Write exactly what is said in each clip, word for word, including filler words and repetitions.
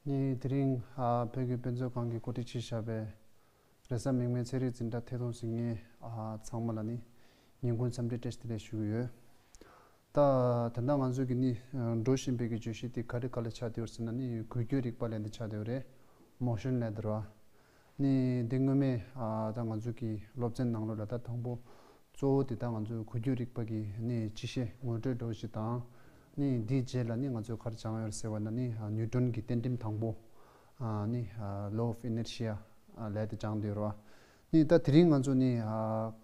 ནི་དེ་རིང་ཨ་བོད་ཀྱི་དཔེ་མཛོད་ཁང་གིས་གོ་སྒྲིག་བྱས་བཞག་པའི་རེས་གཟའ་མིག་དམར་ཚན་རིག་འཛིན་གྲྭ་ཐད་གཏོང་ཟིན་མཁན་ཨ་ཚང་མ་ལ་ནི་ཉིན་གུང་འཚམས་འདྲི་བཀྲ་ཤིས་བདེ་ལེགས་ཞུ་གི་ཡོད། ད་ད་ལྟ་ང་ཚོ་གི་ནི་ཨ་འགྲོ་བཞིན་པའི་གི་བརྗོད་གཞི་དེ་ག་རེ་ག་ལ་ཆགས་བསྡད་ཡོད་ཟེར་ན་ནི་འགུལ་སྐྱོད་རིག་པ་ལབ་དེ་ཆགས་བསྡད་ཡོད་རེད། མོ་ཤོན་ལབ་དེ་རེད་བ། ནི་འདི་སྔོན་མའི་ཨ་ད་ང་ཚོ་གི་སློབ་ཚན་ནང་ལོགས་ལ་ད་དང་པོ་གཙོ་བོ་དེ་ད་ང་ཚོའི་འགུལ་སྐྱོད་རིག་པ་གི་ནི་སྤྱི་བཤད་ངོ་སྤྲོད་འདྲ་བོ་ཞིག་དང་། ནི་འདིའི་རྗེས་ལ་ནི་ང་ཚོས་ག་རེ་སྦྱངས་ཡོད་ཟེར་བ་ན་ནི་ཨ་ནིའུ་ཊོན་གྱི་རྟེན་འབྲེལ་དང་པོ་ཨ་ནི་ཨ་law of inertia ཨ་ལབ་དེ་སྦྱངས་བསྡད་ཡོད་རེད་བ། ནི་ད་དེ་རིང་ང་ཚོ་ནི་ཨ་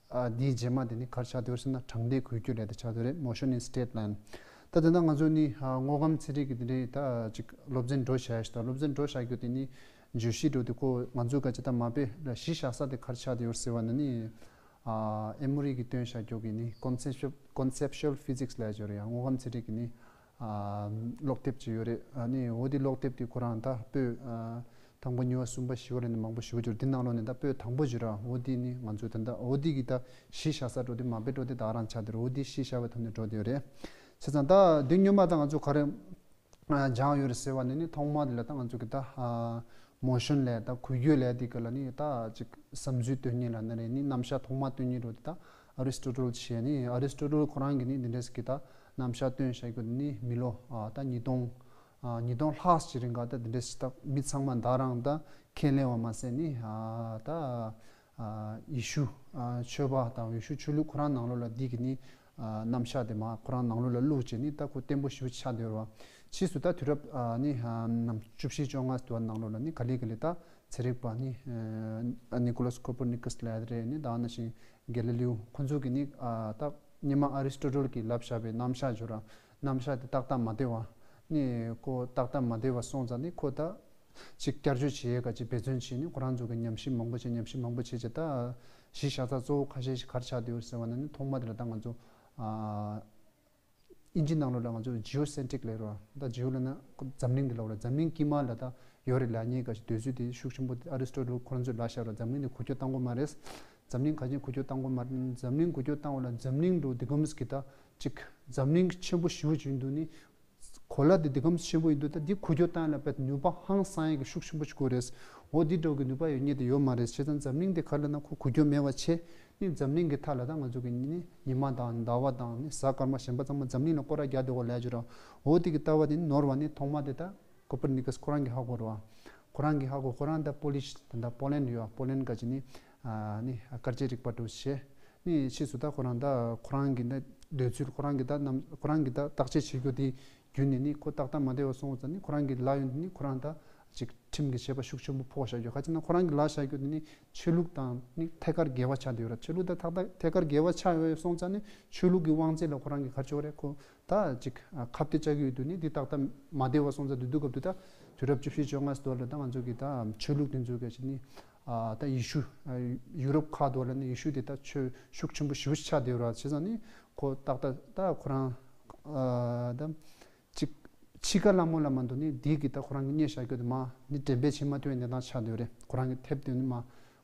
ཨ་འདིའི་རྗེས་མ་དེ་ནི་ག་རེ་ཆགས་བསྡད་ཡོད་ཟེར་ན་གྲངས་ལྡན་འགུལ་སྐྱོད་ལབ་དེ་ཆགས་བསྡད་ཡོད་རེད། Motion in straight line། ད་དེ་ན་ང་ཚོ་ནི་ཨ་དངོས་ཁམས་ཚན་རིག་གི་དེ་འདྲའི་ད་ཅིག་སློབ་ཚན་འགྲོ་བཞག་ཡ་ཞིག་དང་། སློབ་ཚན་འགྲོ་བཞག་རྒྱུ་དེ་ནི་བརྗོད་གཞི་འགྲོ་དེ་ཁོ་ང་ཚོའི་ག་ཅིག་ད་མ་དཔེ་ལ་གཞི་བཞག་ས་དེ་ག་རེ་ཆགས་བསྡད་ཡོད་ཟེར་བ་ན་ནི། ཨ་ཨེ་མོ་རི་གིས་བཏོན་བཞག་རྒྱུ་གི་ནི་conceptual conceptual physics ལབ་ཡ་ཅིག་ཡོད་རེད་ཡ། དངོས་ཁམས་ཚན་རིག་གི་ནི་ཨ་ཀློག་དེབ་ཅིག་ཡོད་རེད། ཨ་ནི་འོ་དེ་ཀློག་དེབ་དེ་ཁོ་རང་ད་པོད་ཨ་དང་པོ་གཉིས་པ་གསུམ་པ་བཞི་པ་ལབ་ནི་མང་པོ་ཞེ་པོ་ཅིག་ཡོད་རེད། འདི་ནང་ལོགས་ནས་ད་པོད་དང་པོ་ཅིག་ར། འོ་དེ་ནི་ང་ཚོས་ད་ལྟ་འོ་དེ་གི་ད་གཞི་བཞག་ས་འགྲོ་དེ་མ་དཔེ་འགྲོ་དེ་ད་རང་ཆགས་དེ་རེད། འོ་དེ་གཞི་བཞག་པའི་ཐོག་ནས་འགྲོ་དེ་ཡོད་རེད། བྱས་ཙང་ད་འདི་སྔོན་མ་ད་ང་ཚོ་ག་རེ་ཨ་སྦྱངས་ཡོད་རེད་ཟེར་བ་ནི་ནི་ཐོག་མ་དེ་ལ་ད་ང་ཚོ་གི་ད་ཨ་མོ་ཤོན་ལབ་ད་འགུལ་སྐྱོད་ལབ་དེ་ག་ལ་ནི་ད་ཅིག་བསམ་ཚུལ་སྟོན་མཁན་ལབ་ན་རེད། ནི་རྣམ་གཞག་ཐོག་མ་སྟོན་མཁན་འགྲོ་དེ་ད་ཨ་རི་སི་ཊོ་ཊལ་བྱས། ནི་ཨ་རི་སི་ཊོ་ཊལ་ཁོ་རང་གིས་ནི་འདི་འདྲས་གི་ད་རྣམ་གཞག་སྟོན་བཞག་རྒྱུ་དེ་ནི་མི་ལོ་ཨ་ད་ཉིས་སྟོང་ཨ་ཉིས་སྟོང་ལྷག་ཅིག་རིང་ག་ད་འདི་འདྲས་ད་མི་ཚང་མ་ད་རང་ད་ཁས་ལེན་པ་མ་ཟད་ནི་ཨ་ད། ཨ་ཡེ་ཤུ་ཨ་ཆོས་པ་དང་ཡེ་ཤུ་ཆོས་ལུགས་ཁོ་རང་ནང་ལོགས་ལ་འདི་གི་ནི་ཨ་རྣམ་གཞག་དེ་མར་ཁོ་རང་ནང་ལོགས་ལ་བླུགས་བྱས་ནི་ད་ཁོ་བརྟན་པོ་ཞེ་པོ་ཆགས་བསྡད་ཡོད་རེད་བ། ཕྱིས་སུ་ད་དུས་རབས་ཨ་ནི་ཨ་ནམ་བཅུ་བཞི་བཅོ་ལྔ་ཟེར་བ་ནང་ལོགས་ལ་ནི་ག་ལེ་ག་ལེ་ད་ཚན་རིག་པ་ནི་ཨ་ནི་ཀོ་ལོ་སི་ཀོ་པར་ནི་ཀ་སི་ལབ་ཡ་དེ་རེད། ནི་ད་ནང་བཞིན་གེ་ལི་ལིའུ་ཁོ་ཚོ་གི་ནི་ཨ་ད་སྔོན་མ་ཨ་རི་སི་ཊོ་ཊལ་གིས་ལབ་བཞག་པའི་རྣམ་གཞག་ཅིག་ཡོད་རེད། རྣམ་གཞག་དེ་ཏག་ཏག་མ་བདེ་བ། ནི་ཁོ་ཏག་ཏག་མ་བདེ་བ་སོང་ཙང་ནི་ཁོ་ད་ཅིག་བསྐྱར་བཅོས་བྱེད་ཡས་ག་ཅིག་འབད་བརྩོན་བྱས་ནས་ཁོ་རང་ཚོ་གི་ཉམས་ཞིབ་མང་པོ་བྱས། ཉམས་ཞིབ་མང་པོ་བྱས་བྱས་ད་གཞི་བཞག་ས་གཙོ་བོ་ཁ་ཤས་ཤིག་ག་རེ་ཆགས་བསྡད་ཡོད་ཟེར་བ་ན་ནི་ཐོག་མ་དེ་ལ་ད་ང་ཚོ་ཨ་ཨིན་ཇི་ནང་ལོགས་ལ་ང་ཚོ་ཇི་ཨོ་སེན་ཊི་རིག་ལབ་རེད་བ། ད་ཇི་ཨོ་ལབ་ན་འཛམ་གླིང་དེ་ལབ་རེད། འཛམ་གླིང་དཀྱིལ་མ་ལ་ད་ཡོད་རེད་ལབ་མཁན་ག་ཅིག་འདོད་ཚུལ་དེ་ཤུགས་ཆེན་པོ་ཨ་རི་སི་ཊོ་ཊལ་ཁོ་རང་ཚོས་ལབ་བཞག་རེད། འཛམ་གླིང་དེ་འགུལ་སྐྱོད་བཏང་དགོས་མ་རེད། འཛམ་གླིང་ག་ཅིག་འགུལ་སྐྱོད་བཏང་དགོས་མ་རེད། འཛམ་གླིང་འགུལ་སྐྱོད་བཏང་བ་ལ་འཛམ་གླིང་འགྲོ་དེ་གམ་གི་ད་ཅིག་འཛམ་གླིང་ཆེན་པོ་ཞེ་པོ་ཅིག་འདུག་ནི། གོ་ལ་དེ་དེ་གམ་ཆེན་པོ་ཡིན་དུས་ད་འདི་འགུལ་སྐྱོད་བཏང་ཡ་ལ་དཔེ་ནུས་པ་ཧང་སང་ཡ་གི་ཤུགས་ཆེན་པོ་ཞིག་དགོས་རེད། འོ་འདི་འདྲ་གི་ནུས་པ་ཡོད་མཁན་དེ་ཡོད་མ་རེད། བྱས་ཙང་འཛམ་གླིང་དེ་ག་ལ་ན་ཁོ་འགུལ་སྐྱོད་མེད་པ་བྱས་ནི་འཛམ་གླིང་གི་མཐའ་ལ་ད་ང་ཚོ་གི་ནི་ཉི་མ་དང་ཟླ་བ་དང་ནི་གཟའ་སྐར་མ་གཞན་པ་ཚང་མ་འཛམ་གླིང་ལ་སྐོར་ར་རྒྱག་བསྡད་དགོས་ལབ་ཀྱི་རེད། འོ་དེ་གི་ལྟ་བ་དེ་ནི་ནོར་བ་ནི་ཐོག་མ་དེ་ད་ཀོ་པར་ནི་ཀ་སི་ཁོ་རང་གིས་ཧ་གོ་རེད་བ། ཁོ་རང་གིས་ཧ་གོ། ཁོ་རང་ད་པོ་ལིཤ་ད་ད་པོ་ལན་ཡོད་བ། པོ་ལན་ག་ཅིག་ནི་ཨ་ནི་སྐར་དཔྱད་རིག་པ་འདྲ་བོ་བྱས། ནི་ཕྱིས་སུ་ད་ཁོ་རང་ད་ཁོ་རང་གི་ད་འདོད་ཚུལ་ཁོ་རང་གི་ད་རྣམ་ཁོ་རང་གི་ད་བརྟག་དཔྱད་བྱེད་རྒྱུ་དེ་བརྒྱུད་ནས་ནི་ཁོ་ཏག་ཏག་མ་བདེ་བ་སོང་ཙང་ནི་ཁོ་རང་གི་ལབ་ཡོང་དུས་ནི་ཁོ་རང་ད་ཅིག་ཁྲིམས་ཀྱི་ཆད་པ་ཤུགས་ཆེན་པོ་ཕོག་བཞག་རྒྱུ། ག་ཅི་ན་ཁོ་རང་གི་ལབ་བཞག་རྒྱུ་དེ་ནི་ཆོས་ལུགས་དང་ནི་ཐད་ཀར་འགལ་བ་ཆགས་བསྡད་ཡོད་རེད། ཆོས་ལུགས་དང་ཐད་ཐད་ཀར་འགལ་བ་ཆགས་ཡོད་སོང་ཙང་ནི་ཆོས་ལུགས་ཀྱི་དབང་ཚད་ལ་ཁོ་རང་གི་ག་རེ་བྱེད་དགོས་རེད། ཁོ་ད་ཅིག་ཨ་ཁ་གཏད་བཅག་གི་ཡོད་དུས་ནི་འདི་ཏག་ཏག་མ་བདེ་བ་སོང་ཙང་དེ་དུས་སྐབས་དུས་ད་དུས་རབས་བཅུ་བཞི་བཅོ་ལྔ་ཟེར་དུས་ལ་ད་ང་ཚོ་གི་ད་ཆོས་ལུགས་དེ་ཚོ་ག་ཅིག་ནི་ཨ་ད་ཡེ་ཤུ་ཨ་ཡུ་རོབ་ཁག་དུ་ལ་ནི་ཡེ་ཤུ་དེ་ད་ཆོས་ཤུགས་ཆེན་པོ་ཞེ་པོ་ཅིག་ཆགས་བསྡད་ཡོད་རེད། བྱས་ཙང་ནི་ཁོ་ཏག་ཏག་ད་ཁོ་རང་ཨ་ད་ཅིག་ཕྱི་ཁ་ལ་མོ་ལ་མ་འདུག་ནི་འདི་གི་ད་ཁོ་རང་གི་བརྙས་བཞག་རྒྱུ་དེ་མ་ནི་འགྲེམས་སྤེལ་བྱེད་མ་ཐུབ་པའི་གནས་སྟངས་ཆགས་བསྡད་ཡོད་རེད། ཁོ་རང་གི་དེབ་དེ་ནི་མ་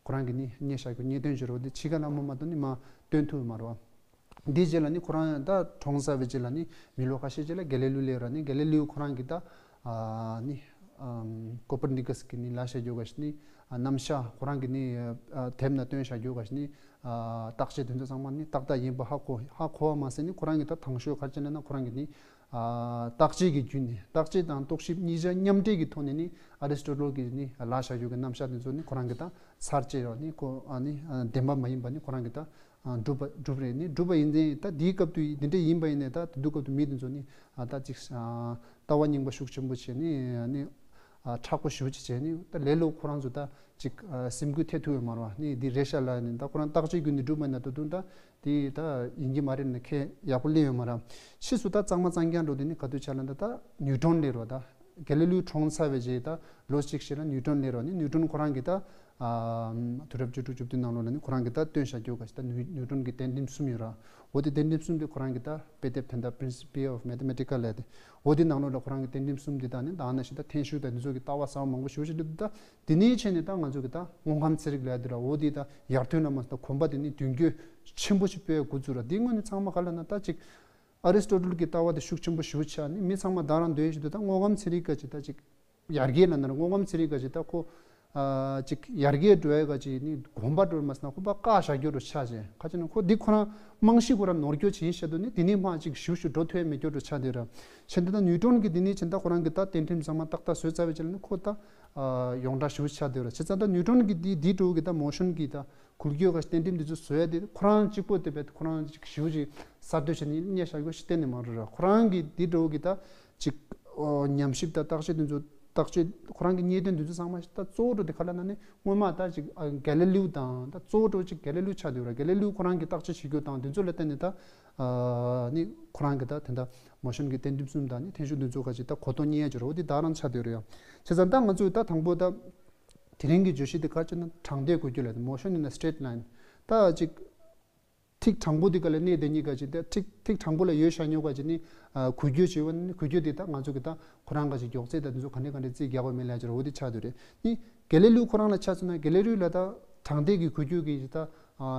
ཁོ་རང་གི་ནི་བརྙས་བཞག་རྒྱུ་བརྙས་སྟོན་བྱེད་རོགས་དེ་ཕྱི་ཁ་ལ་མོ་མ་འདུག་ནི་མ་སྟོན་ཐུབ་ཡོད་མ་རེད་བ། འདིའི་རྗེས་ལ་ནི་ཁོ་རང་ད་གྲོངས་ཚར་བའི་རྗེས་ལ་ནི་མི་ལོ་ཁ་ཤས་རྗེས་ལ་གེ་ལི་ལིའུ་སླེབས་ར། ནི་གེ་ལི་ལིའུ་ཁོ་རང་གིས་ད་ཨ་ནི་ཨམ་ཀོ་པར་ནི་ཀ་སི་གི་ནི་ལབ་བཞག་རྒྱུ་ག་ཞིག་ནི་ཨ་རྣམ་གཞག་ཁོ་རང་གི་ནི་ཨ་དེབ་ནང་བཏོན་བཞག་རྒྱུ་ག་ཞིག་ནི་ཨ་བརྟག་དཔྱད་དེ་ཚོ་ཚང་མ་ནི་ཏག་ཏག་ཡིན་པ་ཧ་གོ་ཧ་གོ་བ་མ་ཟད་ནི་ཁོ་རང་གིས་ད་དང་ཤོས་ག་རེ་བྱས་ན་ན་ཁོ་རང་གིས་ནི་ཨ་བརྟག་དཔྱད་ཀྱི་བརྒྱུད་ནས་བརྟག་དཔྱད་དང་རྟོག་ཞིབ་གཉིས་ཆ་མཉམ་འབྲེལ་གྱི་ཐོག་ནས་ནི་ཨ་རི་སི་ཊོ་ཊལ་གིས་ནི་ལབ་བཞག་རྒྱུ་གི་རྣམ་གཞག་དེ་ཚོ་ནི་ཁོ་རང་གིས་ད་ཚར་བཅད་ར་ནི་ཁོ་ཨ་ནི་ཨ་བདེན་པ་མ་ཡིན་པ་ནི་ཁོ་རང་གིས་ད། ཨ་སྒྲུབ་པ་སྒྲུབ་རེད། ནི་སྒྲུབ་པ་ཡིན་ཙང་ད་དེའི་སྐབས་དུ་དེ་འདྲ་ཡིན་པ་ཡིན་ནའི་ད་དེ་དུས་སྐབས་དུ་མི་དེ་ཚོ་ནི་ཨ་ད་ཅིག་ཨ་ལྟ་བ་རྙིང་པ་ཤུགས་ཆེན་པོ་བྱས་ནི་ནི་ཨ་མཁྲེགས་པོ་ཞེ་པོ་ཅིག་བྱས་ནི་ད་ལེ་ལོ་ཁོ་རང་ཚོ་ད་ཅིག་ཨ་སེམས་འགུལ་ཐེབས་ཐུབ་ཡོད་མ་རེད་བ། ནི་འདི་རེད་ཤག་ལབ་ནི་ད་ཁོ་རང་བརྟག་དཔྱད་བརྒྱུད་ནས་སྒྲུབ་པ་ཡིན་ན་ད་དུང་ད་དེ་ད་ཡིན་གྱི་མ་རེད་ནི་ཁས་ཡག་པོ་གླེང་ཡོད་མ་རེད། ཕྱིས་སུ་ད་གཙང་མ་གཙང་རྐྱང་འགྲོ་དེ་ནི་ག་དུས་ཆགས་ལབ་ན་ད་ད་ནིའུ་ཊོན་སླེབས་རེད་བ། ད་གེ་ལི་ལིའུ་གྲོངས་ཚར་བའི་རྗེས་ད་ལོ་གཅིག་ཤིག་ལ་ནིའུ་ཊོན་སླེབས་རེད་བ། ནི་ནིའུ་ཊོན་ཁོ་རང་གིས་ད། ཨ་དུས་རབས་བཅུ་དྲུག་བཅུ་བདུན་ནང་ལོགས་ལ་ནི་ཁོ་རང་གིས་ད་བཏོན་བཞག་རྒྱུ་ག་ཞིག་ད་ནིའུ་ནིའུ་ཊོན་གྱི་རྟེན་འབྲེལ་གསུམ་ཡོད་ར། འོ་དེ་རྟེན་འབྲེལ་གསུམ་དེ་ཁོ་རང་གིས་ད་དཔེ་དེབ་དེ་ད་Principia of Mathematica ལབ་དེ། འོ་དེ་ནང་ལོགས་ལ་ཁོ་རང་གིས་རྟེན་འབྲེལ་གསུམ་དེ་ད་ནི་ད་ནང་བཞིན་ད་འཐེན་ཤུགས་དང་དེ་ཚོ་གི་ལྟ་བ་གསར་པ་མང་པོ་ཞེ་པོ་ཅིག་འདུག་ད་དེ་ནས་བྱས་ནས་ད་ང་ཚོ་གི་ད་དངོས་ཁམས་ཚན་རིག་ལབ་དེ་ར། འོ་དེ་ད་ཡར་ཐོན་ལ་མ་ད་གོམ་པ་དེ་ནི་མདུན་སྐྱོད་ཆེན་པོ་ཞིག་སྤོས་འགོ་བཙུགས་ར། དེ་སྔོན་ནས་ཚང་མ་ག་ལབ་ན་ད་ཅིག་ཨ་རི་སི་ཊོ་ཊལ་གི་ལྟ་བ་དེ་ཤུགས་ཆེན་པོ་ཞེ་པོ་ཆགས་ནི་མི་ཚང་མ་ད་རང་འདོད་ཞིག་འདུག་ད་དངོས་ཁམས་ཚན་རིག་ག་ཅིག་ད་ཅིག་ཡར་རྒྱས་ལ་ན་ར་དངོས་ཁམས་ཚན་རིག་ག་ཅིག་ད་ཁོ། ཨ་ཅིག་ཡར་རྒྱས་འགྲོ་ཡ་ག་ཅིག་ནི་གོམ་པ་འགྲོ་མ་སོང་ན་ཁོ་པ་བཀག་བཞག་རྒྱུ་རུ་ཆགས་ཅན་ཁ་ཅིག་ན་ཁོ་འདི་ཁོ་རང་རྨང་གཞི་ཁོ་རང་ནོར་རྒྱུ་ཅིག་ཡིན་ཤ་དུ་ནི་དེ་ནི་མ་ཅིག་ཞུ་ཞུ་འགྲོ་ཐུབ་ཡ་མེད་རྒྱུ་རུ་ཆགས་དུས་ར། ཕྱིན་དེ་ད་ནིའུ་ཊོན་གི་དེ་ནི་ཕྱིན་ད་ཁོ་རང་གི་ད་གཏན་ཁྲིམས་ཚང་མ་ཏག་ཏག་བཟོས་ཚར་བའི་ཆ་ལ་ནི་ཁོ་ད་ཨ་ཡོངས་གྲགས་ཞུ་ཆགས་དུས་ར། བྱས་ཙང་ད་ནིའུ་ཊོན་གི་དེ་དེ་འགྲོ་གི་ད་མོ་ཤོན་གི་ད་འགུལ་སྐྱོད་ག་གཏན་ཁྲིམས་དེ་ཚོ་བཟོས་ཡ་དེ་ཁོ་རང་གཅིག་པོ་དེ་བས་ཁོ་རང་ཅིག་ཞུ་ཅིག་གསར་གཏོད་བྱས་ནི་སྙད་བཞག་རྒྱུ་ཞིག་གཏན་ནས་མ་རེད་ར། ཁོ་རང་གི་དེ་འགྲོ་གི་ད་ཅིག་ཨོ་ཉམས་ཞིབ་དང་བརྟག་དཔྱད་དེ་ཚོ་བརྟག་དཔྱད་ཁོ་རང་གི་རྙེད་དོན་དེ་ཚོ་ཚང་མ་ཞིག་ད་གཙོ་བོ་འགྲོ་དེ་ག་ལ་ན་ནི་སྔོན་མ་ད་ཅིག་ཨ་གེ་ལི་ལིའུ་དང་ད་གཙོ་བོ་འགྲོ་ཅིག་གེ་ལི་ལིའུ་ཆགས་དུས་ར། གེ་ལི་ལིའུ་ཁོ་རང་གི་བརྟག་དཔྱད་བྱེད་རྒྱུ་དང་དེ་ཚོ་ལ་བརྟེན་ནས་ད་ཨ་ནི་ཁོ་རང་གི་ད་དེ་འདྲ་མོ་ཤོན་གི་གཏན་ཁྲིམས་གསུམ་དང་ནི་འཐེན་ཤུགས་དེ་ཚོ་ག་ཅིག་ད་གོ་རྟོགས་རྙེད་ཡ་ཅིག་ར། འོ་དེ་ད་རང་ཆགས་དུས་ར་ཡ། བྱས་ཙང་ད་ང་ཚོས་ད་དང་པོ་ད་དེ་རིང་གི་བརྗོད་གཞི་དེ་ག་ཅིག་ན་དྲང་ཐད་འགུལ་སྐྱོད་ལ་motion in a straight line ད་ཅིག་ཐིག་དྲང་པོ་དེ་ག་ལ་གནས་དེ་གཉིས་ཀ་ཅིག་དེ་ཐིག་ཐིག་དྲང་པོ་ལ་ཡོད་ཤ་ཉོ་ག་ཅིག་ནི་ཨ་འགུལ་སྐྱོད་བྱེད་པ་ནི་འགུལ་སྐྱོད་དེ་ད་ང་ཚོ་གི་ད་ཁོ་རང་ག་ཅིག་མགྱོགས་ཚད་ད་དེ་ཚོ་ག་ནས་ག་ནས་རྩིས་རྒྱག་པ་མིན་ལ་ཅིག་ར། འོ་དེ་ཆགས་དུས་རེད། ནི་གེ་ལི་ལིའུ་ཁོ་རང་ལ་ཆ་མཚོན་ན་གེ་ལི་ལིའུ་ལ་ད་དྲང་ཐད་ཀྱི་འགུལ་སྐྱོད་ཀྱི་ད་ཨ་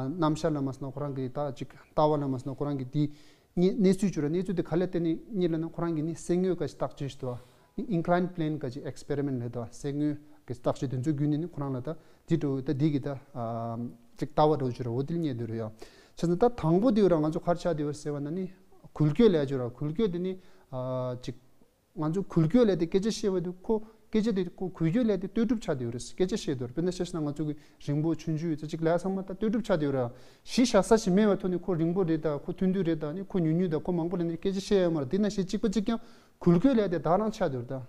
རྣམ་གཞག་ལ་མ་སོང་ན་ཁོ་རང་གི་ད་ཅིག་ལྟ་བ་ལ་མ་སོང་ན་ཁོ་རང་གི་དེ་གནས་གནས་ཚུལ་བྱུང་ར། གནས་ཚུལ་དེ་ག་ལ་བརྟེན་ནས་རྙེད་ལ་ན་ཁོ་རང་གི་ནི་གསེར་དངུལ་ག་ཅིག་བརྟག་དཔྱད་ཞིག་འདུག་བ། ནི་inclined plane ག་ཅིག་experiment ལས་དོ་གསེར་དངུལ་གྱི་བརྟག་དཔྱད་དེ་ཚོའི་བརྒྱུད་ནས་ནི་ཁོ་རང་ལ་ད་དེ་འགྲོ་ད་དེ་གི་ད་ཨ་ཅིག་ལྟ་བ་འགྲོ་བཅུག་ར། འོ་དེ་ལ་རྙེད་དུ་རེད་ཡ། བྱས་ཙང་ད་དང་པོ་དེ་ར་ང་ཚོ་གར་ཆགས་དེ་བ་ཟེར་བ་ན་ནི་འགུལ་སྐྱོད་ལས་བཅུག་ར། འགུལ་སྐྱོད་དེ་ནི་ཨ་ཅིག་ང་ཚོ་འགུལ་སྐྱོད་ལས་དེ་སྐད་ཆ་བཤད་བ་དུ་ཁོ་སྐད་ཆ་དེ་ཁོ་འགུལ་སྐྱོད་ལས་དེ་ལྟོས་གྲུབ་ཆགས་དེ་བ་རེད། སྐད་ཆ་བཤད་དུ་ར། དཔེར་ན་བཤད་ན་ང་ཚོ་གི་རིང་པོ་ཆུང་ཆུང་ཡོད་ཚད་ཅིག་ལས་ཚང་མ་ད་ལྟོས་གྲུབ་ཆགས་དེ་བ་ར། གཞི་བཞག་ས་ཞིག་མེད་བ་ཐོག་ནས་ཁོ་རིང་པོ་རེད་ད་ཁོ་ཐུང་ཐུང་རེད་ད་ནི་ཁོ་ཉུང་ཉུང་ད་ཁོ་མང་པོ་རེད་ནི་སྐད་ཆ་བཤད་ཡོད་མ་རེད། དེ་ན་ཞེ་གཅིག་པ་གཅིག་ཀྱང་འགུལ་སྐྱོད་ལས་དེ་ད་རང་ཆགས་དེ་བ་ར་ད།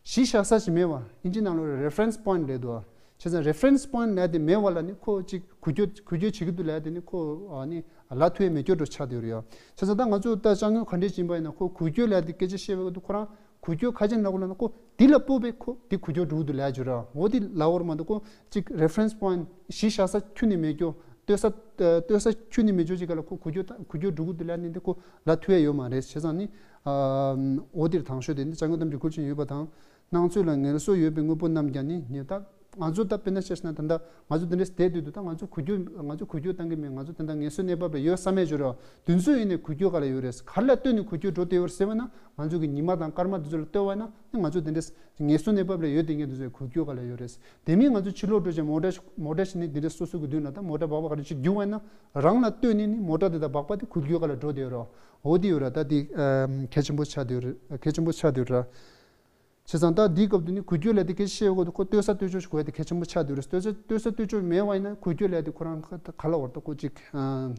གཞི་བཞག་ས་ཞིག་མེད་བ། ཨིན་ཇི་ནང་ལོགས་རེ་ཕ་རེན་སི་པོ་ཡིན་ཊི་རེད་འདུག་བ། བྱས་ཙང་རེ་ཕ་རེན་སི་པོ་ཡིན་ཊི་ལས་དེ་མེད་བ་ལ་ནི་ཁོ་ཅིག་འགུལ་སྐྱོད་འགུལ་སྐྱོད་བྱེད་ཀྱི་འདུག་ལས་དེ་ནི་ཁོ་ཨ་ནི་ལ་ཐུ་ཡ་མེད་སྐྱོ་འགྲོ་ཆགས་བསྡད་ཡོད་རེད་ཡ། བྱས་ཙང་ད་ང་ཚོ་ད་ཅང་ཡོད་ག་འདྲས་ཕྱིན་པ་ཡིན་ན་ཁོ་འགུལ་སྐྱོད་ལས་དེ་སྐད་ཆ་བཤད་པའི་སྐབས་དུ་ཁོ་རང་འགུལ་སྐྱོད་ཁ་ཅན་ལ་གོ་ལ་ན་ཁོ་དེ་ལ་སྤོབས་པའི་ཁོ་དེ་འགུལ་སྐྱོད་འགྲོ་གི་འདུག་ལས་བརྗོད་ར། འོ་དེ་ལ་བོར་མ་འདུག་ཁོ་ཅིག་རེ་ཕ་རེན་སི་པོ་ཡིན་ཊི་གཞི་བཞག་ས་ཁྱོན་ནས་མེད་སྐྱོ། ལྟོས་ས་ལྟོས་ས་ཁྱོན་ནས་མེད་སྐྱོ་ཅིག་ག་ལ་ཁོ་འགུལ་སྐྱོད་འགུལ་སྐྱོད་འགྲོ་གི་འདུག་ལས་ནི་འདི་ཁོ་ལ་ཐུ་ཡ་ཡོད་མ་རེད། བྱས་ཙང་ནི། ཨ་འོ་དེར་དང་ཤོས་དེ་ནི་ཅང་གོ་གཏམ་གྱི་ཁུལ་ཆེན་ཡོད་པ་དང་། སྣང་ཚུལ་ལ་ངལ་གསོ་ཡོད་པའི་དངོས་པོ་རྣམས་ཀྱང་ནི་ཉེ་ད། ང་ཚོ་ད་དཔེར་ན་བཤད་ན་ད་ལྟ་ང་ཚོ་དེ་འདྲས་བསྡད་དུས་དུ་ད་ང་ཚོ་འགུལ་སྐྱོད་ང་ཚོ་འགུལ་སྐྱོད་བཏང་གི་མེད། ང་ཚོ་དེ་འདྲ་ངལ་གསོའི་གནས་བབ་ལ་ཡོད་ས་མེད་བརྗོད་རོགས་དུས་ཚོད་ཡིན་ནས་འགུལ་སྐྱོད་ག་ལ་ཡོད་རེད། ག་ལ་ལྟོས་ནས་འགུལ་སྐྱོད་འགྲོ་བསྡད་ཡོད་རེད་ཟེར་བ་ན་ང་ཚོ་གི་ཉི་མ་དང་སྐར་མ་དེ་ཚོ་ལ་ལྟོས་བ་ན་ནི་ང་ཚོ་དེ་འདྲས་ངལ་གསོའི་གནས་བབ་ལ་ཡོད་དེ་ངས་དེ་ཚོའི་འགུལ་སྐྱོད་ག་ལ་ཡོད་རེད། དེ་མིན་ང་ཚོ་ཕྱི་ལོགས་འགྲོ་ཅིག་མོ་ཊ་ཞིག་མོ་ཊ་ཞིག་ནི་དེ་འདྲས་སོ་སོ་གི་མདུན་ལ་ད་མོ་ཊ་སྦག་སྦག་ག་རེ་ཅིག་རྒྱུག་བ་ན་རང་ལ་ལྟོས་ནས་ནི་མོ་ཊ་དེ་དང་སྦག་སྦག་དེ་འགུལ་སྐྱོད་ག་ལ་འགྲོ་བསྡད་ཡོད་རོགས། འོ་དེ་ཡོད་ར། ད་དེ་གལ་ཆེན་པོ་ཆགས་བསྡད་ཡོད་རེད། གལ་ཆེན་པོ་ཆགས་བསྡད་ཡོད་ར། བྱས་ཙང་ད་འདིའི་སྐབས་དུ་ནི་འགུལ་སྐྱོད་ལས་དེ་སྐད་ཆ་བཤད་དགོས་དུས་ཁོ་ལྟོས་ས་ལྟོས་ཕྱོགས་ཤིག་དགོས་དེ་གལ་ཆེན་པོ་ཆགས་བསྡད་ཡོད་རེད། ལྟོས་ས་ལྟོས་ས་ལྟོས་ཕྱོགས་མེད་པ་ཡིན་ན་འགུལ་སྐྱོད་ལས་དེ་ཁོ་རང་ག་ལ་བར་དུ་ཁོ་ཅིག་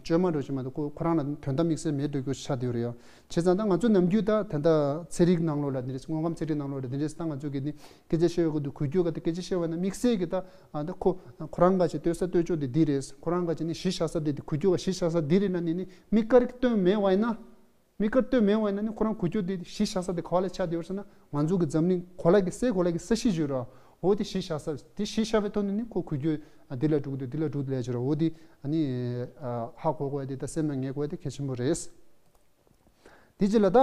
བཅོས་མ་འགྲོ་ཅིག་མ་གཏོགས་ཁོ་ཁོ་རང་ལ་དོན་དག་དམིགས་བསལ་མེད་འགྲོ་རྒྱུ་ཆགས་བསྡད་ཡོད་རེད་ཡ། བྱས་ཙང་ད་ང་ཚོ་ནམ་རྒྱུན་ད་ད་ལྟ་ཚན་རིག་ནང་ལོགས་ལ་དེ་འདྲས་དངོས་ཁམས་ཚན་རིག་ནང་ལོགས་ལ་དེ་འདྲས་ད་ང་ཚོ་གི་ནི་སྐད་ཆ་བཤད་ཡོད་གི་འདུག་འགུལ་སྐྱོད་ག་དེ་སྐད་ཆ་བཤད་པ་ན་དམིགས་བསལ་གི་ད་ད་ཁོ་ཁོ་རང་ག་ཅིག་ལྟོས་ས་ལྟོས་ཕྱོགས་དེ་འདི་རེད། ཁོ་རང་ག་ཅིག་ནི་གཞི་བཞག་ས་དེ་དེ་འགུལ་སྐྱོད་ག་གཞི་བཞག་ས་འདི་རེད་ན་ནི་ནི་མིག་དཀར་གི་སྟོན་མེད་པ་ཡིན་ན། མིག་དཀར་ལྟོས་མེད་པ་ཡིན་ན་ནི་ཁོ་རང་འགུལ་སྐྱོད་དེ་གཞི་བཞག་ས་དེ་ག་བ་ལ་ཆགས་བསྡད་ཡོད་ཟེར་ན་ང་ཚོ་གི་འཛམ་གླིང་གོ་ལ་གི་སའི་གོ་ལ་གི་ས་གཞི་བརྗོད་ར། འོ་དེ་གཞི་བཞག་ས་དེ་གཞི་བཞག་པའི་ཐོག་ནས་ནི་ཁོ་འགུལ་སྐྱོད་ཨ་འདི་ལ་འགྲོ་གི་འདུག་འདི་ལ་འགྲོ་གི་འདུག་ལས་བརྗོད་ར། འོ་དེ་ཨ་ནི་ཨ་ཧ་གོ་དགོས་ཡ་དེ་ད་སེམས་ལ་ངེས་དགོས་ཡ་དེ་གལ་ཆེན་པོ་རེད། དེ་རྗེས་ལ་ད།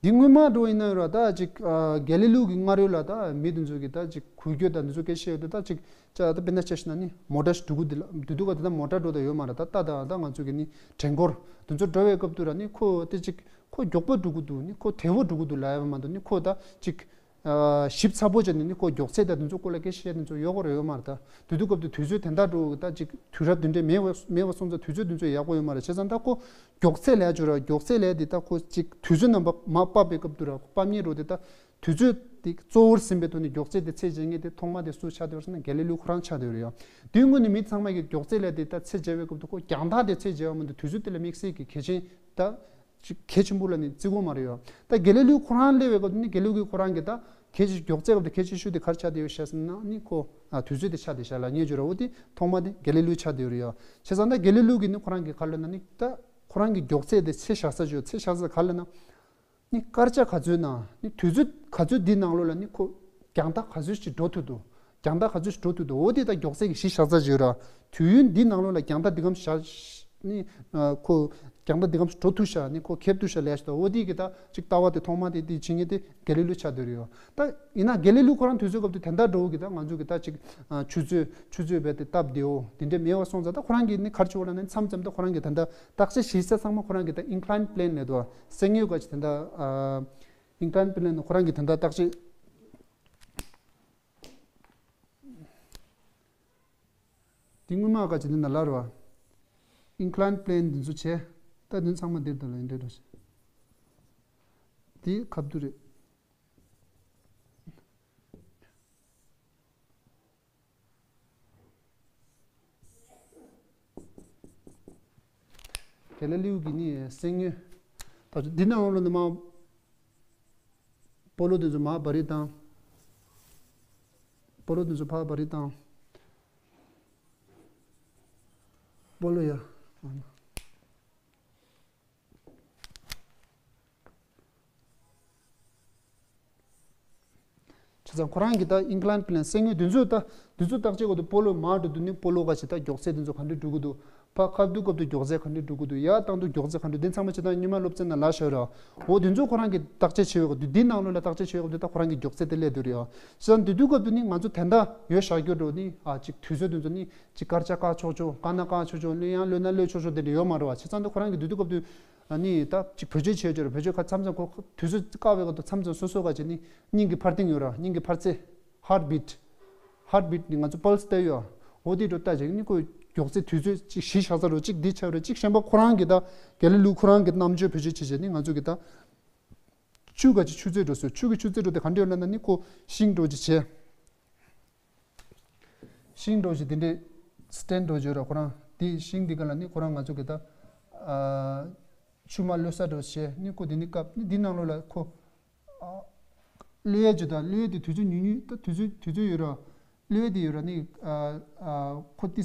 འདི་སྔོན་མ་འགྲོ་ཡིན་ན་ཡོད་ར་ད་ཅིག་ཨ་གེ་ལི་ལིའུ་གི་སྔ་རོལ་ལ་ད་མི་དེ་ཚོ་གི་ད་ཅིག་འགུལ་སྐྱོད་ད་འདི་ཚོ་སྐད་ཆ་བཤད་ཡོད་དེ་ད་ཅིག་ཅ་ད་དཔེར་ན་ཆ་བཞག་ན་ནི་མོ་ཊ་ཞིག་འགྲོ་གི་འདི་ལ་འདི་དུས་ག་དེ་ད་མོ་ཊ་འགྲོ་ད་ཡོད་མ་ར། ད་ད་ད་ད་ང་ཚོ་གི་ནི་བྲན་འཁོར་དེ་ཚོ་འགྲོ་བའི་སྐབས་དུ་ར་ནི་ཁོ་དེ་ཅིག་ཁོ་མགྱོགས་པོ་འགྲོ་གི་འདུག་ནི་ཁོ་དལ་བོ་འགྲོ་གི་འདུག་ལབ་ཡ་མ་གཏོགས་ནི་ཁོ་ད་ཅིག་ཞིབ་ཚགས་པོ་བྱས་ནས་ནི་ཁོ་མགྱོགས་ཚད་དང་དེ་ཚོ་སྐོར་ལ་སྐད་ཆ་བཤད་དེ་ཚོ་ཡོད་གོ་ར་ཡོད་མ་རེད། ད་དུས་དུས་སྐབས་དུ་དུས་ཚོད་དེ་འདྲ་འགྲོ་གི་ད་ཅིག་དུས་རབས་དེ་འདྲའི་མེད་བ་མེད་བ་སོང་ཙང་དུས་ཚོད་དེ་ཚོ་ཡག་པོ་ཡོད་མ་རེད། བྱས་ཙང་ད་ཁོ་མགྱོགས་ཚད་ལས་བྱུང་ར་མགྱོགས་ཚད་ལས་དེ་ད་ཁོ་ཅིག་དུས་ཚོད་རྣམ་པ་མ་སྤབ་པའི་སྐབས་དུ་ར་ཁོ་སྤབ་ཉེན་འགྲོ་དེ་ད་དུས་ཚོད་དེ་གཙོ་བོར་ཟིན་པའི་ཐོག་ནས་མགྱོགས་ཚད་དེ་ཚད་འཇལ་མཁན་དེ་ཐོག་མ་དེ་སུ་ཆགས་བསྡད་ཡོད་ཟེར་ན་གེ་ལི་ལིའུ་ཁོ་རང་ཆགས་བསྡད་ཡོད་རེད་ཡ། དུས་སྔོན་ནས་མི་ཚང་མ་གིས་མགྱོགས་ཚད་ལས་དེ་ད་ཚད་འཇལ་བའི་སྐབས་དུ་ཁོ་རྒྱང་ཐག་དེ་ཚད་འཇལ་བ་མ་གཏོགས་དུས་ཚོད་དེ་ལ་དམིགས་བསལ་གྱི་གལ་ཆེན་ད། ཅིག་གལ་ཆེན་པོ་ལ་ནི་བརྩི་དགོས་མ་རེད་ཡོད། ད་གེ་ལི་ལིའུ་ཁོ་རང་སླེབས་པའི་སྐབས་དུ་ནི་གེ་ལི་ལིའུ་གིས་ཁོ་རང་གི་ད་གལ་ཆེ་མགྱོགས་ཚད་སྐབས་དུ་གལ་ཆེ་ཤོས་དེ་ག་རེ་ཆགས་བསྡད་ཡོད་ཤག་ཟེར་ན་ནི་ཁོ་ཨ་དུས་ཚོད་དེ་ཆགས་བསྡད་ཤག་ལབ་ཉན་རྒྱུ་རེད། འོ་དེ་ཐོག་མ་དེ་གེ་ལི་ལིའུ་ཆགས་བསྡད་ཡོད་རེད་ཡོད། བྱས་ཙང་ད་གེ་ལི་ལིའུ་གིས་ནི་ཁོ་རང་གི་ག་ལབ་ན་ནི་ད་ཁོ་རང་གི་མགྱོགས་ཚད་དེ་ཚད་བཞག་ས་ཅིག་ཡོད། ཚད་བཞག་ས་ག་ལབ་ན་ནི་སྐར་ཆ་ག་ཚོད་ནང་ནི་དུས་ཚོད་ག་ཚོད་འདི་ནང་ལོགས་ལ་ནི་ཁོ་རྒྱང་ཐག་ག་ཚོད་ཅིག་འགྲོ་ཐུབ་འདུག་རྒྱང་ཐག་ག་ཚོད་ཞིག་འགྲོ་ཐུབ་འདུག་འོ་དེ་ད་མགྱོགས་ཚད་ཀྱི་གཞི་བཞག་ས་ཅིག་ཡོད་ར། དུས་ཡུན་འདི་ནང་ལོགས་ལ་རྒྱང་ཐག་འདི་གམ་བཞག་ནི་ཨ་ཁོ་རྒྱང་ཐག་འདི་གམ་འགྲོ་ཐུབ་ཤག་ནི་ཁོ་ཁེབས་ཐུབ་ཤག་ལས་ཤིག་ད། འོ་དེ་གི་ད་ཅིག་ལྟ་བ་དེ་ཐོག་མ་དེ་དེ་བྱེད་མཁན་དེ་གེ་ལི་ལིའུ་ཆགས་བསྡད་ཡོད་ར། ད་ཡིན་ན་གེ་ལི་ལིའུ་ཁོ་རང་དུས་ཚོད་སྐབས་དེ་དེ་འདྲ་འགྲོ་གི་ད་ང་ཚོ་གི་ད་ཅིག་ཨ་ཆུ་ཚོད་ཆུ་ཚོད་བས་དེ་སྟབས་བདེའོ་དེ་འདྲ་མེད་བ་སོང་ཙང་ད་ཁོ་རང་གི་ནི་ག་རེ་བྱེད་དགོས་ལབ་ན་མཚམས་མཚམས་ད་ཁོ་རང་གི་ད་ད་བརྟག་དཔྱད་བྱེད་ས་ཚང་མ་ཁོ་རང་གི་ད་inclined plane ལབ་འདུག་གསེར་དངུལ་ག་ཅིག་དེ་འདྲ་ཨ། ཨིན་ཀ་ལའིན་པི་ལེན་ཁོ་རང་གི་དོན་དག་བརྟག་དཔྱད། འདི་སྔོན་མ་ག་ཅི་འདི་ན་ལར་བ། ཨིན་ཀ་ལའིན་པི་ལེན་འདི་ཚོ་བྱས། ད་འདི་ཚང་མ་འདིར་དུ་ལ་ཡིན་འདྲེ་འགྲོ་ཞིག་འདི་ཁ་བསྡུ་རེད། གལ་ལེ་ལིའུ་གི་ནི་གསེར་དངུལ། ད་འདི་ནང་ལོ་ནི་མ། སྤོ་ལོ་དེ་ཚོ་མ་བ་རི་དང་། སྤོ་ལོ་དེ་ཚོ་ཕ་བ་རི་དང་། སྤོ་ལོ་ཡ། བྱས་ཙང་ཁོ་རང་གིས་ད་ཨིན་ཀ་ལའིན་པི་ལེན་གསེར་དངུལ་འདི་ཚོ་ད་འདི་ཚོ་བརྟག་དཔྱད་སྐབས་དུ་སྤོ་ལོ་མར་འགྲོ་དུས་ནི་སྤོ་ལོ་ག་ཞིག་ད་མགྱོགས་ཚད་འདི་ཚོ་ག་འདྲ་འགྲོ་གི་འདུག་ཕར་ཁ་བསྡུ་སྐབས་དུ་མགྱོགས་ཚད་ག་འདྲ་འགྲོ་གི་འདུག་ཡར་བཏང་དུས་མགྱོགས་ཚད་ག་འདྲ། འདི་ཚང་མ་བྱས་ཙང་སྔོན་མ་སློབ་ཚན་ནང་ལ་བཞག་ཡོད་ར། འོ་འདི་ཚོ་ཁོ་རང་གིས་བརྟག་དཔྱད་བྱེད་ཡོད་སྐབས་དུ་འདི་ནང་ལོགས་ལ་བརྟག་དཔྱད་བྱེད་ཡོད་སྐབས་དུ་ད་ཁོ་རང་གི་མགྱོགས་ཚད་དེ་སླེབས་དུས་རེད་ཡ། བྱས་ཙང་འདི་དུས་སྐབས་དུ་ནི་ང་ཚོ་དེ་འདྲ་ཡོད་བཞག་རྒྱུ་འགྲོ་ནི་ཨ་ཅིག་དུས་ཚོད་འདི་ཚོ་ནི་ཅིག་སྐར་ཆ་བཀག་ཆོག་ཆོག་བཀག་ན་བཀག་ཆོག་ཆོག་གློད་ཡང་གློད་ན་གློད་ཆོག་ཆོག་དེ་འདྲ་ཡོད་མ་རེད་བ། བྱས་ཙང་འདི་ཁོ་རང་གི་འདི་དུས་སྐབས་དུ། ཨ་ནི་ད་ཅིག་བེད་སྤྱོད་བྱེད་ཀྱི་རེད། བེད་སྤྱོད་ཁ་མཚམས་མཚམས་ཁོ་དུས་ཚོད་བཀག་པའི་སྐབས་དུ་མཚམས་མཚམས་སོ་སོ་ག་ཅིག་ནི་སྙིང་གི་འཕར་ལྡིང་ཡོད་ར། སྙིང་གི་འཕར་རྩེ། ཧར་ཊི་བིཊ། ཧར་ཊི་བིཊ་ནི་ང་ཚོ་པལ་སི་བལྟས་ཡོད། འོ་དེ་འགྲོ་ལྟ་ཅིག་ནི་ཁོ་མགྱོགས་ཚད་དུས་ཚོད་ཅིག་གཞི་བཞག་ས་རུ་ཅིག་འདི་ཆགས་རུ་ཅིག་གཞན་པ་ཁོ་རང་གི་ད་གལ་ལེ་ལིའུ་ཁོ་རང་གི་རྣམ་དཔྱོད་བེད་སྤྱོད་བྱེད་བྱེད་ནི་ང་ཚོ་གི་ད་ཆུ་ག་ཅིག་ཆུ་ཚད་འགྲོ་སྲོལ། ཆུ་གི་ཆུ་ཚད་འགྲོ་དེ་ག་འདྲ་ཡོད་ལབ་ན་ནི་ཁོ་ཤིང་འགྲོ་ཅིག་བྱས། ཤིང་འགྲོ་ཞིག་དེ་འདྲའི་སི་ཊེན་འགྲོ་བརྗོད་ར། ཁོ་རང་དེ་ཤིང་དེ་ག་ལ་ནི་ཁོ་རང་ང་ཚོ་གི་ད་ཨ་ཆུ་མ་གློད་ས་འགྲོ་བྱས་ནི་ཁོ་དེ་ནི་སྐབས་ནི་དེ་ནང་ལོགས་ལ་ཁོ་ཨ་གློད་ཡས་ཅིག་ད་གློད་ཡས་དེ་དུས་ཚོད་ཉུང་ཉུང་ད་དུས་ཚོད་དུས་ཚོད་ཡོད་ར། གློད་ཡས་དེ་ཡོད་ར་ནི་ཨ་ཨ་ཁོ་དེ་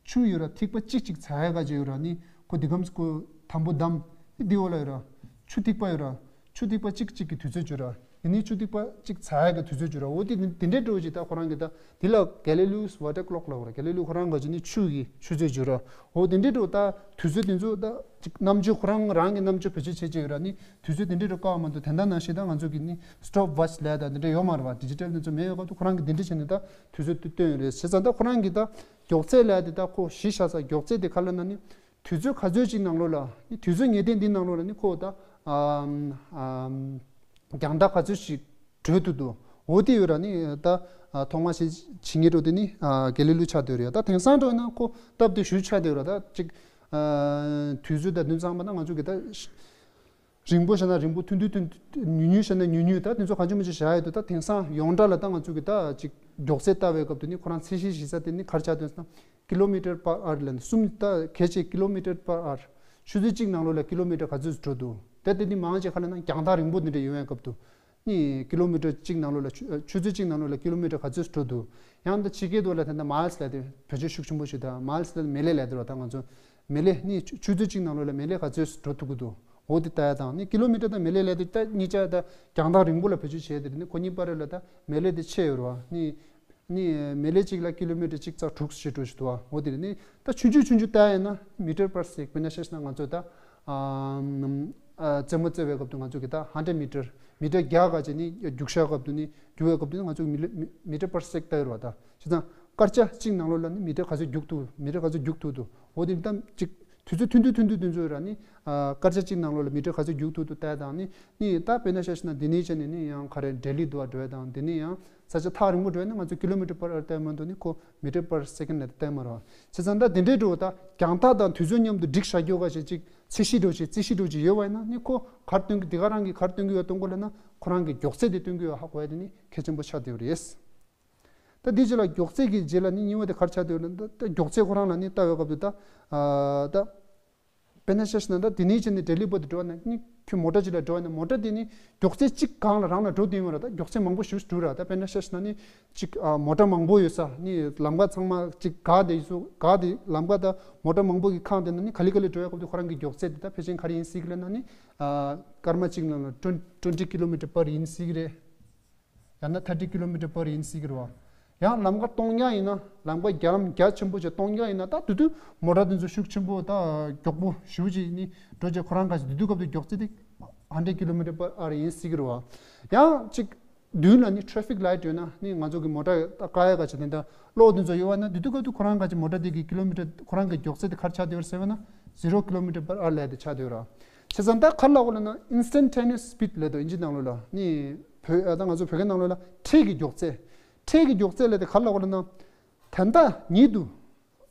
ཆུ་ཡོད་ར། ཐིགས་པ་གཅིག་གཅིག་ཚ་ཡ་ག་ཅིག་ཡོད་ར་ནི་ཁོ་དེ་གམ་ཁོ་དམ་པོ་བསྡམས་ནི་དེ་འོག་ལ་ཡོད་ར། ཆུ་ཐིགས་པ་ཡོད་ར། ཆུ་ཐིགས་པ་གཅིག་གཅིག་གི་དུས་ཚོད་བརྗོད་ར། ཡིན་ནི་ཆུ་ཐིགས་པ་གཅིག་ཚ་ཡ་གི་དུས་ཚོད་བརྗོད་ར། འོ་དེ་དེ་འདྲའི་འགྲོ་ཅིག་ད་ཁོ་རང་གི་ད་དེ་ལ་Galileo's water clock ལབ་ར། གེ་ལི་ལིའུ་ཁོ་རང་ག་ཅིག་ནི་ཆུ་གི་ཆུ་ཚོད་བརྗོད་ར། འོ་དེ་འདྲའི་འགྲོ་ད་དུས་ཚོད་དེ་ཚོ་ད་ཅིག་རྣམ་དཔྱོད་ཁོ་རང་རང་གི་རྣམ་དཔྱོད་བེད་སྤྱོད་བྱེད་ཀྱི་ཡོད་ར་ནི་དུས་ཚོད་དེ་འདྲའི་འགྲོ་དཀའ་བ་མ་གཏོགས་དེ་འདྲ་ནང་བཞིན་ད་ང་ཚོ་གི་ནི་སི་ཊོབ་ཝ་ཆི་ལབ་ད་དེ་འདྲ་ཡོད་མ་རེད་བ། ཌི་ཇི་ཊལ་དེ་ཚོ་མེད་ཡོད་སྐབས་དུ་ཁོ་རང་གི་དེ་འདྲ་བྱས་ནས་ད་དུས་ཚོད་དེ་བཏོན་ཡོད་རེད། བྱས་ཙང་ད་ཁོ་རང་གི་ད་མགྱོགས་ཚད་ལབ་དེ་ད་ཁོ་གཞི་བཞག་ས་མགྱོགས་ཚད་དེ་ག་ལབ་ན་ནི། དུས་ཚོད་ག་ཚོད་ཅིག་ནང་ལོགས་ལ་ནི་དུས་ཚོད་ངེས་གཏན་འདི་ནང་ལོགས་ལ་ནི་ཁོ་ད་ཨམ་ཨམ་རྒྱང་ཐག་ག་ཚོད་ཅིག་བགྲོད་ཐུབ་འདུག་འོ་དེ་ཡོད་ར་ནི་ད་ཨ་ཐོག་མ་ཞིག་བྱེད་ངེས་འགྲོ་དེ་ནི་ཨ་གེ་ལི་ལིའུ་ཆགས་བསྡད་ཡོད་རེད། ད་དེང་སང་འགྲོ་ན་ཁོ་སྟབས་བདེ་ཞུ་ཆགས་བསྡད་ཡོད་ར། ད་ཅིག་ཨ་དུས་ཚོད་ད་དུས་ཚང་མ་ད་ང་ཚོ་གི་ད། རིང་པོ་བྱས་ན་རིང་པོ། ཐུང་ཐུང་ཐུང་ཐུང་། ཉུང་ཉུང་བྱས་ན་ཉུང་ཉུང་། ད་དེང་སང་གང་ཅི་མོ་ཅིག་བཞག་ཡོད་དུས་ད་དེང་སང་ཡོངས་གྲགས་ལ་ད་ང་ཚོ་གི་ད་ཅིག་མགྱོགས་ཚད་ལྟ་བའི་སྐབས་དུ་ནི་ཁོ་རང་ཚད་གཞི་གཞི་ས་དེ་ནི་ག་རེ་ཆགས་འདུག་ཟེར་ན་ཀི་ལོ་མི་ཊར་པར་ཨར་ལ་ནི་གསུམ། ད་གལ་ཆེ་ཀི་ལོ་མི་ཊར་པར་ཨར། ཆུ་ཚོད་གཅིག་ནང་ལོགས་ལ་ཀི་ལོ་མི་ཊར་ག་ཚོད་འགྲོ་འདུག་དེ་དེ་ནི་མང་ཆེ་ག་ལབ་ན་རྒྱང་ཐག་རིང་པོ་དེ་འདྲ་ཡོང་བའི་སྐབས་དུ། ནི་ཀི་ལོ་མི་ཊར་གཅིག་ནང་ལོགས་ལ་ཆུ་ཆུ་ཚོད་གཅིག་ནང་ལོགས་ལ་ཀི་ལོ་མི་ཊར་ག་ཚོད་འགྲོ་འདུག་ཡང་ད་ཕྱི་རྒྱལ་དུ་ལ་ད་ལྟ་མའིལ་སི་ལབ་དེ་བེད་སྤྱོད་ཤུགས་ཆེན་པོ་ཞིག་ད་མའིལ་སི་ལབ་མེ་ལེ་ལབ་དེ་ར། ད་ང་ཚོ་མེ་ལེ་ནི་ཆུ་ཆུ་ཚོད་གཅིག་ནང་ལོགས་ལ་མེ་ལེ་ག་ཚོད་འགྲོ་ཐུབ་ཀྱི་འདུག་འོ་དེ་ལྟ་ཡ་དང་ནི་ཀི་ལོ་མི་ཊར་དང་མེ་ལེ་ལབ་དེ་ད་གཉིས་ཆ་ད་རྒྱང་ཐག་རིང་པོ་ལ་བེད་སྤྱོད་བྱས་དེ་ནི་ཁོ་གཉིས་བར་ལ་ད་མེ་ལེ་དེ་ཆེ་ཡོད་ར་བ། ནི་ནི་མེ་ལེ་གཅིག་ལ་ཀི་ལོ་མི་ཊར་གཅིག་ཙམ་དྲུག་ཞེ་དྲུག་ཞིག་འདུག་བ། འོ་དེ་ནི་ད་ཆུང་ཆུང་ཆུང་ཆུང་ལྟ་ཡ་ཡིན་ན་མི་ཊར་པར་སེ་ཀེན་ཌ། དཔེར་ན་ཆ་བཞག་ན་ང་ཚོ་ད་ཨ་རྩེད་མོ་རྩེ་བའི་སྐབས་དུ་ང་ཚོ་གི་ད་ཧན་ཌེཌ་མི་ཊར་མི་ཊར་བརྒྱ་ག་ཅིག་ནི་རྒྱུག་བཞག་སྐབས་དུ་ནི་རྒྱུག་པའི་སྐབས་དུ་ནི་ང་ཚོ་མི་ལེ་མི་མི་ཊར་པར་སེ་ཀེན་ཌ་ལྟ་ཡོད་ར་བ། ད་བྱས་ཙང་སྐར་ཆ་གཅིག་ནང་ལོགས་ལ་ནི་མི་ཊར་ག་ཚོད་རྒྱུག་ཐུབ། མི་ཊར་ག་ཚོད་རྒྱུག་ཐུབ་འདུག་འོ་དེ་ད་ཅིག་དུས་ཚོད་ཐུང་ཐུང་ཐུང་ཐུང་དུས་ཚོད་ར་ནི་ཨ་སྐར་ཆ་གཅིག་ནང་ལོགས་ལ་མི་ཊར་ག་ཚོད་རྒྱུག་ཐུབ་འདུག་ལྟ་ཡ་དང་ནི་ནི་ད་དཔེར་ན་ཆ་བཞག་ན་འདི་ནས་བྱས་ནས་ནི་ཡང་ག་རེ་ལྡི་ལི་དུ་བ་འགྲོ་ཡ་དང་འདི་ནས་ཡང་ས་ཆ་ཐག་རིང་པོ་འགྲོ་ཡ་ན་ང་ཚོ་ཀི་ལོ་མི་ཊར་པར་ཨར་ལྟ་ཡ་མ་གཏོགས་ནི་ཁོ་མི་ཊར་པར་སེ་ཀེན་ཌ་ལ་ལྟ་ཡ་མ་རེད་བ། བྱས་ཙང་ད་དེ་འདྲའི་འགྲོ་ད་རྒྱང་ཐག་དང་དུས་ཚོད་མཉམ་དུ་སྒྲིག་བཞག་རྒྱུ་ག་ཞིག་ཅིག་ཚད་གཞི་འགྲོ་ཞིག་རྩིས་གཞི་འགྲོ་ཞིག་ཡོད་པ་ཡིན་ན་ནི་ཁོ་ག་རེ་སྟོན་གི་འདི་ག་རང་གི་ག་རེ་སྟོན་གི་ཡོད་སྟོན་གོ་ལབ་ན་ཁོ་རང་གི་མགྱོགས་ཚད་དེ་སྟོན་གི་ཡོད་ཧ་གོ་ཡ་དེ་ནི་གལ་ཆེན་པོ་ཆགས་བསྡད་ཡོད་རེད། ད་འདི་རྗེས་ལ་མགྱོགས་ཚད་ཀྱི་རྗེས་ལ་ནི་གཉིས་པ་དེ་ག་རེ་ཆགས་བསྡད་ཡོད་ན། ད་ད་མགྱོགས་ཚད་ཁོ་རང་ལ་ནི་ལྟ་བའི་སྐབས་དུ་ད་ཨ་ད་དཔེར་ན་ཆ་བཞག་ན་ད་འདི་ནས་བྱས་ནས་ལྡི་ལི་བར་དུ་འགྲོ་བ་ན་ནི་ཁྱོད་མོ་ཊ་ཅིག་ལ་འགྲོ་བ་ན་མོ་ཊ་དེ་ནི་མགྱོགས་ཚད་གཅིག་སྒང་ལ་རང་ལ་འགྲོ་བསྡད་ཡོད་ར། ད་མགྱོགས་ཚད་མང་པོ་ཞིག་འགྲོ་ར། ད་དཔེར་ན་ཆ་བཞག་ན་ནི་གཅིག་ཨ་མོ་ཊ་མང་པོ་ཡོད་ས་ནི་ལམ་ཁ་ཚང་མ་གཅིག་བཀག་བསྡད་ཡོད་ས་བཀག་བསྡད་ལམ་ཁ་ད་མོ་ཊ་མང་པོ་གིས་ཁེངས་བསྡད་ན་ནི་ག་ལེ་ག་ལེ་འགྲོ་ཡ་སྐབས་དུ་ཁོ་རང་གི་མགྱོགས་ཚད་དེ་ད་ཕལ་ཆེར་ག་རེ་ཡིན་སྲིད་གི་ལབ་ན་ནི་ཨ་སྐར་མ་གཅིག་ནང་ལ་twenty twenty kilometer per ཡིན་སྲིད་གི་རེད། ཡང་ན་thirty kilometer per ཡིན་སྲིད་ཀྱི་རེད་བ། ཡང་ལམ་ཁ་སྟོང་རྐྱང་ཡིན་ན་ལམ་ཁ་རྒྱ་ལམ་རྒྱ་ཆེན་པོ་ཅིག་སྟོང་རྐྱང་ཡིན་ན་ད་དེ་དུས་མོ་ཊ་དེ་ཚོ་ཤུགས་ཆེན་པོ་ད་མགྱོགས་པོ་ཞེ་པོ་ཅིག་ནི་འགྲོ་བྱས་ཁོ་རང་ག་ཅིག་དེ་དུས་སྐབས་དུ་མགྱོགས་ཚད་དེ་hundred kilometer per hour ཡིན་སྲིད་ཀྱི་རེད་བ། ཡང་ཅིག་མདུན་ལ་ནི་traffic light ཡོད་ན་ནི་ང་ཚོ་གི་མོ་ཊ་ད་བཀག་ཡ་ག་ཅིག་དེ་འདྲ་གློག་དེ་ཚོ་ཡོད་བ་ན་དེ་དུས་སྐབས་དུ་ཁོ་རང་ག་ཅིག་མོ་ཊ་དེ་གི་ཀི་ལོ་མི་ཊར་ཁོ་རང་གི་མགྱོགས་ཚད་དེ་ག་རེ་ཆགས་བསྡད་ཡོད་རེད་ཟེར་བ་ན་zero kilometer per hour ལབ་དེ་ཆགས་བསྡད་ཡོད་རེད། བྱས་ཙང་ད་ག་རེ་ལབ་དགོས་ལབ་ན་instantaneous speed ལབ་འདུག་ཨིན་ཇི་ནང་ལོགས་ལ། ནི་བོད་ཨ་ད་ང་ཚོ་བོད་སྐད་ནང་ལོགས་ལ་འཕྲལ་གྱི་མགྱོགས་ཚད། འཕྲལ་གྱི་མགྱོགས་ཚད་ལབ་དེ་ག་རེ་ལབ་དགོས་ལབ་ན། ད་ལྟ་ཉིད་དུ།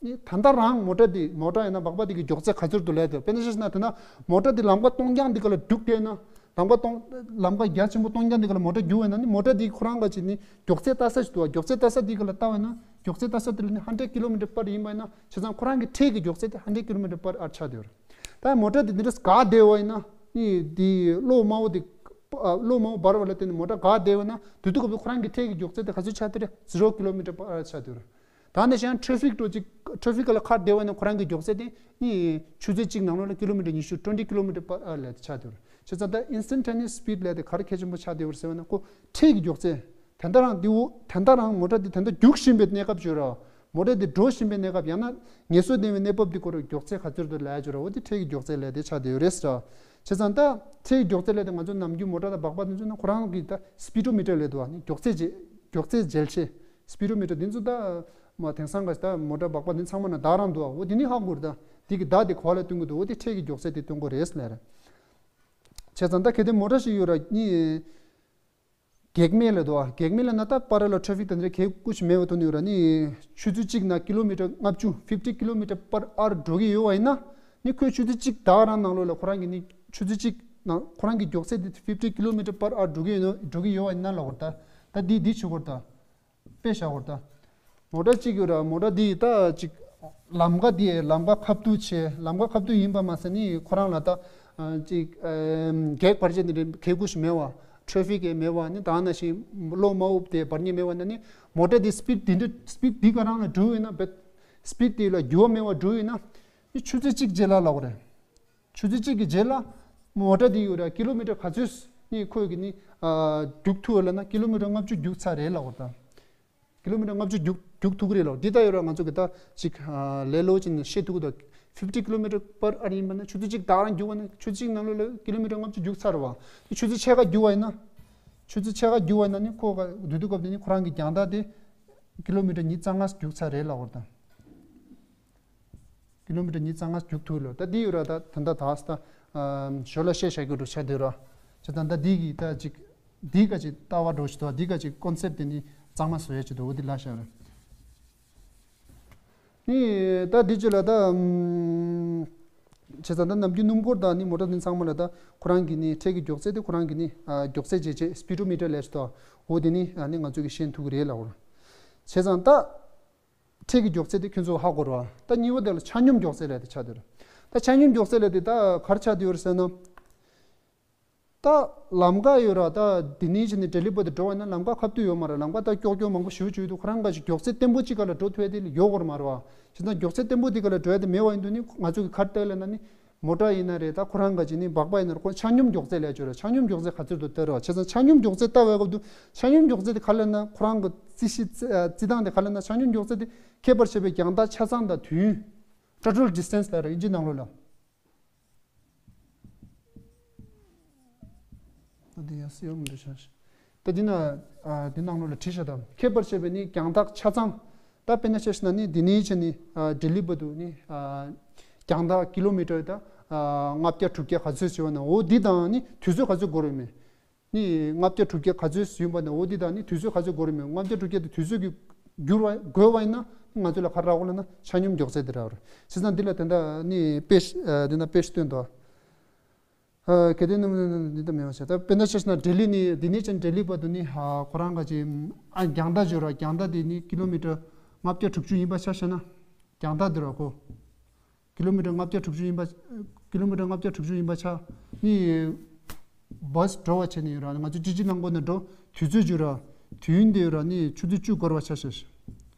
ནི་ད་ལྟ་རང་མོ་ཊ་འདི་མོ་ཊ་ཡིན་ན་སྦག་སྦག་འདི་གི་མགྱོགས་ཚད་ག་ཚོད་འདུག་ལབ་དེ། དཔེར་ན་ཆ་བཞག་ན་དེ་ན་མོ་ཊ་འདི་ལམ་ཁ་སྟོང་རྐྱང་འདི་ག་ལ་རྒྱུག་བསྡད་ན། ལམ་ཁ་སྟོང་ལམ་ཁ་རྒྱ་ཆེན་པོ་སྟོང་རྐྱང་འདི་ག་ལ་མོ་ཊ་རྒྱུག་ཡོད་ན་ནི་མོ་ཊ་འདི་ཁོ་རང་ག་ཅིག་ནི་མགྱོགས་ཚད་ལྟ་ས་ཞིག་འདུག་བ། མགྱོགས་ཚད་ལྟ་ས་འདི་ག་ལ་ལྟ་བ་ཡིན་ན་མགྱོགས་ཚད་ལྟ་ས་དེ་ལ་ནི་hundred kilometer per ཡིན་པ་ཡིན་ན་བྱས་ཙང་ཁོ་རང་གི་འཕྲལ་གྱི་མགྱོགས་ཚད་དེ་hundred kilometer per hour ཆགས་བསྡད་ཡོད་རེད། ད་མོ་ཊ་འདི་འདི་འདྲ་འགག་བསྡད་པ་ཡིན་ན་ནི་འདི་གློག་དམར་པོ་འདི་གློག་དམར་པོ་འབར་བ་ལ་བརྟེན་ནས་མོ་ཊ་འགག་བསྡད་པ་ཡིན་ན་དུས་ཐུག་སྐབས་སུ་ཁོ་རང་གི་འཕྲལ་གྱི་མགྱོགས་ཚད་དེ་ག་ཚོད་ཆགས་བསྡད་རེད། zero kilometer per hour ཆགས་བསྡད་ཡོད་རེད། ད་ནི་གཞན་traffic འགྲོ་ཅིག traffic ལ་ཁར་བསྡད་པ་ཡིན་ན་ཁོ་རང་གི་མགྱོགས་ཚད་དེ་ནི་ཆུ་ཚོད་གཅིག་ནང་ལོགས་ལ་ཀི་ལོ་མི་ཊར་ཉི་ཤུ་twenty kilometer per hour ལ་ཆགས་བསྡད་ཡོད་རེད། བྱས་ཙང་ད་instantaneous speed ལབ་དེ་ག་རེ་གལ་ཆེན་པོ་ཆགས་བསྡད་ཡོད་རེད་ཟེར་བ་ན་ཁོ་འཕྲལ་གྱི་མགྱོགས་ཚད། ད་ལྟ་རང་འདི་འོ་ད་ལྟ་རང་མོ་ཊ་འདི་ད་ལྟ་རྒྱུག་བཞིན་པའི་གནས་སྐབས་ཅིག་ཡོད་རེད། མོ་ཊ་འདི་འགྲོ་བཞིན་པའི་གནས་སྐབས་ཡང་ན་ངལ་གསོ་ལྡན་པའི་གནས་བབ་འདི་ཁོ་རང་མགྱོགས་ཚད་ག་ཚོད་འདུག་ལབ་ཡ་ཅིག་ཡོད་རེད། འོ་དེ་འཕྲལ་གྱི་མགྱོགས་ཚད་ལབ་དེ་ཆགས་བསྡད་ཡོད་རེད་ཟེར། བྱས་ཙང་ད་འཕྲལ་གྱི་མགྱོགས་ཚད་ལབ་དེ་ང་ཚོ་ནམ་རྒྱུན་མོ་ཊ་དང་སྦག་སྦག་འདི་ཚོ་ན་ཁོ་རང་གི་ད་speedometer ལབ་འདུག་བ། ནི་མགྱོགས་ཚད་འཇལ་མགྱོགས་ཚད་འཇལ་ཆས་speedometer འདི་ཚོ་ད་མ་དེང་སང་ག་ད་མོ་ཊ་སྦག་སྦག་འདི་ཚང་མ་ན་བརྡ་རང་འདུག་བ། འོ་དེ་ནི་ཧ་གོ་རེད། ད་འདི་གི་བརྡ་དེ་ག་པ་ལ་སྟོན་གྱི་འདུག་འོ་དེ་འཕྲལ་གྱི་མགྱོགས་ཚད་དེ་སྟོན་གྱི་རེད་ལབ་རེད། བྱས་ཙང་ད་གལ་ཏེ་མོ་ཊ་ཞིག་ཡོད་ར་ནི། གེག་མེད་ལབ་འདུག་བ། གེག་མེད་ལབ་ན་ད་པ་ར་ལ་ཊ་ཕིག་དང་འདི་འདྲ་གེགས་ཀུ་ཅི་མེད་པ་ཐོག་ནས་ཡོད་ར་ནི། ཆུ་ཚོད་གཅིག་ནང་ཀི་ལོ་མི་ཊར་ལྔ་བཅུ་fifty kilometer per hour འགྲོ་གི་ཡོད་པ་ཡིན་ན། ནི་ཁོས་ཆུ་ཚོད་གཅིག་ད་ག་རང་ནང་ལོགས་ལ་ཁོ་རང་གི་ནི་ཆུ་ཚོད་གཅིག་ནང་ཁོ་རང་གི་མགྱོགས་ཚད་དེ་fifty kilometer per hour འགྲོ་གི་ཡོད་ན་འགྲོ་གི་ཡོད་པ་ཡིན་ན་ལབ་དགོས་རེད་ད། ད་འདི་འདི་བྱེད་དགོས་རེད་ད། དཔེ་བཞག་དགོས་རེད་ད། མོ་ཊ་གཅིག་ཡོད་ར། མོ་ཊ་འདི་ད་ཅིག་ལམ་ཁ་འདི་ལམ་ཁ་ཁ་ཐུག་བྱས། ལམ་ཁ་ཁ་ཐུག་ཡིན་པ་མ་ཟད་ནི་ཁོ་རང་ལ་ད་ཨ་ཅིག་ཨ་གེགས་བར་ཆད་འདི་འདྲའི་གེགས་ཀུ་ཅི་མེད་པ། ཊ་ཕིག་གི་མེད་པ་ནི་ད་ནང་བཞིན་གློག་དམར་པོ་དེ་འབར་མཁན་མེད་པ་ན་ནི་མོ་ཊ་འདི་སི་པིཌ་འདི་འདྲ་སི་པིཌ་འདི་ག་རང་ལ་འགྲོ་ཡོད་ན་བེད་སི་པིཌ་དེ་ལ་འགྱུར་བ་མེད་པ་འགྲོ་ཡོད་ན་ནི་ཆུ་ཚོད་གཅིག་རྗེས་ལ་ལབ་དགོས་རེད། ཆུ་ཚོད་གཅིག་གི་རྗེས་ལ་མོ་ཊ་འདི་ཡོད་ར་ཀི་ལོ་མི་ཊར་ག་ཚོད་ནི་ཁོས་ཀྱི་ནི་ཨ་རྒྱུག་ཐུབ་ལབ་ན་ཀི་ལོ་མི་ཊར་ལྔ་བཅུ་རྒྱུག་ཚར་རེད་ལབ་དགོས་རེད་ད། ཀི་ལོ་མི་ཊར་ལྔ་བཅུ་རྒྱུག་རྒྱུག་ཐུབ་ཀྱི་རེད་ལོ། འདི་ལྟ་ཡོད་ར་ང་ཚོ་གི་ད་ཅིག་ཨ་ལས་སླ་པོ་ཅིག་ནས་ཤེས་ཐུབ་ཀྱི་འདུག fifty kilometer per hour ཡིན་པ་ན་ཆུ་ཚོད་གཅིག་ད་རང་རྒྱུག་པ་ན་ཆུ་ཚོད་གཅིག་ནང་ལོགས་ལ་ཀི་ལོ་མི་ཊར་ལྔ་བཅུ་རྒྱུག་ཚར་བ། ཆུ་ཚོད་ཕྱེད་ཀ་རྒྱུག་པ་ཡིན་ན། ཆུ་ཚོད་ཕྱེད་ཀ་རྒྱུག་པ་ཡིན་ན་ནི་ཁོ་ག་དུས་དུས་སྐབས་དེ་ནི་ཁོ་རང་གི་རྒྱང་ཐག་དེ་ཀི་ལོ་མི་ཊར་ཉིས་རྩ་ལྔ་རྒྱུག་ཚར་རེད་ལབ་དགོས་རེད་ད། ཀི་ལོ་མི་ཊར་ཉིས་རྩ་ལྔ་རྒྱུག་ཐུབ་ལོ། ད་འདི་ཡོད་ར་ད་ད་ད་ད་ད་ཨ་ཞོར་ལ་བཤད་བཞག་རྒྱུ་འགྲོ་ཆ་དེ་ར། ཆ་ད་ད་འདི་གི་ད་ཅིག་འདི་ག་ཅིག་ལྟ་བ་འགྲོ་ཞིག་འདུག་འདི་ག་ཅིག་ཀོན་སེབ་དེ་ནི་གཙང་མ་བཟོ་ཡ་ཅིག་འདུག་འོ་འདི་ལ་བཞག་ར། ནི་ད་འདི་ཅིག་ལ་ད་ཨམ་བྱས་ཙང་ད་ནམ་རྒྱུན་སྣུམ་འཁོར་དང་ནི་མོ་ཊ་དེ་ཚང་མ་ལ་ད་ཁོ་རང་གི་ནི་འཕྲལ་གྱི་མགྱོགས་ཚད་དེ་ཁོ་རང་གི་ནི་ཨ་མགྱོགས་ཚད་འཇལ་ཆས་སི་པི་ཌོ་མི་ཊར་ལབ་ཞིག་འདུག་འོ་དེ་ནི་ཨ་ནི་ང་ཚོ་གི་ཤེས་ཐུབ་ཀྱི་རེད་ལབ་དགོས་ར། བྱས་ཙང་ད། འཕྲལ་གྱི་མགྱོགས་ཚད་དེ་ཁྱོད་ཚོ་ཧ་གོ་ར། ད་གཉིས་པ་དེ་ལ་ཆ་སྙོམས་མགྱོགས་ཚད་ལབ་དེ་ཆགས་བསྡད་ར། ད་ཆ་སྙོམས་མགྱོགས་ཚད་ལབ་དེ་ད་ག་རེ་ཆགས་བསྡད་ཡོད་རེད་ཟེར་ན། ད་ལམ་ཁ་ཡོད་ར། ད་འདི་ནས་བྱས་ནས་ལྡི་ལི་བར་དུ་འགྲོ་བ་ཡིན་ན་ལམ་ཁ་ཁ་ཐུག་ཡོད་མ་རེད། ལམ་ཁ་ད་ཀྱོག་ཀྱོག་མང་པོ་ཞེ་པོ་ཅིག་ཡོད་དུས་ཁོ་རང་ག་ཞིག་མགྱོགས་ཚད་བརྟན་པོ་ཅིག་ག་ལ་འགྲོ་ཐུབ་ཡ་དེ་ཡོད་དགོས་ར་མ་རེད་བ། བྱས་ཙང་མགྱོགས་ཚད་བརྟན་པོ་དེ་ག་ལ་འགྲོ་ཡ་དེ་མེད་པ་ཡིན་དུས་ནི་ང་ཚོ་གི་ག་རེ་ལྟ་ཡ་ལབ་ན་ནི། མོ་ཊ་ཡིན་ན་རེད། ད་ཁོ་རང་ག་ཅིག་ནི་སྦག་སྦག་ཡིན་ན་རེད། ཁོ་ཆ་སྙོམས་མགྱོགས་ཚད་ལབ་ཡ་ཅིག་ཡོད་ར། ཆ་སྙོམས་མགྱོགས་ཚད་ག་ཚོད་འདུག་ལྟ་ར་བ། བྱས་ཙང་ཆ་སྙོམས་མགྱོགས་ཚད་ལྟ་བའི་སྐབས་དུ་ཆ་སྙོམས་མགྱོགས་ཚད་དེ་ག་ལབ་ན་ཁོ་རང་གི་རྩིས་གཞི་རྩི་ཨ་རྩི་སྟངས་དེ་ག་ལབ་ན་ཆ་སྙོམས་མགྱོགས་ཚད་དེ་ཁྱད་པར་ཆེ་བའི་རྒྱང་ཐག་ཆ་ཚང་དང་དུས་ཡུན། Total distance ལབ་ར་ཨིན་ཇི་ནང་ལོགས་ལ། ད་འདི་ཡང་སེ་ཡོང་མི་འདུག་ཤག་ད་འདི་ན་ཨ་འདི་ནང་ལོགས་ལ་བྲིས་ཤག་ད་ཁྱད་པར་ཆེ་བའི་ནི་རྒྱང་ཐག་ཆ་ཚང་། ད་དཔེར་ན་ཆ་བཞག་ན་ནི་འདི་ནས་བྱས་ནི་ཨ་ལྡི་ལི་བར་དུ་ནི་ཨ་རྒྱང་ཐག་ཀི་ལོ་མི་ཊར་ད་ཨ་ལྔ་བརྒྱ་དྲུག་བརྒྱ་ག་ཚོད་ཟེར་བ་ན་འོ་འདི་དང་ནི་དུས་ཚོད་ག་ཚོད་འགོར་ཡོད་མེད། ནི་ལྔ་བརྒྱ་དྲུག་བརྒྱ་ག་ཚོད་ཟིན་པ་ན་འོ་འདི་དང་ནི་དུས་ཚོད་ག་ཚོད་འགོར་ཡོད་མེད། ལྔ་བརྒྱ་དྲུག་བརྒྱ་དེ་དུས་ཚོད་ཀྱི་འགྱུར་བ་འགོར་བ་ཡིན་ན་ང་ཚོ་ལ་ག་རེ་རག་གོ་ལབ་ན་ཆ་སྙོམས་མགྱོགས་ཚད་དེ་རག་རེད། བྱས་ཙང་འདི་ལ་དེ་འདྲ་ནི་དཔེ་ཨ་དེ་འདྲ་དཔེ་སྟོན་དོ། ཨ་གལ་ཏེ་ནམ་འདི་ལྟ་མེད་པ་བྱས། ད་དཔེར་ན་ཆ་བཞག་ན་ལྡི་ལི་ནི་འདི་ནས་ཅན་ལྡི་ལི་བར་དུ་ནི་ཧ་ཁོ་རང་ག་ཅིག་ཨ་རྒྱང་ཐག་བརྗོད་ར། རྒྱང་ཐག་དེ་ནི་ཀི་ལོ་མི་ཊར་ལྔ་བརྒྱ་དྲུག་ཅུ་ཡིན་པ་ཆ་བཞག་ན། རྒྱང་ཐག་འདི་ར་ཁོ། ཀི་ལོ་མི་ཊར་ལྔ་བརྒྱ་དྲུག་ཅུ་ཡིན་པ། ཀི་ལོ་མི་ཊར་ལྔ་བརྒྱ་དྲུག་ཅུ་ཡིན་པ་ཆ། ནི། བྷ་སི་འགྲོ་བ་བྱས་ནས་ཡོད་ར། ང་ཚོ་ཅི་ཅི་ནང་སྒོ་ནས་འགྲོ། དུས་ཚོད་བརྗོད་ར། དུས་ཡུན་དེ་ཡོད་ར་ནི་ཆུ་ཚོད་བཅུ་འགོར་བ་ཆ་བཞག་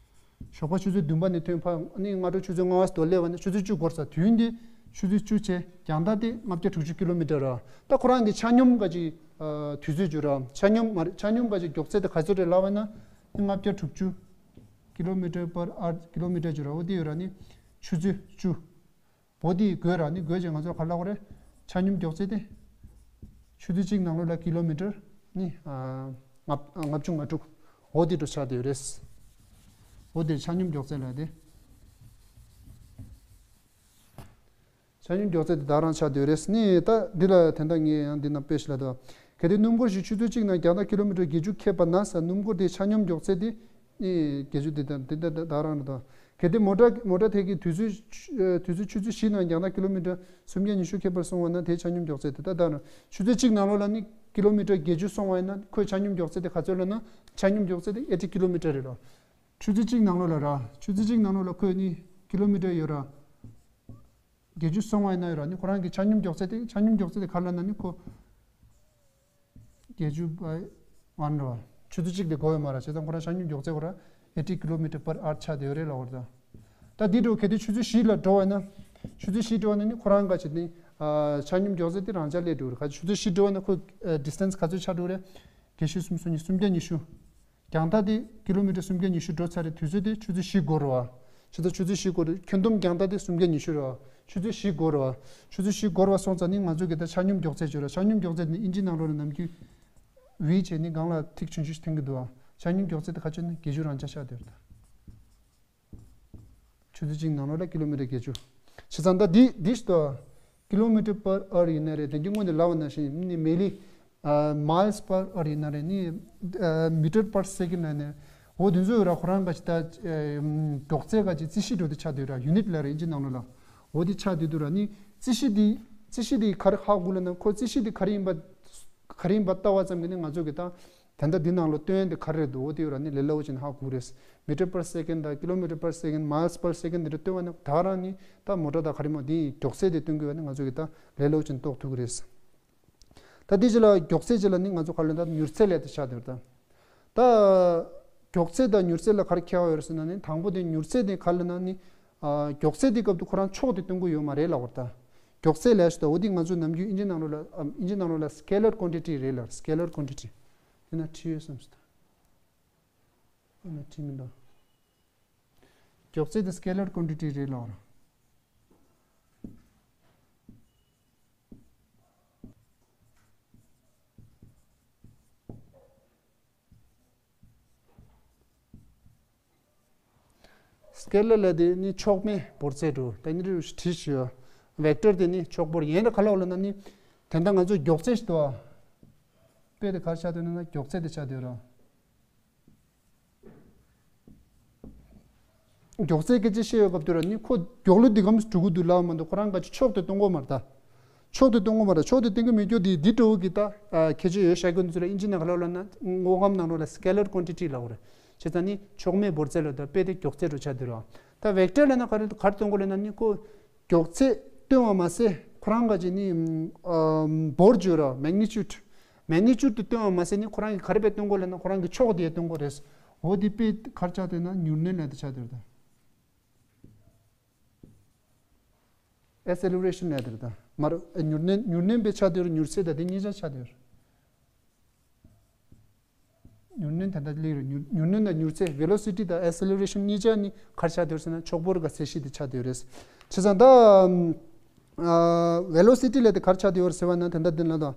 ཞོགས་པ་ཆུ་ཚོད་བདུན་པ་ནས་ཐོན་ཕ་ནི་སྔ་དྲོ་ཆུ་ཚོད་ལྔ་པ་སྟོད་སླེབས་པ་ནི་ཆུ་ཚོད་བཅུ་འགོར་ས། དུས་ཡུན་དེ་ཆུ་ཚོད་བཅུ་བྱས། རྒྱང་ཐག་དེ་ལྔ་བརྒྱ་དྲུག་ཅུ་ཀི་ལོ་མི་ཊར་ར། ད་ཁོ་རང་གི་ཆ་སྙོམས་ག་ཅིག་ཨ་དུས་ཚོད་བརྗོད་ར། ཆ་སྙོམས་མ་རེད། ཆ་སྙོམས་ག་ཅིག་མགྱོགས་ཚད་དེ་ག་ཚོད་རེད་ལབ་པ་ན་ནི་ལྔ་བརྒྱ་དྲུག་ཅུ་ཀི་ལོ་མི་ཊར་པར་ཨར་ཀི་ལོ་མི་ཊར་བརྗོད་ར། འོ་དེ་ཡོད་ར་ནི་ཆུ་ཚོད་བཅུ། འོ་དེ་བགོས་ར་ནི་བགོས་རྗེས་ང་ཚོར་ག་རེ་ལབ་དགོས་རེད། ཆ་སྙོམས་མགྱོགས་ཚད་དེ། ཆུ་ཚོད་གཅིག་ནང་ལོགས་ལ་ཀི་ལོ་མི་ཊར་ནི་ཨ་ལྔ་ལྔ་བཅུ་ང་དྲུག་འོ་དེ་འདྲ་ཆགས་བསྡད་ཡོད་རེད། འོ་དེ་ཆ་སྙོམས་མགྱོགས་ཚད་ལབ་དེ། བྱས་ ཆ་སྙོམས་མགྱོགས་ཚད་དེ་བདག་རང་ཆགས་བསྡད་ཡོད་རེད། ནི་ད་འདི་ལ་དེ་འདྲ་ངས་ཡང་འདི་ན་དཔེ་ཞིག་ལ་འདུག་གལ་ཏེ་སྣུམ་འཁོར་ཞིག་ཆུ་ཚོད་གཅིག་ནང་རྒྱང་ཐག་ཀི་ལོ་མི་ཊར་བརྒྱད་ཅུ་ཁེབས་པ་ན་ཟེར། སྣུམ་འཁོར་དེའི་ཆ་སྙོམས་མགྱོགས་ཚད་དེ་ནི་བརྒྱད་ཅུ་དེ་དང་དེ་འདྲ་བདག་རང་རེད་དོ། གལ་ཏེ་མོ་ཊ་མོ་ཊ་དེ་གིས་དུས་ཚོད་དུས་ཚོད་ཆུ་ཚོད་བཞི་ནང་རྒྱང་ཐག་ཀི་ལོ་མི་ཊར་སུམ་བརྒྱ་ཉི་ཤུ་ཁེབས་པར་སོང་བ་ན། དེའི་ཆ་སྙོམས་མགྱོགས་ཚད་དེ་ད་བདག་རང་། ཆུ་ཚོད་གཅིག་ནང་ལོགས་ལ་ནི་ཀི་ལོ་མི་ཊར་བརྒྱད་ཅུ་སོང་བ་ཡིན་ན། ཁོའི་ཆ་སྙོམས་མགྱོགས་ཚད་དེ་ག་ཚོད་ལབ་ན། ཆ་སྙོམས་མགྱོགས་ཚད་དེ་ཨེ་ཊི་ཀི་ལོ་མི་ཊར་རེད་རོ། ཆུ་ཚོད་གཅིག་ནང་ལོགས་ལ་ར། ཆུ་ཚོད་གཅིག་ནང་ལོགས་ལ་ཁོས་ནི་ཀི་ལོ་མི་ཊར་ཡོད་ར། བརྒྱད་ཅུ་སོང་བ་ཡིན་ན་ཡོད་ར། ནི་ཁོ་རང་གི་ཆ་སྙོམས་མགྱོགས་ཚད་དེ། ཆ་སྙོམས་མགྱོགས་ཚད་དེ་ག་རེ་ལབ་ན་ནི་ཁོ་བརྒྱད་ཅུ་བ་ཝན་ར། ཆུ་ཚོད་གཅིག་དེ་འགོར་ཡོད་མ་ར། བྱས་ཙང་ཁོ་རང་ཆ་སྙོམས་མགྱོགས་ཚད་ཁོ་རང་ཨེ་ཊི་ཀི་ལོ་མི་ཊར་པར་ཨར་ཆགས་བསྡད་ཡོད་རེད་ལབ་པ་རེད་ད། ད་འདི་འགྲོ་གལ་ཏེ་ཆུ་ཚོད་བཞི་ལ་འགྲོ་བ་ན། ཆུ་ཚོད་བཞི་འགྲོ་བ་ན་ནི་ཁོ་རང་ག་ཅིག་ནི་ཨ་ཆ་སྙོམས་མགྱོགས་ཚད་དེ་རང་འཇགས་སླེབས་འགྲོ་རེད། ག་ཆུ་ཚོད་བཞི་འགྲོ་བ་ན་ཁོ་ཨ་ཌི་སི་ཊན་སི་ག་ཚོད་ཆགས་འགྲོ་རེད། བརྒྱད་ཅུ་སུམ་ཅུ་སོ་གཉིས། སུམ་བརྒྱ་ཉི་ཤུ། རྒྱང་ཐག་དེ་ཀི་ལོ་མི་ཊར་སུམ་བརྒྱ་ཉི་ཤུ་འགྲོ་ཚར་རེད། དུས་ཚོད་དེ་ཆུ་ཚོད་བཞི་འགོར་བ། ཆུ་ཚོད་ཆུ་ཚོད་བཞི་འགོར་རེད། ཁྱོན་བསྡོམས་རྒྱང་ཐག་དེ་སུམ་བརྒྱ་ཉི་ཤུ་རེད་བ། ཆུ་ཚོད་བཞི་འགོར་བ། ཆུ་ཚོད་བཞི་འགོར་བ་སོང་ཙང་ནི་ང་ཚོ་གི་ད་ཆ་སྙོམས་མགྱོགས་ཚད་བརྗོད་ར། ཆ་སྙོམས་མགྱོགས་ཚད་ནི་ཨིན་ཇི་ནང་ལོགས་ནས་ནམ་རྒྱུན་ཝི་བྱས་ནི་སྒང་ལ་ཐིག་ཆུང་ཆུང་ཞིག་འཐེན་གི་འདུག་བ། ཆ་སྙོམས་མགྱོགས་ཚད་དེ་ག་ཚོད་ནི་བརྒྱད་ཅུ་རང་འཇགས་ཆགས་བསྡད་ཡོད་རེད་ད། ཆུ་ཚོད་གཅིག་ནང་ལོགས་ལ་ཀི་ལོ་མི་ཊར་བརྒྱད་ཅུ། བྱས་ཙང་ད་འདི་འདི་ཞིག་ཏུ། ཀི་ལོ་མི་ཊར་པར་ཨར་ཡིན་ན་རེད། དེ་གི་སྔོན་ནས་ལབ་པ་ནང་བཞིན་ནི་མི་ལི། ཨ་མའིལ་སི་པར་ཨར་ཡིན་ན་རེད། ནི་ཨ་མི་ཊར་པར་སེ་ཀེན་ནས་ནི། འོ་དེ་ཚོ་ཡོད་ར། ཁོ་རང་ག་ཅིག་ད་ཨ་མགྱོགས་ཚད་ག་ཅིག་རྩིས་གཞི་འགྲོ་དེ་ཆགས་བསྡད་ཡོད་ར། ཡུ་ནིཊ་ལ་རེད་ཨིན་ཇི་ནང་ལོགས་ལ། འོ་དེ་ཆགས་བསྡད་འདུག་ར། ནི་རྩིས་གཞི་དེ་རྩིས་གཞི་དེ་ག་རེ་ཧ་གོ་ལབ་ན། ཁོ་རྩིས་གཞི་དེ་ག་རེ་ཡིན་པ་ག་རེ་ཡིན་པ་ལྟ་བ་ཙམ་གྱིས་ནི་ང་ཚོ་གི་ད། ད་ལྟ་འདི་ནང་ལོ་སྟོན་དེ་ག་རེ་རེད་འདུག་འོ་དེ་ཡོད་ར། ནི་ལས་སླ་བོ་ཅིག་ནི་ཧ་གོ་རེད། མི་ཊར་པར་སེ་ཀེན་དང་ཀི་ལོ་མི་ཊར་པར་སེ་ཀེན། མའིལ་སི་པར་སེ་ཀེན་འདི་འདྲ་སྟོན་པ་ནི་ད་རང་ནི་ད་མོ་ཊར་དང་ག་རེ་མོ་དེ་མགྱོགས་ཚད་དེ་སྟོན་དགོས་པ་ནི་ང་ཚོ་གི་ད་ལས་སླ་བོ་ཅིག་ནི་རྟོགས་ཐུབ་ཀྱི་རེད། ད་དེ་རྗེས་ལ་མགྱོགས་ཚད་རྗེས་ལ་ནི་ང་ཚོ་ག་རེ་ལབ་ན་ད་མྱུར་ཚད་ལབ་དེ་ཆགས་བསྡད་ཡོད་རེད་ད། ད་མགྱོགས་ཚད་དང་མྱུར་ཚད་ལ་ག་རེ་ཁྱད་པར་ཡོད་རེད་ཟེར་ན་ནི། དང་པོ་དེ་མྱུར་ཚད་དེ་ག་རེ་ལབ་ན་ནི། ཨ་མགྱོགས་ཚད་དེ་སྐབས་དུ་ཁོ་རང་ཕྱོགས་དེ་སྟོན་གྱི་ཡོད་མ་རེད་ལབ་པ་རེད་ད། མགྱོགས་ཚད་ལབ་ཞིག་ད། འོ་དེ་ང་ཚོ་ནམ་རྒྱུན་ཨིན་ཇི་ནང་ལོགས་ལ་ཨ་ཨིན་ཇི་ནང་ལོགས་ལ་སི་ཀེ་ལར་ཀོན་ཊི་ཊི་རེད་ལབ། སི་ཀེ་ལར་ཀོན་ཊི་ཊི། དེ་ན་ཁྲིད་ཡོད་བསམ་སོང་ད། ཨ་ན་ཁྲིད་མི་འདུག་མགྱོགས་ཚད་དེ་སི་ཀེ་ལར་ཀོན་ཊི་ཊི་རེད་ལབ་པ་རེད། སི་ཀེ་ལར་ལབ་དེ་ནི་ཕྱོགས་མེད་འབོར་ཚད་འགྲོ། ད་ནི་རུ་བྲིས་ཞུ། ཝེག་ཊར་དེ་ནི་ཕྱོགས་འབོར་ཡིན་ར། ག་ལབ་ལབ་ན་ནི། དེ་འདྲ་ང་ཚོ་མགྱོགས་ཚད་ཞིག་འདུག་ཨ། དཔེ་དེ་ག་རེ་ཆགས་བསྡད་ཡོད་ན་མགྱོགས་ཚད་དེ་ཆགས་བསྡད་ཡོད་ར། མགྱོགས་ཚད་སྐད་ཆ་བཤད་ཡོད་སྐབས་དུ་ར་ནི་ཁོ་མགྱོགས་ལོ་འདི་གམ་འགྲོ་གི་འདུག་ལབ་མ་གཏོགས་ཁོ་རང་ག་ཅིག་ཕྱོགས་དེ་སྟོན་གྱི་མ་རེད་ད། ཕྱོགས་དེ་སྟོན་གྱི་མ་རེད། ཕྱོགས་དེ་སྟོན་གྱི་མེད་རྒྱུ་དེ་འདི་འདྲ་བོ་གི་ད་ཨ་ཁྱད་ཆོས་ཡོད་ཤག་གི་འདུག་ཟེར་ལ། ཨིན་ཇི་ནང་ག་ལབ་ལབ་ན་དངོས་ཁམས་ནང་ལོགས་ལ་སི་ཀེ་ལར་ཀོན་ཊི་ཊི་ལབ་དགོས་རེད། བྱས་ཙང་ནི་ཕྱོགས་མེད་འབོར་ཚད་ལབ་ད་དཔེ་དེ་མགྱོགས་ཚད་འགྲོ་ཆགས་བསྡད་ཡོད་ར། ད་ཝེག་ཊར་ལབ་ན་ག་རེ་ག་རེ་སྟོན་གྱི་ལབ་ན་ནི་ཁོ་མགྱོགས་ཚད་སྟོན་པ་མ་ཟད་ཁོ་རང་ག་ཅིག་ནི་ཨ་འབོར་བརྗོད་ར། མེག་ནི་ཅུ་ཌི། མེག་ནི་ཅུ་ཌི་དེ་སྟོན་པ་མ་ཟད་ནི་ཁོ་རང་གིས་ག་རེ་དཔེ་སྟོན་གྱི་ལབ་ན་ཁོ་རང་གི་ཕྱོགས་དེ་སྟོན་གྱི་རེད། འོ་དེ་དཔེ་ག་རེ་ཆགས་བསྡད་ན་མྱུར་སྣོན་ལབ་དེ་ཆགས་བསྡད་ཡོད་ར་ད། ཨེ་སེ་ལེ་རེ་ཤན་ལབ་དེ་རེད་ད། མ་རེད། མྱུར་སྣོན་མྱུར་སྣོན་དཔེ་ཆགས་བསྡད་ཡོད་ར། མྱུར་ཚད་དང་དེ་གཉིས་ཆ་ཆགས་བསྡད་ཡོད་ར། མྱུར་སྣོན་ད་ལྟ་སླེབས་རེད། མྱུར་མྱུར་སྣོན་དང་མྱུར་ཚད། ཝེ་ལོ་སི་ཊི་དང་ཨེ་སེ་ལེ་རེ་ཤན་གཉིས་ཆ་ནི་ག་རེ་ཆགས་བསྡད་ཡོད་རེད་ཟེར་ན་ཕྱོགས་འབོར་གྱི་ཚད་གཞི་དེ་ཆགས་བསྡད་ཡོད་རེད། བྱས་ཙང་ད་ཨ་ཝེ་ལོ་སི་ཊི་ལབ་དེ་ག་རེ་ཆགས་བསྡད་ཡོད་རེད་ཟེར་བ་ན་དེ་འདྲ་འདི་ལ་ད།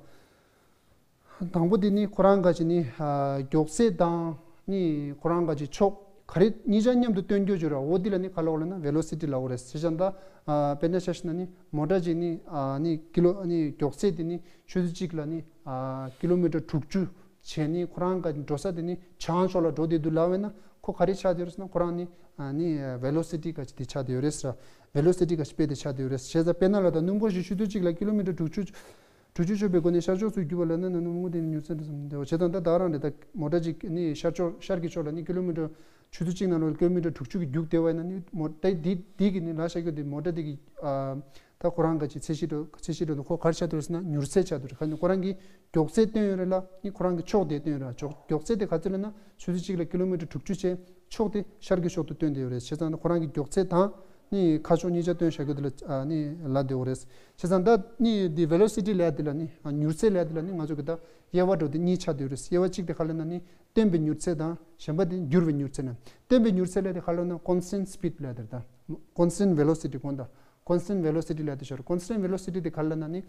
དང་པོ་དེ་ནི་ཁོ་རང་ག་ཅིག་ནི་ཨ་མགྱོགས་ཚད་དང་ནི་ཁོ་རང་ག་ཅིག་ཕྱོགས་ག་རེ་གཉིས་ཆ་མཉམ་དུ་སྟོན་རྒྱུ་བྱུང་ར། འོ་དེ་ལ་ནི་ག་ལབ་ལབ་ན་ཝེ་ལོ་སི་ཊི་ལབ་དགོས་རེད། བྱས་ཙང་ད་ཨ་དཔེར་ན་ཆ་བཞག་ན་ནི་མོ་ཊ་ཅིག་ནི་ཨ་ནི་ཀི་ལོ་ནི་མགྱོགས་ཚད་དེ་ནི་ཆུ་ཚོད་གཅིག་ལ་ནི་ཨ་ཀི་ལོ་མི་ཊར་དྲུག་ཅུ་བྱས་ནི་ཁོ་རང་ག་འགྲོ་ས་དེ་ནི་བྱང་ཕྱོགས་ལ་འགྲོ་བསྡད་འདུག་ལབ་པ་ཡིན་ན་ཁོ་ག་རེ་ཆགས་བསྡད་ཡོད་རེད་ཟེར་ན་ཁོ་རང་ནི་ཨ་ནི་ཝེ་ལོ་སི་ཊི་ག་ཅིག་དེ་ཆགས་བསྡད་ཡོད་རེད་ཟེར། ཝེ་ལོ་སི་ཊི་ག་ཅིག་དཔེ་དེ་ཆགས་བསྡད་ཡོད་རེད། བྱས་ཙང་དཔེར་ན་ལ་ད་སྣུམ་འཁོར་ཞིག་ཆུ་ཚོད་གཅིག་ལ་ཀི་ལོ་མི་ཊར་དྲུག་ཅུ་དྲུག་ཅུ་ཆོད་པའི་སྒོ་ནས་ཤར་ཕྱོགས་སུ་རྒྱུག་པ་ལ་ནི་ནི་སྣུམ་འཁོར་དེ་ནི་མྱུར་ཚད་འགྲོ་བསམ་འདེའོ། བྱས་ཙང་ད་ད་རང་རེད་ད། མོ་ཊ་གཅིག་ནི་ཤར་ཕྱོགས་ཤར་གྱི་ཕྱོགས་ལ་ནི་ཀི་ལོ་མི་ཊར་ཆུ་ཚོད་གཅིག་ནང་ལོགས་ཀི་ལོ་མི་ཊར་དྲུག་ཅུ་གི་རྒྱུག་བསྡད་པ་ཡིན་ན་ནི་མོ་ཊ་དེ་དེ་གི་ནི་ལ་ཤར་གྱི་དེ་མོ་ཊ་དེ་གི་ཨ་ད་ཁོ་རང་ག་ཅིག་ཚད་གཞི་འགྲོ་ཚད་གཞི་འགྲོ་འདུག་ཁོ་ག་རེ་ཆགས་འདུག་ཟེར་ན་མྱུར་ཚད་ཆགས་འདུག་རེད། ཁ་ནི་ཁོ་རང་གི་མགྱོགས་ཚད་སྟོན་ཡོད་རེད་ལ་ནི་ཁོ་རང་གི་ཕྱོགས་དེ་སྟོན་ཡོད་རེད། མགྱོགས་མགྱོགས་ཚད་དེ་ག་ཚོད་ལབ་ན་ཆུ་ཚོད་གཅིག་ལ་ཀི་ལོ་མི་ཊར་དྲུག་ཅུ་བྱས་ཕྱོགས་དེ་ཤར་གྱི་ཕྱོགས་སུ་སྟོན་བསྡད་ཡོད་རེད། བྱས་ཙང་ཁོ་རང་གི་མགྱོགས་ཚད་དང་ནི་ཁ་ཕྱོགས་གཉིས་ཆ་སྟོན་བཞག་རྒྱུ་དེ་ལ་ཨ་ནི་ལབ་བསྡད་ཡོད་རེད། བྱས་ཙང་ད་ནི་འདི་ཝེ་ལོ་སི་ཊི་ལབ་དེ་ལ་ནི་ཨ་མྱུར་ཚད་ལབ་དེ་ལ་ནི་ང་ཚོ་གི་ད་དབྱེ་བ་འགྲོ་དེ་གཉིས་ཆགས་བསྡད་ཡོད་རེད། དབྱེ་བ་གཅིག་དེ་ག་ལབ་ན་ནི་བརྟན་པའི་མྱུར་ཚད་དང་གཞན་པ་དེ་འགྱུར་བའི་མྱུར་ཚད་ན། བརྟན་པའི་མྱུར་ཚད་ལབ་དེ་ག་ལབ་ན་constant speed ལབ་དེ་རེད་ད། constant velocity དགོངས་དག constant velocity ལབ་དེ་ཤོར། constant velocity དེ་ག་ལབ་ན་ནི་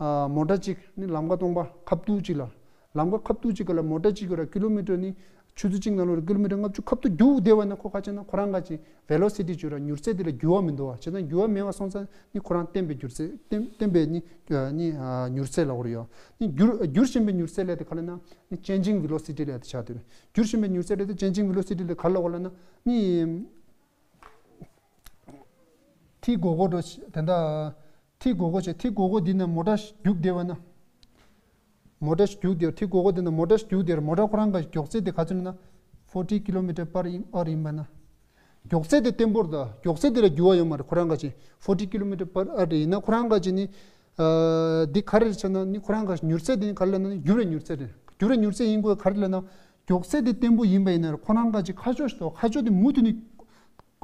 ཨ་མོ་ཊ་གཅིག་ནི་ལམ་ཁ་སྟོང་པ་ཁ་བཏུག་གཅིག་ལ། ལམ་ཁ་ཁ་བཏུག་གཅིག་ག་ལ་མོ་ཊ་གཅིག་གི་ར་ཀི་ལོ་མི་ཊར་ནི་ ཆུ་ཚོད་གཅིག་ནང་ལོགས་ལ་ཀི་ལོ་མི་ཊར་ལྔ་བཅུ་ཁ་ཐུག་རྒྱུག་བསྡད་པ་ན་ཁོ་ག་ཅི་ན་ཁོ་རང་ག་ཅི་ཝེ་ལོ་སི་ཊི་བརྗོད་ར་མྱུར་ཚད་དེ་ལ་འགྱུར་བ་མི་འདུག་བ། བྱས་ཙང་འགྱུར་བ་མེད་པ་སོང་ཙང་ནི་ཁོ་རང་བརྟན་པའི་འགྱུར་ཚད་བརྟན་བརྟན་པའི་ནི་ནི་མྱུར་ཚད་ལ་འོར་ཡོད། ནི་འགྱུར་འགྱུར་བཞིན་པའི་མྱུར་ཚད་ལས་དེ་ག་ལ་ན་ནི་ཅེན་ཇིང་ཝེ་ལོ་སི་ཊི་ལས་དེ་ཆགས་དེ་རེད། འགྱུར་བཞིན་པའི་མྱུར་ཚད་ལས་དེ་ཅེན་ཇིང་ཝེ་ལོ་སི་ཊི་ལས་ག་ལ་འོར་ལ་ན་ནི། ཐིག་གོ་གོ་འགྲོ་ཤ་དེ་འདྲ། ཐིག་གོ་གོ་བྱས་ཐིག་གོ་གོ་འདི་ན་མོ་ཊ་རྒྱུག་བསྡད་པ་ན། མོ་ཊ་རྒྱུག་བསྡད་ཐིག་གོ་གོ་འདི་ན་མོ་ཊ་རྒྱུག་བསྡད་མོ་ཊ་ཁོ་རང་ག་མགྱོགས་ཚད་དེ་ག་ཚོད་ན་ན། forty kilometer per hour ཡིན་པ་ན། མགྱོགས་ཚད་དེ་བརྟན་པོར་ད་མགྱོགས་ཚད་དེ་ལ་འགྱུར་བ་ཡོད་མ་རེད། ཁོ་རང་ག་ཅི་forty kilometer per hour ཡིན་ན་ཁོ་རང་ག་ཅི་ནི། འདི་ག་རེ་རེད་ཆ་ན་ནི་ཁོ་རང་ག་མྱུར་ཚད་དེ་ནི་ག་རེ་ལ་ན་ནི་འགྱུར་བའི་མྱུར་ཚད་རེད། འགྱུར་བའི་མྱུར་ཚད་ཡིན་དགོས་ག་རེ་ལ་ན། མགྱོགས་ཚད་དེ་བརྟན་པོ་ཡིན་པ་ཡིན་ན་ཁོ་རང་ག་ཅི་ཁ་ཕྱོགས་ཤིག་ཏོ་ཁ་ཕྱོགས་དེ་མུ་མཐུད་ནས།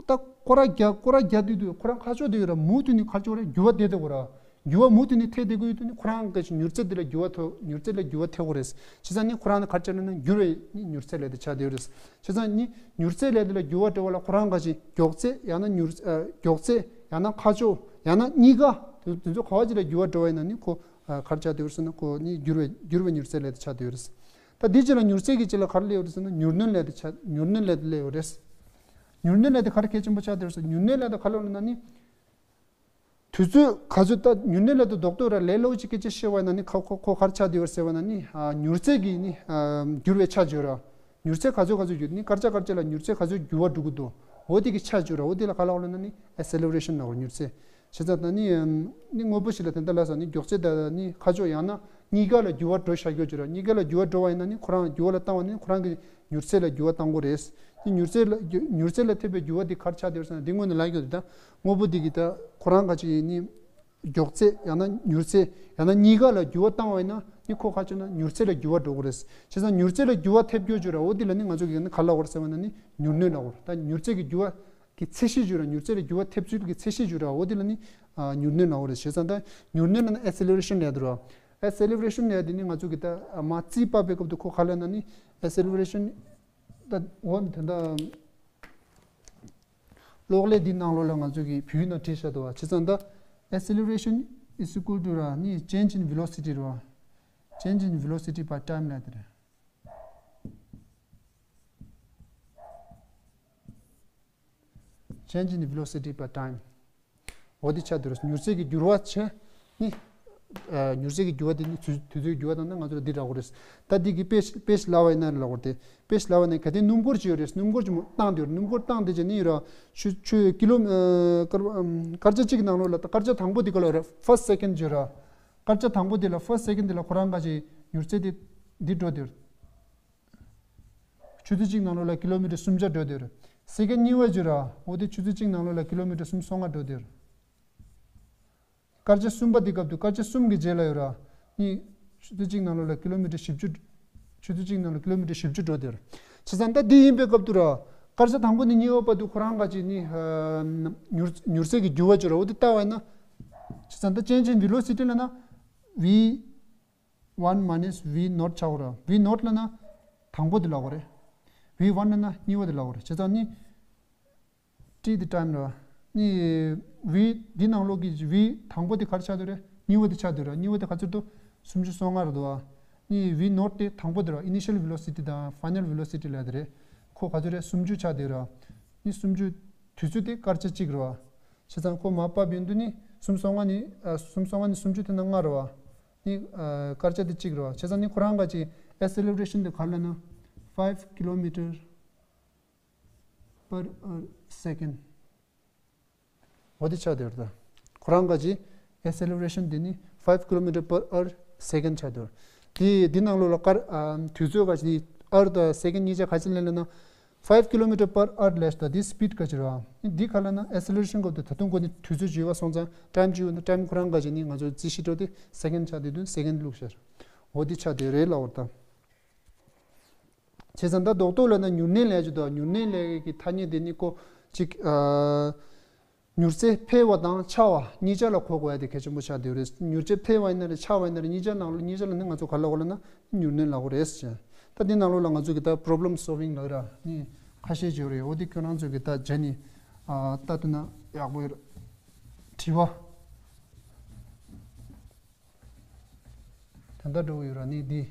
ད་སྐོར་ར་རྒྱག་སྐོར་ར་རྒྱག་དུས་དུས་ཁོ་རང་ཁ་ཕྱོགས་དེ་ཡོད་ར་མུ་མཐུད་ནས་ཁ་ཕྱོགས་ར་འགྱུར་བ་དེ་དེ་གོ་ར། འགྱུར་བ་མུ་མཐུད་ནས་ཐེབས་དེ་གོ་ཡོད་དུས་ནི་ཁོ་རང་གི་མྱུར་ཚད་དེ་ལ་འགྱུར་བ་ཐོ་མྱུར་ཚད་ལ་འགྱུར་བ་ཐེབས་གོ་རེད། བྱས་ཙང་ནི་ཁོ་རང་ནི་ག་རེ་བྱས་ན་ན་འགྱུར་བའི་ནི་མྱུར་ཚད་ལས་དེ་ཆགས་དེ་ཡོད་རེད། བྱས་ཙང་ནི་མྱུར་ཚད་ལས་དེ་ལ་འགྱུར་བ་འགྲོ་བ་ལ་ཁོ་རང་ག་ཅི་མགྱོགས་ཚད་ཡང་ན་མྱུར་མགྱོགས་ཚད་ཡང་ན་ཁ་ཕྱོགས་ཡང་ན་གཉིས་ཀ་དེ་དེ་ཚོ་ག་བ་ཅི་ལ་འགྱུར་བ་འགྲོ་བ་ཡིན་ན་ནི་ཁོ་ག་རེ་ཆགས་དེ་ཡོད་རེད་ཟེར་ན་ཁོ་ནི་འགྱུར་བའི་འགྱུར་བའི་མྱུར་ཚད་ལས་དེ་ཆགས་དེ་ཡོད་རེད། ད་འདི་ཅི་ལ་མྱུར་ཚད་ཀྱི་ཅི་ལ་ག་རེ་ལས་ཡོད་རེད་ཟེར་ན་མྱུར་གནོན་ལས་དེ་ཆགས་མྱུར་གནོན་ལས་དེ་ལས་ཡོད་རེད། མྱུར་གནོན་ལས་དེ་ག་རེ་གལ་ཆེན་པོ་ཆགས་དེ་རེད་ཟེར་མྱུར་གནོན་ལས་དེ་ག་ལ་ལབ་ན་ནི། དུས་ཚོད་ག་ཚོད་ད་མྱུར་གནོན་ལས་དེ་རྡོག་རྡོག་ར་ལས་སླ་པོ་ཅིག་སྐད་ཆ་བཤད་པ་ཡིན་ན་ནི་ཁ་ཁོ་ཁོ་ག་རེ་ཆགས་དེ་ཡོད་ཟེར་བ་ན་ནི་མྱུར་ཚད་ཀྱི་ནི་འགྱུར་བའི་ཆ་བརྗོད་ར། མྱུར་ཚད་ག་ཚོད་ག་ཚོད་འགྱུར་ནི་སྐར་ཆ་སྐར་ཆ་ལ་མྱུར་ཚད་ག་ཚོད་འགྱུར་བ་འགྲོ་གི་འདུག་འོ་དེ་གི་ཆ་བརྗོད་ར་འོ་དེ་ལ་ག་ལབ་ལབ་ན་ནི་ཨེ་སེ་ལེ་རེ་ཤན་ལབ་ར་མྱུར་ཚད། བྱས་ཙང་ད་ནི་ནི་དངོས་པོ་ཞིག་ལ་དེ་འདྲ་ལབ་ས་ནི་མགྱོགས་ཚད་དང་ནི་ཁ་ཕྱོགས་ཡང་ན་གཉིས་ཀ་ལ་འགྱུར་བ་འགྲོ་བཞག་རྒྱུ་བརྗོད་ར་གཉིས་ཀ་ལ་འགྱུར་བ་འགྲོ་བ་ཡིན་ན་ནི་ཁོ་རང་འགྱུར་བ་ལ་བཏང་བ་ནི་ཁོ་རང་གི་མྱུར་ཚད་ལ་འགྱུར་བ་བཏང་དགོས་རེད། ནི་མྱུར་ཚད་ལ་འགྱུར་མྱུར་ཚད་ལ་ཐེབས་པའི་འགྱུར་བ་དེ་ག་རེ་ཆགས་དེ་ཡོད་ཟེར་ན་འདི་སྔོན་ནས་ལབ་ཡོད་དེ་ད་དངོས་པོ་འདི་གི་ད་ཁོ་རང་ག་ཅི་ཡིན་ནི། མགྱོགས་ཚད་ཡང་ན་མྱུར་ཚད་ཡང་ན་གཉིས་ཀ་ལ་འགྱུར་བ་བཏང་བ་ཡིན་ན་ནི་ཁོ་ག་ཅི་ན་མྱུར་ཚད་ལ་འགྱུར་བ་འགྲོ་གི་རེད། བྱས་ཙང་མྱུར་ཚད་ལ་འགྱུར་བ་ཐེབས་རྒྱུ་བརྗོད་ར་འོ་དེ་ལ་ནི་ང་ཚོ་གི་ནི་ག་ལབ་དགོས་རེད་ཟེར་བ་ན་ནི་མྱུར་གནོན་ལབ་དགོས་རེད། ད་མྱུར་ཚད་ཀྱི་འགྱུར་བ་གི་ཚད་གཞི་བརྗོད་ར་མྱུར་ཚད་ལ་འགྱུར་བ་ཐེབས་ཚུལ་གྱི་ཚད་གཞི་བརྗོད་ར་འོ་དེ་ལ་ནི་མྱུར་གནོན་ལབ་དགོས་རེད། བྱས་ཙང་ད་མྱུར་གནོན་ལབ་ན་ཨེ་སེ་ལེ་རེ་ཤན་ལབ་འདུག་ར། ཨེ་སེ་ལེ་རེ་ཤན་ལབ་དེ་ནི་ང་ཚོ་གི་ད་མ་རྩིས་པ་པའི་སྐབས་དུ་ཁོ་ག་ལབ་ན་ནི་ཨེ་སེ་ལེ་རེ་ཤན་ད་འོ་དེ་འདྲ། གློག་ཀླད་འདི་ནང་ལོགས་ལ་ང་ཚོ་གིས་བོད་ཡིག་ནང་བྲིས་བཞག་འདུག་བ། བྱས་ཙང་ད་acceleration is equal to ར་ནི་change in velocity རེད་བ། Change in velocity by time ལབ་དེ་རེད། Change in velocity by time འོ་དེ་ཆགས་འདུག་ར། མྱུར་ཚད་ཀྱི་འགྱུར་བ་བྱས་ནི། ཨ། མྱུར་ཚད་ཀྱི་འགྱུར་བ་དེ་ནི་དུས་དུས་ཚོད་ཀྱི་འགྱུར་བ་དང་ནི་ང་ཚོ་ལ་འདི་རག་གི་རེད། ད་འདི་གི་དཔེ་དཔེ་ཞིག་ལབ་པ་ཡིན་ན་ལབ་དགོས་རེད་དེ། དཔེ་ཞིག་ལབ་པ་ཡིན་ན་གལ་ཏེ་སྣུམ་འཁོར་ཅིག་ཡོད་རེད། སྣུམ་འཁོར་ཅིག་མོ་བཏང་དུས་སྣུམ་འཁོར་བཏང་དེ་བྱས་ནི་ཡོད་ར། ཆུ་ཆུ་ཀི་ལོ་ཨ་སྐར་ཨམ་སྐར་ཆ་གཅིག་གི་ནང་ལོགས་ལ་ད་སྐར་ཆ་དང་པོ་དེ་ག་ལ་རེད། first second ཅིག་ཡོད་ར། སྐར་ཆ་དང་པོ་དེ་ལ་first second དེ་ལ་ཁོ་རང་ག་ཅིག་མྱུར་ཚད་དེ་འདི་འགྲོ་དེ་རེད། ཆུ་ཚོད་གཅིག་ནང་ལོགས་ལ་ཀི་ལོ་མི་ཊར་སུམ་བརྒྱ་འགྲོ་དེ་རེད། སེ་ཀེན་གཉིས་པ་ཅིག་ཡོད་ར། འོ་དེ་ཆུ་ཚོད་གཅིག་ནང་ལོགས་ལ་ཀི་ལོ་མི་ཊར་སུམ་སོ་ལྔ་འགྲོ་དེ་རེད། སྐར་ཆ་གསུམ་པ་དེ་སྐབས་དུ་སྐར་ཆ་གསུམ་གྱི་རྗེས་ལ་ཡོད་ར། ནི་ཆུ་ཚོད་གཅིག་ནང་ལོགས་ལ་ཀི་ལོ་མི་ཊར་བཞི་བཅུ། ཆུ་ཚོད་གཅིག་ནང་ལ་ཀི་ལོ་མི་ཊར་བཞི་བཅུ་འགྲོ་དེ་ར། བྱས་ཙང་ད་འདི་ཡིན་པའི་སྐབས་དུ་ར། སྐར་ཆ་དང་པོ་ནས་གཉིས་པ་བར་དུ་ཁོ་རང་ག་ཅིག་ནི་ཨ་མྱུར་མྱུར་ཚད་ཀྱི་འགྱུར་བ་ཅིག་ར། འོ་དེ་ལྟ་བ་ཡིན་ན། བྱས་ཙང་ད་change in velocity ལབ་ན་V one minus V naught ཆགས་ཀྱི་ར། V naught ལབ་ན་དང་པོ་དེ་ལབ་དགོས་རེད། V one ལབ་ན་གཉིས་པ་དེ་ལབ་དགོས་རེད། བྱས་ཙང་ནི། T the time ར། ནི་V འདི་ནང་ལོགས་ཀྱི་V དང་པོ་དེ་ག་རེ་ཆགས་འདུག་རེད། གཉིས་པ་དེ་ཆགས་འདུག་ར། གཉིས་པ་དེ་ག་ཚོད་འདུག་སུམ་ཅུ་སོ་ལྔ་རེད་འདུག་བ། ནི་V naught དེ་དང་པོ་དེ་ར། initial velocity དང་final velocity ལབ་དེ་རེད། ཁོ་ག་ཚོད་རེད། སུམ་ཅུ་ཆགས་འདུག་ར། ནི་སུམ་ཅུ་དུས་ཚོད་དེ་སྐར་ཆ་གཅིག་རེད་བ། བྱས་ཙང་ཁོ་མར་ཕབ་ཡོང་དུས་ནི་སུམ་སོ་ལྔ་ནི་ཨ་སུམ་སོ་ལྔ་ནི་སུམ་ཅུ་དེ་ན་ལྔ་རེད་བ། ནི་ཨ་སྐར་ཆ་དེ་གཅིག་རེད་བ། བྱས་ཙང་ནི་ཁོ་རང་ག་ཅིག་acceleration དེ་ག་རེ་ལབ་ན་five kilometer per hour second འོ་དེ་ཆགས་བསྡད་ཡོད་རེད་ད། ཁོ་རང་ག་ཅིག་acceleration དེ་ནི་five kilometer per hour second ཆགས་བསྡད་ཡོད་རེད། དེ་དེ་ནང་ལོགས་ལ་སྐར་ཨ་དུས་ཚོད་ག་ཅིག་ནི་hour དང་second གཉིས་ཆ་ག་ཅིག་ལེན་ལབ་ན། five kilometer per hour ལབ་ད་དེ་speed ག་ཅིག་རེད་བ། འདི་ག་ལབ་ན་acceleration སྐབས་དུ་ད་དུང་ཁོ་ནི་དུས་ཚོད་ཅིག་ཡོད་པ་སོང་ཙང་time ཅིག་ཡོད་ན་time ཁོ་རང་ག་ཅིག་ནི་ང་ཚོ་རྩིས་གཞི་འགྲོ་དེ་second ཆགས་བསྡད་དུས་second བླུགས་ཤར། འོ་དེ་ཆགས་བསྡད་ཡོད་རེད་ལབ་པ་རེད་ད། བྱས་ཙང་ད་རྡོག་རྡོག་ལབ་ན་མྱུར་གནོན་ལབ་ཀྱི་འདུག་མྱུར་གནོན་ལབ་ཀྱི་ཐ་སྙད་དེ་ནི་ཀོ་ཅིག་ཨ་མྱུར་ཚད་འཕེལ་བ་དང་ཆག་པ་གཉིས་ཆ་ལ་གོ་དགོས་ཡ་དེ་གལ་ཆེན་པོ་ཆགས་བསྡད་ཡོད་རེད། མྱུར་ཚད་འཕེལ་བ་ཡིན་ན་རེད་ཆག་པ་ཡིན་ན་རེད་གཉིས་ཆ་ནང་ལོགས་གཉིས་ཆ་ལ་ནི་ང་ཚོ་ག་ལབ་དགོས་ལབ་ན་མྱུར་གནོན་ལབ་དགོས་རེད་ཟེར། ད་འདི་ནང་ལོགས་ལ་ང་ཚོ་གི་ད་problem solving ལབ་ར་ནི་ཁ་ཤས་ཅིག་ཡོད་རེད། འོ་དེ་ཁྱོད་རང་ཚོ་གི་ད་བྱས་ནི་ཨ་ལྟ་ཐུབ་ན་ཡག་པོ་ཡོད་རེད། དྲི་བ་ད་ལྟ་འགྲོ་གི་ཡོད་ར་ནི་འདི།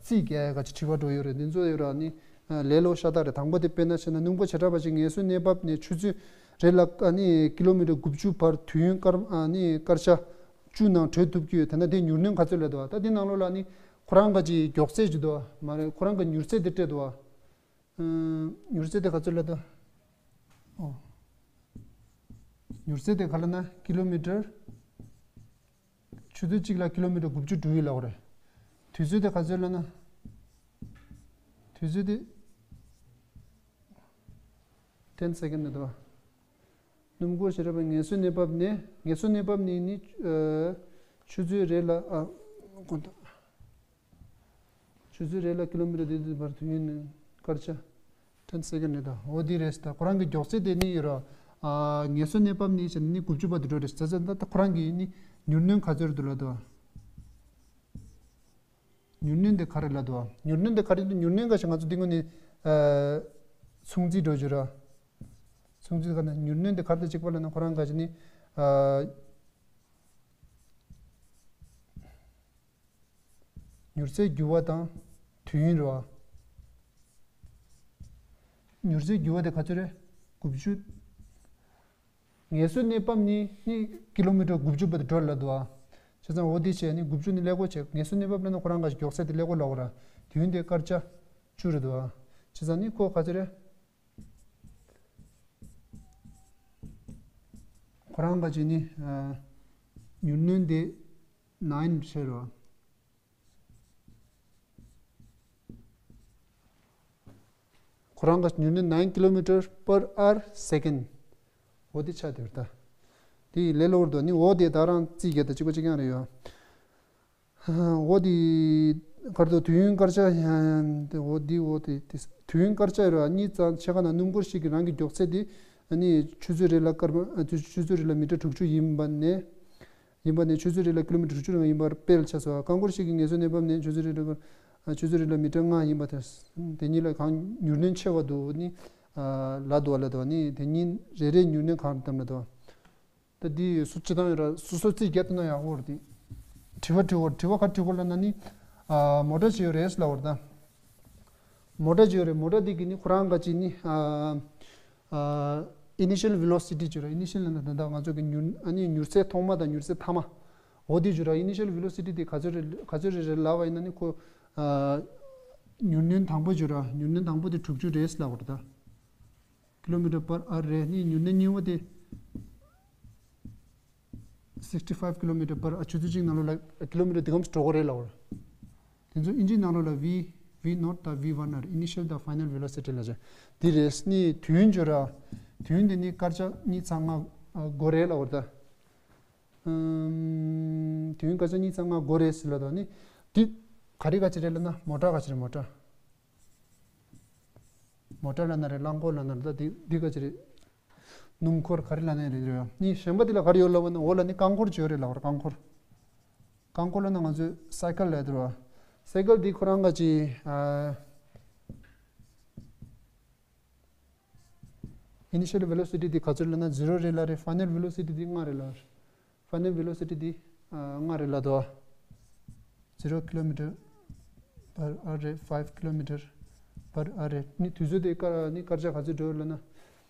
རྩིས་རྒྱག་ཡ་ག་ཅིག་དྲི་བ་འགྲོ་ཡོད་རེད། འདི་ཚོ་ཡོད་ར་ནི་ལས་སླ་པོ་ཤ་སྟག་རེད། དང་པོ་དེ་དཔེར་ན་བྱས་ན་སྣུམ་འཁོར་བྱེ་བྲག་པ་ཅིག་ངལ་གསོའི་གནས་བབ་ནས་ཆུ་ཚོད་རེ་ལ་ཨ་ནི་ཀི་ལོ་མི་ཊར་དགུ་བཅུ་བར་དུས་ཡུན་སྐར་ཨ་ནི་སྐར་ཆ་བཅུ་ནང་བགྲོད་ཐུབ་ཀྱི་ཡོད། དེ་ན་དེ་མྱུར་སྣོན་ག་ཚོད་ལབ་འདུག་བ། ད་དེ་ནང་ལོགས་ལ་ནི་ཁོ་རང་ག་ཅིག་མགྱོགས་ཚད་ཅིག་འདུག་བ། མ་རེད། ཁོ་རང་གི་མྱུར་ཚད་དེ་སྤྲད་འདུག་བ། ཨ་མྱུར་ཚད་དེ་ག་ཚོད་ལབ་འདུག་ཨོ། མྱུར་ཚད་དེ་ག་ལབ་ན་ཀི་ལོ་མི་ཊར། ཆུ་ཚོད་གཅིག་ལ་ཀི་ལོ་མི་ཊར་དགུ་བཅུ་འགྲོ་ཡི་ལབ་པ་རེད། དུས་ཚོད་དེ་ག་ཚོད་ལབ་ན། དུས་ཚོད་དེ་ཏེན་སེ་ཀེན་ཌི་རེད་འདུག་བ། སྣུམ་འཁོར་བྱེ་བྲག་པའི་ངལ་གསོའི་གནས་བབ་ནས། ངལ་གསོའི་གནས་བབ་ནས་ནི་ཨ་ཆུ་ཚོད་རེ་ལ་ཨ་དགོངས་དག་ཆུ་ཚོད་རེ་ལ་ཀི་ལོ་མི་ཊར་དེ་དུས་བར་དུས་ཡུན་ནི་སྐར་ཆ་ཏེན་སེ་ཀེན་ཌི་རེད་ད། འོ་དེ་རེད་ད། ཁོ་རང་གི་མགྱོགས་ཚད་དེ་ནི་ཡོད་ར། ཨ་ངལ་གསོའི་གནས་བབ་ནི་བྱས་ནི་དགུ་བཅུ་བར་དུ་འགྲོ་རེད། བྱས་ཙང་ད་ཁོ་རང་གི་ནི་མྱུར་སྣོན་ག་ཚོད་རེད་འདུག་ལབ་འདུག་བ། མྱུར་སྣོན་དེ་ག་རེ་ལབ་འདུག་བ། མྱུར་སྣོན་དེ་ག་རེ་འདུག་མྱུར་སྣོན་ག་ཞིག་ང་ཚོ་འདི་སྔོན་ནས་ཨ་མཚུངས་རྩིས་འགྲོ་རྒྱུ་ར། མཚུངས་རྩིས་ག་ན་མྱུར་སྣོན་དེ་ག་རེ་དང་གཅིག་པ་ལབ་ན་ཁོ་རང་ག་ཅིག་ནི་ཨ་མྱུར་ཚད་འགྱུར་བ་དང་དུས་ཡུན་རེད་བ། མྱུར་ཚད་འགྱུར་བ་དེ་ག་ཚོད་རེད། དགུ་བཅུ། ངལ་གསོའི་གནས་བབ་ནི་ནི་ཀི་ལོ་མི་ཊར་དགུ་བཅུ་བར་དུ་འགྲོ་ལབ་འདུག་བ། བྱས་ཙང་འོ་དེ་བྱས་ནི་དགུ་བཅུ་ནི་ཀླད་ཀོར་བྱས། ངལ་གསོའི་གནས་བབ་ལབ་ན་ཁོ་རང་ག་ཞིག་མགྱོགས་ཚད་དེ་ཀླད་ཀོར་ལབ་དགོས་ར། དུས་ཡུན་དེ་སྐར་ཆ་བཅུ་རེད་འདུག་བ། བྱས་ཙང་ནི་ཁོ་ག་ཚོད་རེད། ཁོ་རང་ག་ཅིག་ནི་ཨ་མྱུར་སྣོན་དེ་ནའིན་བྱས་རོ། ཁོ་རང་ག་མྱུར་སྣོན་nine kilometer per hour second། འོ་དེ་ཆགས་བསྡད་ཡོད་ད། དེ་ཡི་ལས་སླ་པོ་རེད་འདུག་ནི་འོ་དེ་ད་རང་རྩིས་རྒྱག་ད་གཅིག་པ་གཅིག་རྐྱང་རེད་ཡོད། འོ་དེ་གར་དུ་དུས་ཡུན་སྐར་ཆ་ཡང་འོ་དེ་འོ་དེ་དེ་དུས་ཡུན་སྐར་ཆ་རེད་བ། གཉིས་ཙམ་ཕྱེད་ཀ་ན་སྣུམ་འཁོར་ཞིག་གི་རང་གི་མགྱོགས་ཚད་དེ་ཨ་ནི་ཆུ་ཚོད་རེ་ལ་སྐར་མ་ཨ་ཆུ་ཆུ་ཚོད་རེ་ལ་མི་ཊར་དྲུག་ཅུ་ཡིན་པ་ནས། ཡིན་པ་ནས་ཆུ་ཚོད་རེ་ལ་ཀི་ལོ་མི་ཊར་དྲུག་ཅུ་རེ་ལྔ་ཡིན་པར་དཔེར་ཆ་བཞག་རྐང་འཁོར་ཞིག་གི་ངལ་གསོའི་གནས་བབ་ནས་ཆུ་ཚོད་རེ་ལ་ཆུ་ཚོད་རེ་ལ་མི་ཊར་ལྔ་ཡིན་པ་དེ་དེ་གཉིས་ལ་གང་མྱུར་སྣོན་ཆེ་བ་འདུག་ནི་ལབ་འདུག་བ། ལབ་འདུག་བ། ནི་དེ་གཉིས་རེ་རེ་མྱུར་སྣོན་གང་འདྲ་བཏང་ན་འདུག་བ། ད་འདི་སུ་སྤྱི་བཏང་ཡོད་ར། སོ་སོ་རྩིས་རྒྱག་ཐུབ་ན་ཡག་པོ་རེད། དེ་དྲི་བ་དྲི་བ་དྲི་བ་ག་དྲི་དགོས་ལབ་ན་ནི་མོ་ཊ་ཅིག་ཡོད་རེད་ལབ་པ་རེད་ད། མོ་ཊ་ཅིག་ཡོད་རེད། མོ་ཊ་འདི་གི་ནི་ཁོ་རང་ག་ཅིག་ནི་ཨ་ཨ་initial velocity ཅིག་ཡོད་རེད། initial ལབ་ན་ད་ལྟ་ང་ཚོ་གི་མྱུར་ཨ་ནི་མྱུར་ཚད་ཐོག་མ་དང་མྱུར་ཚད་མཐའ་མ། འོ་དེ་ཅིག་ཡོད་ར། initial velocity དེ་ག་ཚོད་རེད་ག་ཚོད་རེད་རེད་ལབ་པ་ཡིན་ན་ནི་ཁོ་ཨ་མྱུར་སྣོན་དང་པོ་ཅིག་ཡོད་ར། མྱུར་སྣོན་དང་པོ་དེ་དྲུག་ཅུ་རེད་ལབ་པ་རེད་ད། ཀི་ལོ་མི་ཊར་པར་ཨར་རེད། ནི་མྱུར་སྣོན་གཉིས་པ་དེ་sixty five kilometer per hour ཆུ་ཚོད་གཅིག་ནང་ལོགས་ལ་ཀི་ལོ་མི་ཊར་འདི་གམ་ཞིག་འགྲོ་གི་རེད་ལབ་པ་རེད། དེ་ཚོ་ཨིན་ཇི་ནང་ལོགས་ལ་V V naught དང་V one ཨར། initial དང་final velocity ལབ་བྱས། འདི་རེད། ནི་དུས་ཡུན་ཅིག་ཡོད་ར། དུས་ཡུན་དེ་ནི་སྐར་ཆ་གཉིས་ཚེག་ལྔ་ཨ་འགོར་རེད་ལབ་པ་རེད་ད། ཨམ། དུས་ཡུན་སྐར་ཆ་གཉིས་ཚེག་ལྔ་འགོར་རེད་ཟེར་ལབ་དང་ནི། འདི་ག་རེ་ག་ཅི་རེད་ལབ་ན་མོ་ཊ་ག་ཅི་རེད། མོ་ཊ། མོ་ཊ་ལབ་ན་རེད། རླངས་འཁོར་ལབ་ན་རེད། ད་འདི་འདི་ག་ཅི་རེད། སྣུམ་འཁོར་ག་རེ་ལབ་ན་རེད་རེད། ནི་གཞན་པ་འདི་ལ་ག་རེ་ཡོད་ལབ་ན། འོ་ལ་ནི་རྐང་འཁོར་ཅིག་ཡོད་རེད་ལབ་པ་རེད། རྐང་འཁོར། རྐང་འཁོར་ལབ་ན་ང་ཚོས་སའི་ཀལ་ལབ་ཡ་དེ་རེད་བ། སའི་ཀལ་འདི་ཁོ་རང་ག་ཅི་ཨ། initial velocity འདི་ག་ཚོད་ལབ་ན་zero རེད་ལབ་རེད། final velocity འདི་ལྔ་རེད་ལབ་རེད། final velocity འདི་ཨ་ལྔ་རེད་ལབ་འདུག་བ། zero kilometer per hour རེད། five kilometer per hour རེད། ནི་དུས་ཚོད་དེ་སྐར་ནི་སྐར་ཆ་ག་ཚོད་འགྲོ་ཡོད་ལབ་ན།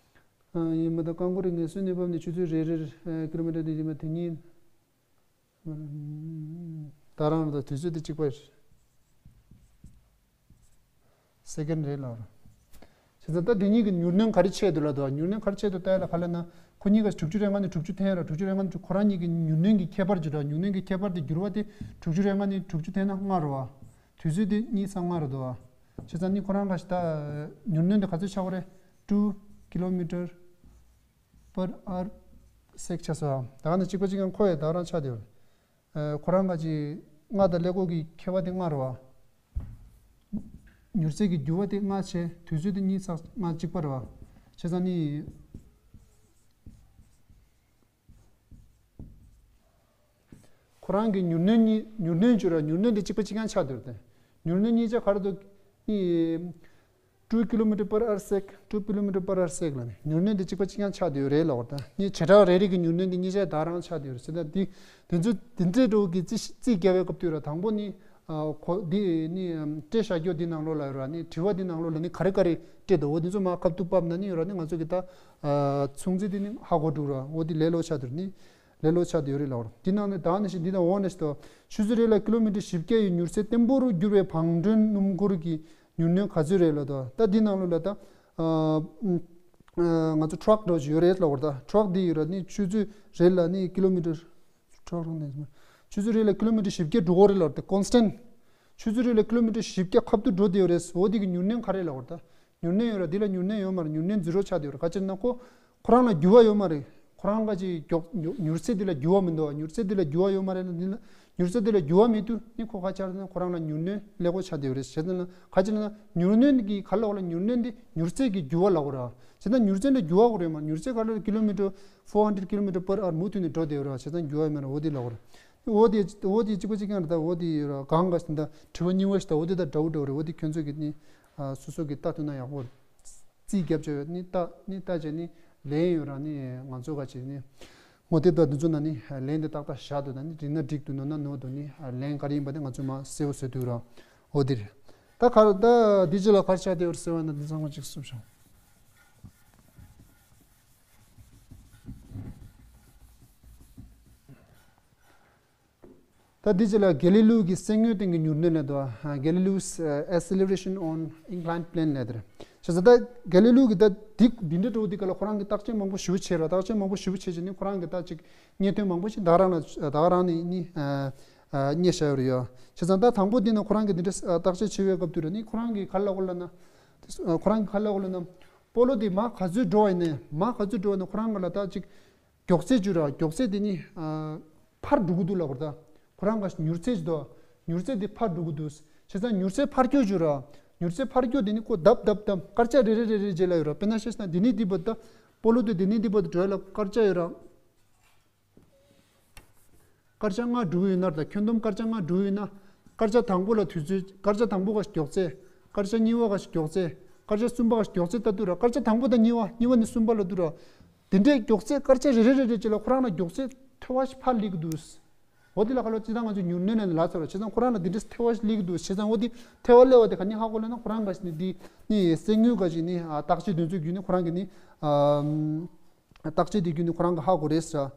ཨ་ཡིན་མ་ད་རྐང་འཁོར་རེ་ངལ་གསོའི་གནས་བབ་ནས་ཆུ་ཚོད་རེ་རེར་ཨ་ཀི་ལོ་མི་ཊར་དེ་ཡིན་མ་དེ་གཉིས། ད་རང་ལ་དུས་ཚོད་དེ་གཅིག་པ་རེད། སེ་ཀེན་རེད་ལབ་ར། བྱས་ཙང་ད་དེ་གཉིས་ཀྱི་མྱུར་སྣོན་ག་རེ་ཆེ་འདུག་ལབ་འདུག་མྱུར་སྣོན་ག་རེ་ཆེ་འདུག་ལྟ་ཡ་ལ་ག་ལབ་ན། ཁོ་གཉིས་ཀ་དྲུག་ཅུ་རེ་ལྔ་ནས་དྲུག་ཅུ་འཐེན་ར། དྲུག་ཅུ་རེ་ལྔ་ནས་དྲུག་ཁོ་རང་གཉིས་ཀྱི་མྱུར་སྣོན་གྱི་ཁྱད་པར་ཅིག་ར། མྱུར་སྣོན་གྱི་ཁྱད་པར་དེ་འགྱུར་བ་དེ་དྲུག་ཅུ་རེ་ལྔ་ནས་དྲུག་ཅུ་འཐེན་ན་ལྔ་རེད་བ། དུས་ཚོད་དེ་གཉིས་ཚེག་ལྔ་རེད་འདུག་བ། བྱས་ཙང་ནི་ཁོ་རང་ག་ཞིག་ད་མྱུར་སྣོན་དེ་ག་ཚོད་ཆགས་ཀྱི་རེད། two kilometer per hour sec ཆགས་སོང་། ད་ག་ནས་གཅིག་པ་གཅིག་རྐྱང་ཁོ་ཡི་ད་རང་ཆགས་བསྡད་ཡོད་རེད། ཨ་ཁོ་རང་ག་ཅིག་ལྔ་དང་ཀླད་ཀོར་གྱི་ཁྱད་པར་དེ་ལྔ་རེད་བ། མྱུར་ཚད་ཀྱི་འགྱུར་བ་དེ་ལྔ་བྱས། དུས་ཚོད་དེ་གཉིས་ཚེག་ལྔ་གཅིག་པ་རེད་བ། བྱས་ཙང་ནི། ཁོ་རང་གི་མྱུར་སྣོན་གཉིས། མྱུར་སྣོན་བརྗོད་ར། མྱུར་སྣོན་དེ་གཅིག་པ་གཅིག་རྐྱང་ཆགས་བསྡད་ཡོད་རེད། མྱུར་སྣོན་གཉིས་ཆ་ག་རེ་འདུག་ནི། two kilometer per hour sec, two kilometer per hour sec ལབ་ནས་མྱུར་སྣོན་དེ་གཅིག་པ་གཅིག་རྐྱང་ཆགས་བསྡད་ཡོད་རེད་ལབ་པ་རེད། ནི་བྱེ་བྲག་རེ་རེ་གི་མྱུར་སྣོན་དེ་གཉིས་ཆ་ད་རང་ཆགས་བསྡད་ཡོད་རེད་ཟེར་ན། དེ་དེ་ཚོ་དེ་འདྲའི་འགྲོ་གི་རྩིས་རྩིས་རྒྱག་པའི་སྐབས་དུས་ར། དང་པོ་ནི་ ཨ་གོ་འདི་ནི་ཨམ་སྤྲད་བཞག་རྒྱུ་འདི་ནང་ལོགས་ལ་ཡོད་ར། ནི་དྲི་བ་འདི་ནང་ལོགས་ལ་ནི་ག་རེ་ག་རེ་སྤྲད་འདུག་འོ་འདི་ཚོ་མར་ཁ་ཐུག་ཕབ་ན་ནི་ཡོད་ར། ནི་ང་ཚོ་གི་ད་ཨ་མཚུངས་ཚིག་འདི་ནི་ཧ་གོ་འགྲོ་ར། འོ་འདི་ལས་སླ་ཆགས་འདུག་ནི་ལས་སླ་ཆགས་འདུག་ཡོད་རེད་ལབ་ར། འདི་ནང་ནས་ད་ནི་ཞིག་འདི་དང་འོག་ནས་ཞིག་ཏུ་ཆུ་ཚོད་རེ་ལ་ཀི་ལོ་མི་ཊར་བཞི་བརྒྱ་ཡི་མྱུར་ཚད་བརྟན་པོ་རུ་འགྱུར་བའི་བང་མགྲོན་སྣུམ་འཁོར་གྱི་མྱུར་སྣོན་ག་ཚོད་རེད་ལབ་འདུག་ད་འདི་ནང་ལོགས་ལ་ད་ཨ་ཨ་ང་ཚོ་ཊག་འདྲ་བོ་ཞིག་ཡོད་རེད་ལབ་ར། ད་ཊག་འདི་ཡོད་ར། ནི་ཆུ་ཚོད་རེ་ལ་ནི་ཀི་ལོ་མི་ཊར་ཊག་རང་ནས་ཆུ་ཚོད་རེ་ལ་ཀི་ལོ་མི་ཊར་བཞི་བརྒྱ་འགྲོ་གི་རེད་ལབ་ར། ད་ཀོན་སི་ཊན་ཊ་ཆུ་ཚོད་རེ་ལ་ཀི་ལོ་མི་ཊར་བཞི་བརྒྱ་ཁ་ཐུག་འགྲོ་བསྡད་ཡོད་རེད། འོ་དེ་གི་མྱུར་སྣོན་ག་རེ་ལབ་ར། ད་མྱུར་སྣོན་ཡོད་ར། དེ་ལ་མྱུར་སྣོན་ཡོད་མ་རེད། མྱུར་སྣོན་ཛི་རོ་ཆགས་བསྡད་ཡོད་ར། ག་ཅི་ན་ཁོ་ཁོ་རང་ལ་འགྱུར་བ་ཡོད་མ་རེད། ཁོ་རང་ག་ཅིག་མགྱོགས་མྱུར་མྱུར་ཚད་དེ་ལ་འགྱུར་བ་མི་འདུག་མྱུར་ཚད་དེ་ལ་འགྱུར་བ་ཡོད་མ་རེད་ན། འདི་ལ་མྱུར་ཚད་དེ་ལ་འགྱུར་བ་མེད་དུས་ནི་ཁོ་ག་ཅི་ལབ་ན་ཁོ་རང་ལ་མྱུར་སྣོན་ལེགས་པོ་ཆགས་བསྡད་ཡོད་རེད། བྱས་ཙང་ན་ག་ཅི་ལབ་ན་མྱུར་སྣོན་གྱི་ག་ལབ་ལ་མྱུར་སྣོན་དེ་མྱུར་ཚད་ཀྱི་འགྱུར་བ་ལབ་དགོས་ར། བྱས་ཙང་མྱུར་ཚད་ལ་འགྱུར་བ་དགོས་རེད་མ། མྱུར་ཚད་ག་ལ་ཀི་ལོ་མི་ཊར་ཕོར་ཧན་ཌེཌ་ཀི་ལོ་མི་ཊར་པར་ཨར་མུ་མཐུད་ནས་འགྲོ་བསྡད་ཡོད་ར། བྱས་ཙང་འགྱུར་བ་ཡོད་མ་རེད། འོ་དེ་ལབ་དགོས་ར། འོ་དེ་འོ་དེ་གཅིག་པ་གཅིག་རྐྱང་རེད། ད་འོ་དེ་ཡོད་ར། གང་ག་ཞིག་ད་དྲི་བ་རྙིང་བ་ཞིག་ད་འོ་དེ་ད་འདྲ་བོ་འདྲ་བོ་རེད། འོ་དེ་ཁྱོད་ཚོ་གི་ནི་ཨ་སོ་སོ་གི་ལྟ་ཐུབ་ན་ཡག་པོ་རེད། རྩིས་རྒྱབ་ཆོག་ཡོད་ནི་ལྟ་ནི་ལྟ་བྱས་ནི་ལན་ཡོད་ར། ནི་ང་ཚོ་ག་ཅིག་ནི་ངོ་དེབ་དང་འདི་ཚོ་ན་ནི་ལན་དེ་ཏག་ཏག་བཞག་འདུག་ན་ནི་འགྲིག་ན་འགྲིག་འདུག་ནོར་ན་ནོར་འདུག་ནི་ལན་ག་རེ་ཡིན་པ་དེ་ང་ཚོས་མ་གསལ་པོ་བཟོ་འདུག་ར། འོ་དེ་རེད། ད་ག་རེ་ད་འདི་རྗེས་ལ་ག་རེ་ཆགས་བསྡད་ཡོད་རེད་ཟེར་བ་ན་འདི་ཚང་མ་ཅིག་གསུངས་བྱུང་། ད་འདི་རྗེས་ལ་གེ་ལི་ལིའུ་གི་གསེར་དངུལ་སྟེང་གི་མྱུར་སྣོན་ལབ་འདུག་ཨ། Galileo's uh, acceleration on inclined plane ལབ་དེ་རེད། བྱས་ཙང་ད་གེ་ལི་ལིའུ་གི་ད་འདི་འདི་འདྲ་འགྲོ་འདི་ག་ལ་ཁོ་རང་གི་བརྟག་དཔྱད་མང་པོ་ཞེ་པོ་བྱས་ར། བརྟག་དཔྱད་མང་པོ་ཞེ་པོ་བྱས་བྱས་ནི་ཁོ་རང་གི་ད་ཅིག་རྙེད་དོན་མང་པོ་ཞིག་ད་ག་རང་ལ་ད་ག་རང་ནས་ནི་ཨ་ཨ་རྙེད་བཞག་ཡོད་རེད་ཡ། བྱས་ཙང་ད་དང་པོ་འདི་ན་ཁོ་རང་གི་འདི་འདྲ་ཨ་བརྟག་དཔྱད་བྱེད་པའི་སྐབས་དུས་ར་ནི་ཁོ་རང་གི་ག་ལ་ཁོ་ལ་ན་ཨ་ཁོ་རང་གི་ག་ལ་ཁོ་ལ་ན་སྤོ་ལོ་འདི་མར་ག་ཚོད་འགྲོ་བ་ཡིན་ནའི་མར་ག་ཚོད་འགྲོ་བ་ཡིན་ན་ཁོ་རང་གི་ལ་ད་ཅིག་མགྱོགས་ཚད་བརྗོད་ར། མགྱོགས་ཚད་དེ་ནི་ཨ་འཕར་འགྲོ་གི་འདུག་ལབ་དགོས་རེད་ད། ཁོ་རང་ག་མྱུར་ཚད་ཅིག་འདུག་མྱུར་ཚད་དེ་འཕར་འགྲོ་གི་འདུག་བྱས་ཙང་མྱུར་ཚད་འཕར་སྐྱོད་བརྗོད་ར། མྱུར་ཚད་འཕར་སྐྱོད་དེ་ནི་ཁོ་ལྡབ་ལྡབ་ལྡབ་སྐར་ཆ་རེ་རེ་རེ་རེ་རྗེས་ལ་ཡོད་ར། དཔེར་ན་བཤད་ན་འདི་ནི་འདི་བར་ད་སྤོ་ལོ་དེ་འདི་ནི་འདི་བར་དུ་འགྲོ་ཡ་ལ་སྐར་ཆ་ཡོད་ར། སྐར་ཆ་ལྔ་འགྲོ་གི་ཡོད་ན་ར། ད་ཁྱོན་བསྡོམས་སྐར་ཆ་ལྔ་འགྲོ་གི་ཡོད་ན། སྐར་ཆ་དང་པོ་ལ་དུས་ཚོད། སྐར་ཆ་དང་པོ་ག་ཞིག་མགྱོགས་ཚད། སྐར་ཆ་གཉིས་པ་ག་ཞིག་མགྱོགས་ཚད། སྐར་ཆ་གསུམ་པ་ག་ཞིག་མགྱོགས་ཚད་ལྟ་དུས་ར། སྐར་ཆ་དང་པོ་དང་གཉིས་པ། གཉིས་པ་ནས་གསུམ་པ་ལ་དུས་ར། དེ་འདྲའི་མགྱོགས་ཚད་སྐར་ཆ་རེ་རེ་རེ་རེ་གཅིག་ལ་ཁོ་རང་ལ་མགྱོགས་ཚད་ཐལ་བ་ཞིག་འཕར་སླེབས་ཀྱི་འདུག་འོ་དེ་ལ་ཁ་ལོ་ཅི་ད་ང་ཚོ་མྱུར་སྣོན་ལ་ལབ་ཚར་བ། བྱས་ཙང་ཁོ་རང་ལ་དེ་འདྲའི་ཐལ་བ་ཞིག་སླེབས་ཀྱི་འདུག་བྱས་ཙང་འོ་དེ་ཐལ་བ་སླེབས་པ་དེ་ག་ནས་ཧ་གོ་ལབ་ན་ཁོ་རང་ག་ཞིག་ནས་དེ་ནི་གསེར་དངུལ་ག་ཞིག་ནི་ཨ་བརྟག་དཔྱད་དེ་ཚོའི་བརྒྱུད་ནས་ཁོ་རང་གི་ནི་ཨ་བརྟག་དཔྱད་དེ་བརྒྱུད་ནས་ཁོ་རང་གི་ཧ་གོ་རེད་ཟེར།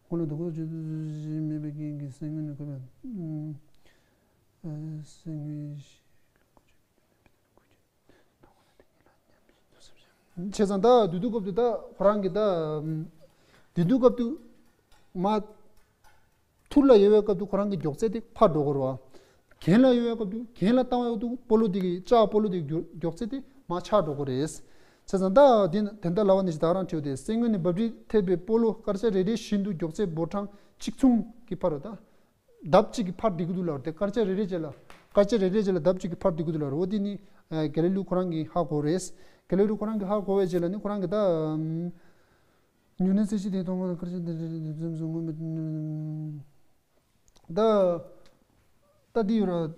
ཁོ་ལ་དུ་གོ་ཅི་མེད་པའི་རྐྱེན་གྱིས་གསེར་དངུལ་ནི་གོ་བས་གསེར་དངུལ། བྱས་ཙང་ད་དུས་དུས་སྐབས་དུ་ད་ཁོ་རང་གི་ད་དུས་དུས་སྐབས་དུ་མ་ཐུར་ལ་ཡོད་པའི་སྐབས་དུ་ཁོ་རང་གི་མགྱོགས་ཚད་དེ་འཕར་འགྲོ་གི་རེད་བ། གྱེན་ལ་ཡོད་པའི་སྐབས་དུ་གྱེན་ལ་བཏང་བའི་སྐབས་དུ་སྤོ་ལོ་དེ་གི་ལྕགས་སྤོ་ལོ་དེ་གི་མགྱོགས་ཚད་དེ་མར་ཆག་འགྲོ་གི་རེད། བྱས་ཙང་ད་དེ་དེ་འདྲ་ལབ་པ་ནི་ཞིག་ད་རང་བྲིས་ཏེ་གསེར་དངུལ་ནི་འབབ་སྦྲིད་ཐེབས་པའི་སྤོ་ལོ་སྐར་ཆ་རེ་རེ་བཞིན་དུ་མགྱོགས་ཚད་འབོར་གྲངས་གཅིག་མཚུངས་ཀྱིས་འཕར་བ་དང་། ལྡབ་གཅིག་གིས་འཕར་བསྡད་ཀྱི་འདུག་ལབ་རེད། སྐར་ཆ་རེ་རེ་རྗེས་ལ། སྐར་ཆ་རེ་རེ་རྗེས་ལ་ལྡབ་གཅིག་གིས་འཕར་བསྡད་ཀྱི་འདུག་ལབ་རེད། འོ་དེ་ནི་ཨ་གེ་ལི་ལིའུ་ཁོ་རང་གིས་ཧ་གོ་རེད། གེ་ལི་ལིའུ་ཁོ་རང་གིས་ཧ་གོ་བའི་རྗེས་ལ་ནི་ཁོ་རང་གིས་ད་ཨམ་མྱུར་སྣོན་རྩིས་གཞི་དེ་གཏོང་བ་ལ་སྐར་ཆ་འདི་འདྲ་རེ་རེ་འཛེམ་བཟོ་ངོ་མི་ད་ད་འདི་ཡོད་ར།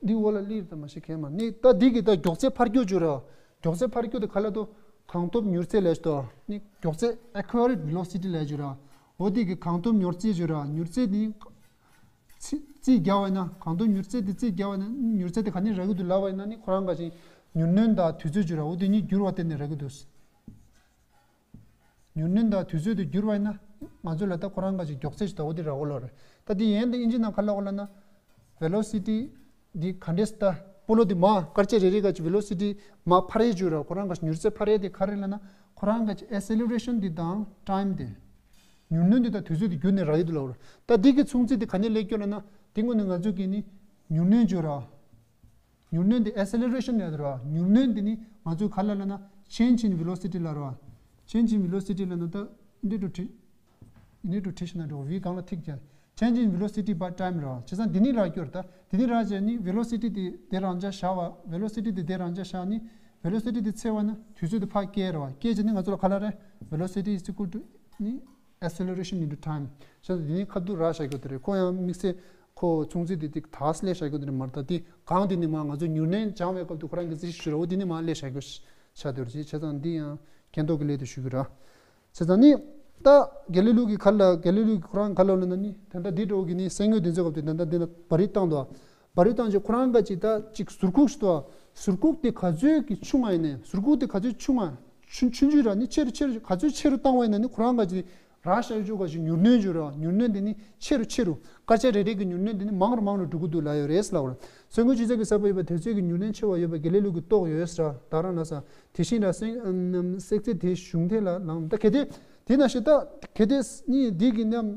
འདི་འོག་ལ་ལིར་ད་མ་ཤེས་མཁན་མ་ནི་ད་འདི་གི་ད་མགྱོགས་ཚད་འཕར་སྐྱོད་བརྗོད་ར། མགྱོགས་ཚད་འཕར་སྐྱོད་དེ་ག་ལ་དོ་གང་ཐོབ་མྱུར་ཚད་ལས་ཤོག་ནི་མགྱོགས་ཚད་accurate velocity ལས་བརྗོད་ར། འོ་དེ་གི་གང་ཐོབ་མྱུར་ཚད་བརྗོད་ར། མྱུར་ཚད་ནི་རྩིས་རྩིས་རྒྱག་པ་ཡིན་ན་གང་ཐོབ་མྱུར་ཚད་དེ་རྩིས་རྒྱག་པ་ཡིན་ན་མྱུར་ཚད་དེ་ག་ནས་རག་གི་འདུག་ལབ་པ་ཡིན་ན་ནི་ཁོ་རང་ག་ཅིག་མྱུར་སྣོན་དང་དུས་ཚོད་བརྗོད་ར། འོ་དེ་གཉིས་བསྒྱུར་བ་བརྟེན་ནས་རག་གི་འདུག་མྱུར་སྣོན་དང་དུས་ཚོད་དུ་བསྒྱུར་བ་ཡིན་ན་ང་ཚོ་ལ་ད་ཁོ་རང་ག་ཅིག་མགྱོགས་ཚད་ཞིག་ད་འོ་དེ་རག་གོ་ལོ་རེད། ད་དེ་ཡན་དེ་ཨིན་ཇི་ནང་ག་ལ་གོ་ལ་ན་velocity འདི་ག་འདྲས་ད་སྤོ་ལོ་འདི་མ་སྐར་ཆ་རེ་རེ་ག་ཅིག་velocity མ་འཕར་ཡས་བརྗོད་ར། ཁོ་རང་ག་ཅིག་མྱུར་ཚད་འཕར་ཡས་དེ་ག་རེ་ལ་ན་ཁོ་རང་ག་ཅིག་acceleration འདི་དང་time འདི་མྱུར་སྣོན་འདི་དང་དུས་ཚོད་འདི་བསྒྱུར་ནས་རག་ཡས་འདུག་ལབ་ར། ད་འདི་གི་མཚུངས་ཚད་འདི་ག་ནས་སླེབས་ཀྱོ་ལ་ན་འདི་དངོས་ནས་ང་ཚོ་གི་ནི་མྱུར་སྣོན་བརྗོད་ར། མྱུར་སྣོན་དེ་acceleration ཡོད་རེད་བ། མྱུར་སྣོན་དེ་ནི་ང་ཚོས་ག་ལ་ལབ་ན་change in velocity ལབ་རེད་བ། change in velocity ལབ་ན་ད་འདི་འགྲོ་བྲིས། འདི་འགྲོ་བྲིས་ཤིག་ན་འགྲོ་བི་གང་ལ་ཐིག་བྱས། change in velocity by time རེད་བ། བྱས་ཙང་འདི་ནི་རག་རྒྱུ་རེད་ད། འདི་ནི་རག་བྱས་ནི་velocity དེ་དེ་རང་འཇགས་བཞག་བ། velocity དེ་དེ་རང་འཇགས་བཞག་ནི་velocity དེ་ཚད་བ་ན་དུས་ཚོད་དེ་ཕར་བསྐྱལ་རེད་བ། བསྐྱལ་བྱས་ནི་ང་ཚོ་ལ་ག་ལ་རེད། velocity is equal to ནི། acceleration into time བྱས་ཙང་འདི་ནི་ཁ་ཐུག་རག་བཞག་རྒྱུ་དེ་རེད། ཁོ་ཡང་དམིགས་བསལ་ཁོ་མཚུངས་ཚད་དེ་ཏིག་ཏག་སླེབས་བཞག་རྒྱུ་དེ་རེད་མ་རེད་ད། དེ་གང་དེ་ནི་མ་ང་ཚོ་མྱུར་སྣོན་སྦྱང་བའི་སྐབས་དུ་ཁོ་རང་གི་རྩིས་ཞུ་ར། འོ་དེ་ནི་མ་སླེབས་བཞག་རྒྱུ་ཆགས་བསྡད་རེད། བྱས་ཙང་འདི་ཡང་མཁྱེན་རྟོགས་ཀྱི་སླད་དུ་ཞུ་གི་ར། བྱས་ཙང་ནི་ད་གེ་ལི་ལིའུ་གི་ག་ལ་གེ་ལི་ལིའུ་གི་ཁོ་རང་ག་ལ་ལབ་ན་ནི་ད་ལྟ་འདི་འདྲ་བོ་གི་ནི་གསེར་དངུལ་འདི་ཚོའི་སྐབས་དུ་ད་ལྟ་འདི་ན་བ་རི་བཏང་འདུག་བ་རི་བཏང་རྗེས་ཁོ་རང་ག་ཅིག་ད་ཅིག་ཟུར་ཁུག་ཞིག་འདུག་ཟུར་ཁུག་དེ་ག་ཚོད་ཀྱི་ཆུང་བ་ཡིན་ནའི་ཟུར་ཁུག་དེ་ག་ཚོད་ཆུང་བ་ཆུང་ཆུང་ཆུང་ར་ནི་ཆེ་རུ་ཆེ་རུ་ག་ཚོད་ཆེ་རུ་བཏང་བ་ཡིན་ན་ནི་ཁོ་རང་ག་ཅིག་རག་ཤ་ཡོད་ཅོག་ག་ཅིག་མྱུར་སྣོན་བྱོས་ར། མྱུར་སྣོན་དེ་ནི་ཆེ་རུ་ཆེ་རུ་སྐར་ཆ་རེ་རེ་གི་མྱུར་སྣོན་དེ་ནི་མང་རུ་མང་རུ་འགྲོ་གི་འདུག་ལབ་ཡོད་རེད་ལབ་པ་རེད། སོན་ཀུན་ཅི་ཚད་ཀྱི་ཟ་བ་ཡོད་པ་དེ་ཚོད་ཀྱི་མྱུར་སྣོན་ཆེ་བ་ཡོད་པ་དགེ་ལེགས་ལུགས་ཀྱི་རྟོགས་ཡོད་ཟེར་ར། ད་རང་ལ་ས་དེ་བཞིན་ར་སེང་སྲེག་རྫས་དེའི་གཞུང་དེ་ལ་ལངས་ད་གལ་ཏེ་དེ་ན་ཤི་ད་གལ་ཏེ་ནི་འདི་གི་ནམ་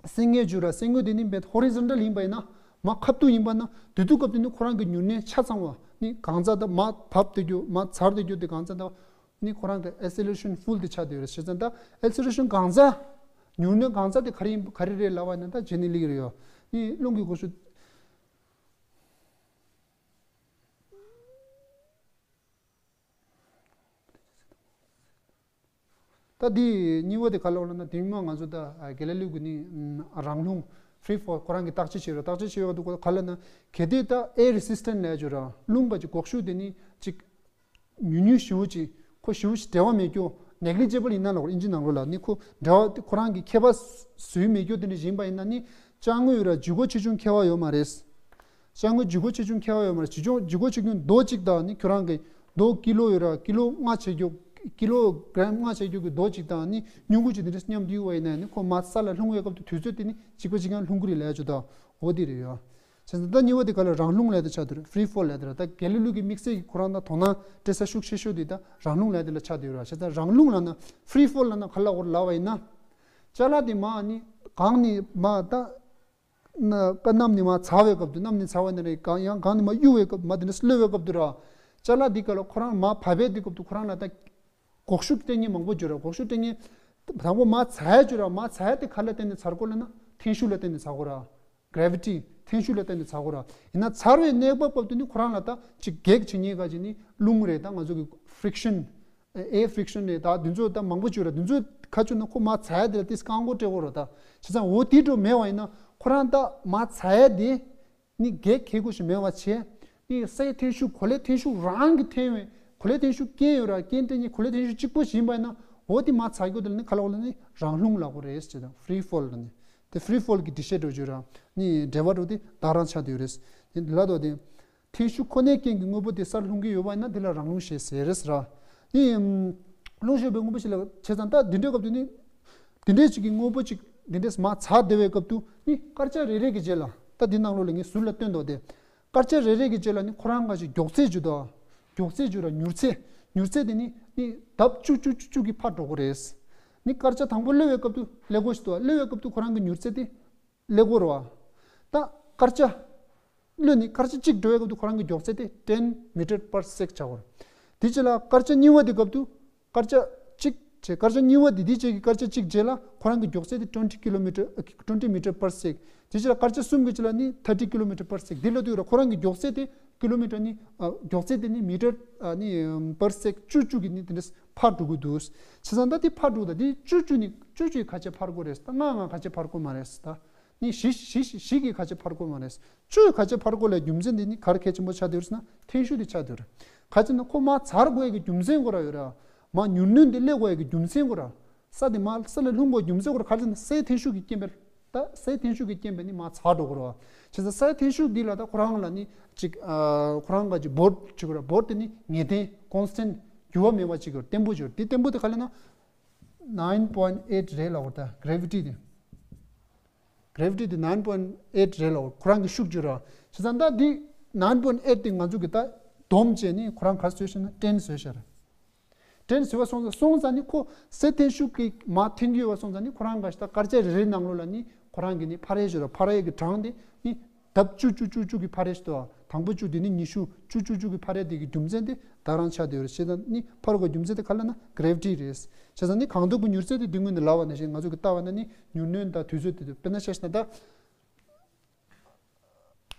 སེང་གེ་བྱོས་ར། སེང་གེ་དེ་ནི་བེད་ཧོ་རི་ཛོན་ཊལ་ཡིན་པ་ཡིན་ན་མ་ཁ་ཐུག་ཡིན་པ་ན་དེ་དུས་སྐབས་དེ་ནི་ཁོ་རང་གི་མྱུར་སྣོན་ཆ་ཚང་བ་ནི་གང་ཚ་ད་མ་བབས་དེ་རྒྱུ་མ་ཚར་དེ་རྒྱུ་དེ་གང་ཚ་ད་ནི་ཁོ་རང་གི་acceleration full དེ་ཆགས་བསྡད་ཡོད་རེད། བྱས་ཙང་ད་acceleration གང་ཚ་མྱུར་སྣོན་གང་ཚ་དེ་ག་རེ་ཡིན་ག་རེ་རེད་ལབ་པ་ཡིན་ན་ད་བྱས་ནས་ལེགས་རེད་ཡོད་ནི་རླུང་གི་གོ་ཤུགས། ད་འདི་གཉིས་པ་དེ་ག་ལ་ལབ་ན་དེ་མ་ང་ཚོ་ད་དགེ་ལེགས་ལུགས་ཀྱི་ནི་རང་རླུང་free fall ཁོ་རང་གི་བརྟག་དཔྱད་བྱས་ཡོད། བརྟག་དཔྱད་བྱས་ཡོད་འདུག་ག་ལ་ན་གལ་ཏེ་ད་air resistant ལབ་ཡ་ཅིག་ཡོད་ར། རླུང་ག་ཅིག་གོག་ཤུགས་དེ་ནི་ཅིག་ཉུང་ཉུང་ཞེ་པོ་ཅིག་ཁོ་ཞེ་པོ་ཅིག་འབྲེལ་བ་མེད་རྒྱུ་negligible ཡིན་ན་ལ་ཨིན་ཇི་ནང་ལོགས་ལ་ནི་ཁོ་འབྲེལ་བ་ཁོ་རང་གི་ཁྱད་པར་བཟོས་མེད་རྒྱུ་དེ་འདྲ་ཡིན་པ་ཡིན་ན་ནི་ཅ་དངོས་ཡོད་ར་ལྗིད་ཁོག་ཆེ་ཆུང་ཁྱད་པར་ཡོད་མ་རེད། ཅ་དངོས་ལྗིད་ཁོག་ཆེ་ཆུང་ཁྱད་པར་ཡོད་མ་རེད། ལྗིད་ཁོག་ལྗིད་ཁོག་ཆེ་ཆུང་རྡོ་གཅིག་དང་ནི་ཁྱོད་རང་གི་རྡོ་ཀི་ལོ་ཡོད་ར། ཀི་ལོ་ལྔ་བྱེད་རྒྱུ་ཀི་ལོ་གྲམ་ལྔ་བྱེད་རྒྱུ་གི་རྡོ་གཅིག་དང་ནི་སྙུང་གུ་གཅིག་དེ་འདྲ་མཉམ་དུ་ཡོད་པ་ཡིན་ན་ནི་ཁོ་མར་ས་ལ་ལྷུང་བའི་སྐབས་དུས་ཚོད་དེ་ནི་གཅིག་པ་གཅིག་རྐྱང་ལྷུང་གི་རེད་ལབ་ཡ་ཅིག་ཡོད་ད། འོ་དེ་རེད་ཡ། བྱས་ཙང་ད་གཉིས་པ་དེ་ག་ལ་རང་རླུང་ལབ་དེ་ཆགས་འདུག་རེད། free fall ལབ་དེ་ར། ད་དགེ་ལེགས་ལུགས་ཀྱི་དམིགས་བསལ་གྱི་ཁོ་རང་ད་དོ་སྣང་སྤྲད་ས་ཤུགས་ཆེ་ཤོས་དེ་ད་རང་རླུང་ལབ་དེ་ལ་ཆགས་བསྡད་ཡོད་ར། བྱས་ཙང་རང་རླུང་ལབ་ན་free fall ལབ་ན་ག་ལ་འོར་ལབ་པ་ཡིན་ན། ཅ་ལག་དེ་མ་ནི་གང་ནི་མ་ད་ན་ཀ་གནམ་ནས་མར་ཚ་བའི་སྐབས་དུ་གནམ་ནས་ཚ་བ་ནི་རེད། གང་ཡང་གང་ནས་མར་གཡུག་པའི་སྐབས་མ་དེ་ནས་གློད་པའི་སྐབས་དུ་ར། ཅ་ལག་འདི་ག་ལ་ཁོ་རང་མར་བབས་པའི་དུས་སྐབས་དུ་ཁོ་རང་ལ་ད་གོག་ཤུགས་སྤྲད་མཁན་མང་པོ་བྱོས་ར། གོག་ཤུགས་སྤྲད་མཁན་དང་པོ་མར་ཚ་ཡ་བྱོས་ར། མར་ཚ་ཡ་དེ་ག་ལ་བརྟེན་ནས་ཚ་གོ་ལབ་ན་འཐེན་ཤུགས་ལ་བརྟེན་ནས་ཚ་གོ་ར། gravity འཐེན་ཤུགས་ལ་བརྟེན་ནས་ཚ་གོ་ར། ཡིན་ན་ཚ་བའི་གནས་བབ་སྐབས་དུ་ནི་ཁོ་རང་ལ་ད་ཅིག་གེགས་བྱེད་མཁན་ག་ཅིག་ནི་རླུང་རེད། ད་ང་ཚོ་གི་friction air friction རེད། ད་འདི་ཚོ་ད་མང་པོ་བྱོས་ར། འདི་ཚོ་ག་བྱོས་ན་ཁོ་མར་ཚ་ཡ་དེ་ལ་ཏིས་རྐང་མགོ་སྤྲད་གོ་ར། ད་བྱས་ཙང་འོ་དེ་འགྲོ་མེད་པ་ཡིན་ན་ཁོ་རང་ད་མར་ཚ་ཡ་དེ་ནི་གེགས་ཁེལ་དགོས་ཤིག་མེད་པ་བྱས་ནི་སའི་འཐེན་ཤུགས་གོ་ལའི་འཐེན་ཤུགས་རང་གི་འཐེན་བས་གོ་ལའི་འཐེན་ཤུགས་རྐྱེན་ཡོད་ར། རྐྱེན་སྤྲད་མཁན་གོ་ལའི་འཐེན་ཤུགས་གཅིག་པོ་ཞིག་ཡིན་པ་ཡིན་ན་འོ་དེ་མར་ཚ་རྒྱུ་དེ་ལ་ནི་ག་ལ་འོ་ལ་ནི་རང་རླུང་ལབ་དགོས་རེད་ཟེར། ད་free fall ལ་ནི་དེ་free fall གི་འགྲེལ་བཤད་འགྲོ་བྱོས་ར། ནི་འབྲེལ་བ་འགྲོ་དེ་ད་རང་ཆགས་བསྡད་ཡོད་རེད། དེ་ལ་དོ་དེ། འཐེན་ཤུགས་ཁོ་ནའི་རྐྱེན་གྱིས་དངོས་པོ་དེ་སར་ལྷུང་གི་ཡོད་པ་ཡིན་ན་དེ་ལ་རང་རླུང་ཞེས་ཟེར་རེད་ཟེར་ར། ནི། རླུང་ཞེས་པའི་དངོས་པོ་ཞིག་ལ་བྱས་ཙང་ད་འདི་འདྲའི་སྐབས་དུ་ནི། འདི་འདྲའི་ཅིག་གི་དངོས་པོ་ཅིག་འདི་འདྲས་མར་ཚ་བསྡད་པའི་སྐབས་དུ་ནི་སྐར་ཆ་རེ་རེ་གི་རྗེས་ལ་ད་འདི་ནང་ལོགས་ལ་ངས་ཟུར་ལ་སྟོན་འདུག་སྟེ། སྐར་ཆ་རེ་རེ་གི་རྗེས་ལ་ནི་ཁོ་རང་ག་ཞིག་མགྱོགས་ཚད་བྱོས་དོ། མགྱོགས་ཚད་བྱོས་ར་མྱུར་ཚད། མྱུར་ཚད་དེ་ནི་ནི་ལྡབ་བཅུ་བཅུ་བཅུ་བཅུ་གི་ཕར་འགྲོ་གི་རེད། ནི་སྐར་ཆ་དང་པོ་སླེབས་པའི་སྐབས་དུ་སླེབས་དགོས་ཤིག་འདུག་སླེབས་པའི་སྐབས་དུ་ཁོ་རང་གི་མྱུར་ཚད་དེ། ཀླད་ཀོར་བ། ད་སྐར་ཆ། གློད་ནི་སྐར་ཆ་གཅིག་འགྲོ་བའི་སྐབས་དུ་ཁོ་རང་གི་མགྱོགས་ཚད་དེ་ten meter per sec ཆགས་ཀོར། དེ་རྗེས་ལ་སྐར་ཆ་གཉིས་པ་དེ་སྐབས་དུ། སྐར་ཆ་གཅིག་བྱས་སྐར་ཆ་གཉིས་པ་དེ་དེ་རྗེས་ཀྱི་སྐར་ཆ་གཅིག་རྗེས་ལ་ཁོ་རང་གི་མགྱོགས་ཚད་དེ twenty kilometer twenty meter per sec དེ་རྗེས་ལ་སྐར་ཆ་གསུམ་གྱི་རྗེས་ལ་ནི་thirty kilometer per sec དེ་ལ་དུས་ར་ཁོ་རང་གི་མགྱོགས་ཚད་དེ་ཀི་ལོ་མི་ཊར་ནི་མགྱོགས་ཚད་དེ་ནི་མི་ཊར་ནི་per sec བཅུ་བཅུ་གི་ནི་དེ་འདྲ་ཕར་འགྲོ་གི་འདུག་བྱས་ཙང་ད་དེ་ཕར་འགྲོ་ད་དེ་བཅུ་བཅུ་ནི་བཅུ་བཅུའི་ཁ་ཆེ་ཕར་སྐོར་རེད། ད་ལྔ་ལྔ་ཁ་ཆེ་ཕར་སྐོར་མ་རེད། ད། ནི་བཞི་བཞི་བཞི་གི་ཁ་ཆེ་ཕར་སྐོར་མ་རེད། བཅུའི་ཁ་ཆེ་ཕར་སྐོར་ལ་རྒྱུ་མཚན་དེ་ནི་ག་རེ་གལ་ཆེན་པོ་ཆགས་བསྡད་ཡོད་ཟེར་ན་འཐེན་ཤུགས་དེ་ཆགས་བསྡད་ཡོད་རེད། ག་ཅི་ན་ཁོ་མར་ཚར་དགོས་ཡ་གི་རྒྱུ་མཚན་ཁོ་ར་ཡོད་ར། མར་མྱུར་སྣོན་དེ་སླེབས་དགོས་ཡ་གི་རྒྱུ་མཚན་ཁོ་ར། ས་དེ་མར་ས་ལ་ལྷུང་དགོས་རྒྱུ་མཚན་ཁོ་ར་ག་རེ་ཟེར་ན་སའི་འཐེན་ཤུགས་ཀྱི་རྐྱེན་པས། ད་སའི་འཐེན་ཤུགས་ཀྱི་རྐྱེན་པས་ནི་མར་ཚར་འགྲོ་གི་རེད་བ། བྱས་ཙང་སའི་འཐེན་ཤུགས་འདི་ལ་ད་ཁོ་རང་ལ་ནི་ཅིག་ཁོ་རང་ག་ཅིག་བོར་ཅིག་ར་བོར་དེ་ནི་ངེས་གཏན་constant འགྱུར་བ་མེད་པ་ཅིག་ཡོད་བརྟན་པོ་ཅིག་ཡོད། དེ་བརྟན་པོ་དེ་ག་ལ་ན་nine point eight རེད་ལབ་པ་ད་gravity དེ། gravity དེ་nine point eight རེད་ལབ་པ་ཁོ་རང་གི་ཤུགས་ཅིག་ར། བྱས་ཙང་ད་འདི་nine point eight དེ་ང་ཚོ་གི་ད་སྡོམ་བྱས་ནི་ཁོ་རང་ག་ཚོད་ཤེ་ན་ten བཟོས་ཤག་ར། དྲན་ཟེར་བ་སོང་ཙང་སོང་ཙང་ནི་ཁོ་སའི་འཐེན་ཤུགས་ཀྱིས་མར་འཐེན་གྱི་ཡོད་པ་སོང་ཙང་ནི་ཁོ་རང་ག་ཞིག་ད་སྐར་ཆ་རེ་རེའི་ནང་ལོགས་ལ་ནི་ཁོ་རང་གི་ནི་འཕར་ཡས་ཞིག་ར་འཕར་ཡས་ཀྱི་གྲངས་དེ་ནི་ལྡབ་བཅུ་བཅུ་བཅུ་བཅུ་གི་འཕར་ཡས་ཞིག་འདུག་དང་པོ་བཅུ་དེ་ནི་ཉི་ཤུ་བཅུ་བཅུ་བཅུ་གི་འཕར་ཡས་དེ་གི་རྒྱུ་མཚན་དེ་ད་རང་ཆགས་བསྡད་ཡོད་རེད། བྱས་ཙང་ནི་འཕར་དགོས་རྒྱུ་མཚན་དེ་ག་ལ་ན་gravity རེད། བྱས་ཙང་ནི་གང་དུ་གི་མྱུར་ཚད་དེ་དེ་སྔོན་ནས་ལབ་པ་ནང་བཞིན་ང་ཚོ་གི་ལྟ་བ་ན་ནི་མྱུར་སྣོན་དང་དུས་ཚོད་དེ་དུས་དཔེར་ན་ཆ་བཞག་ན་ད།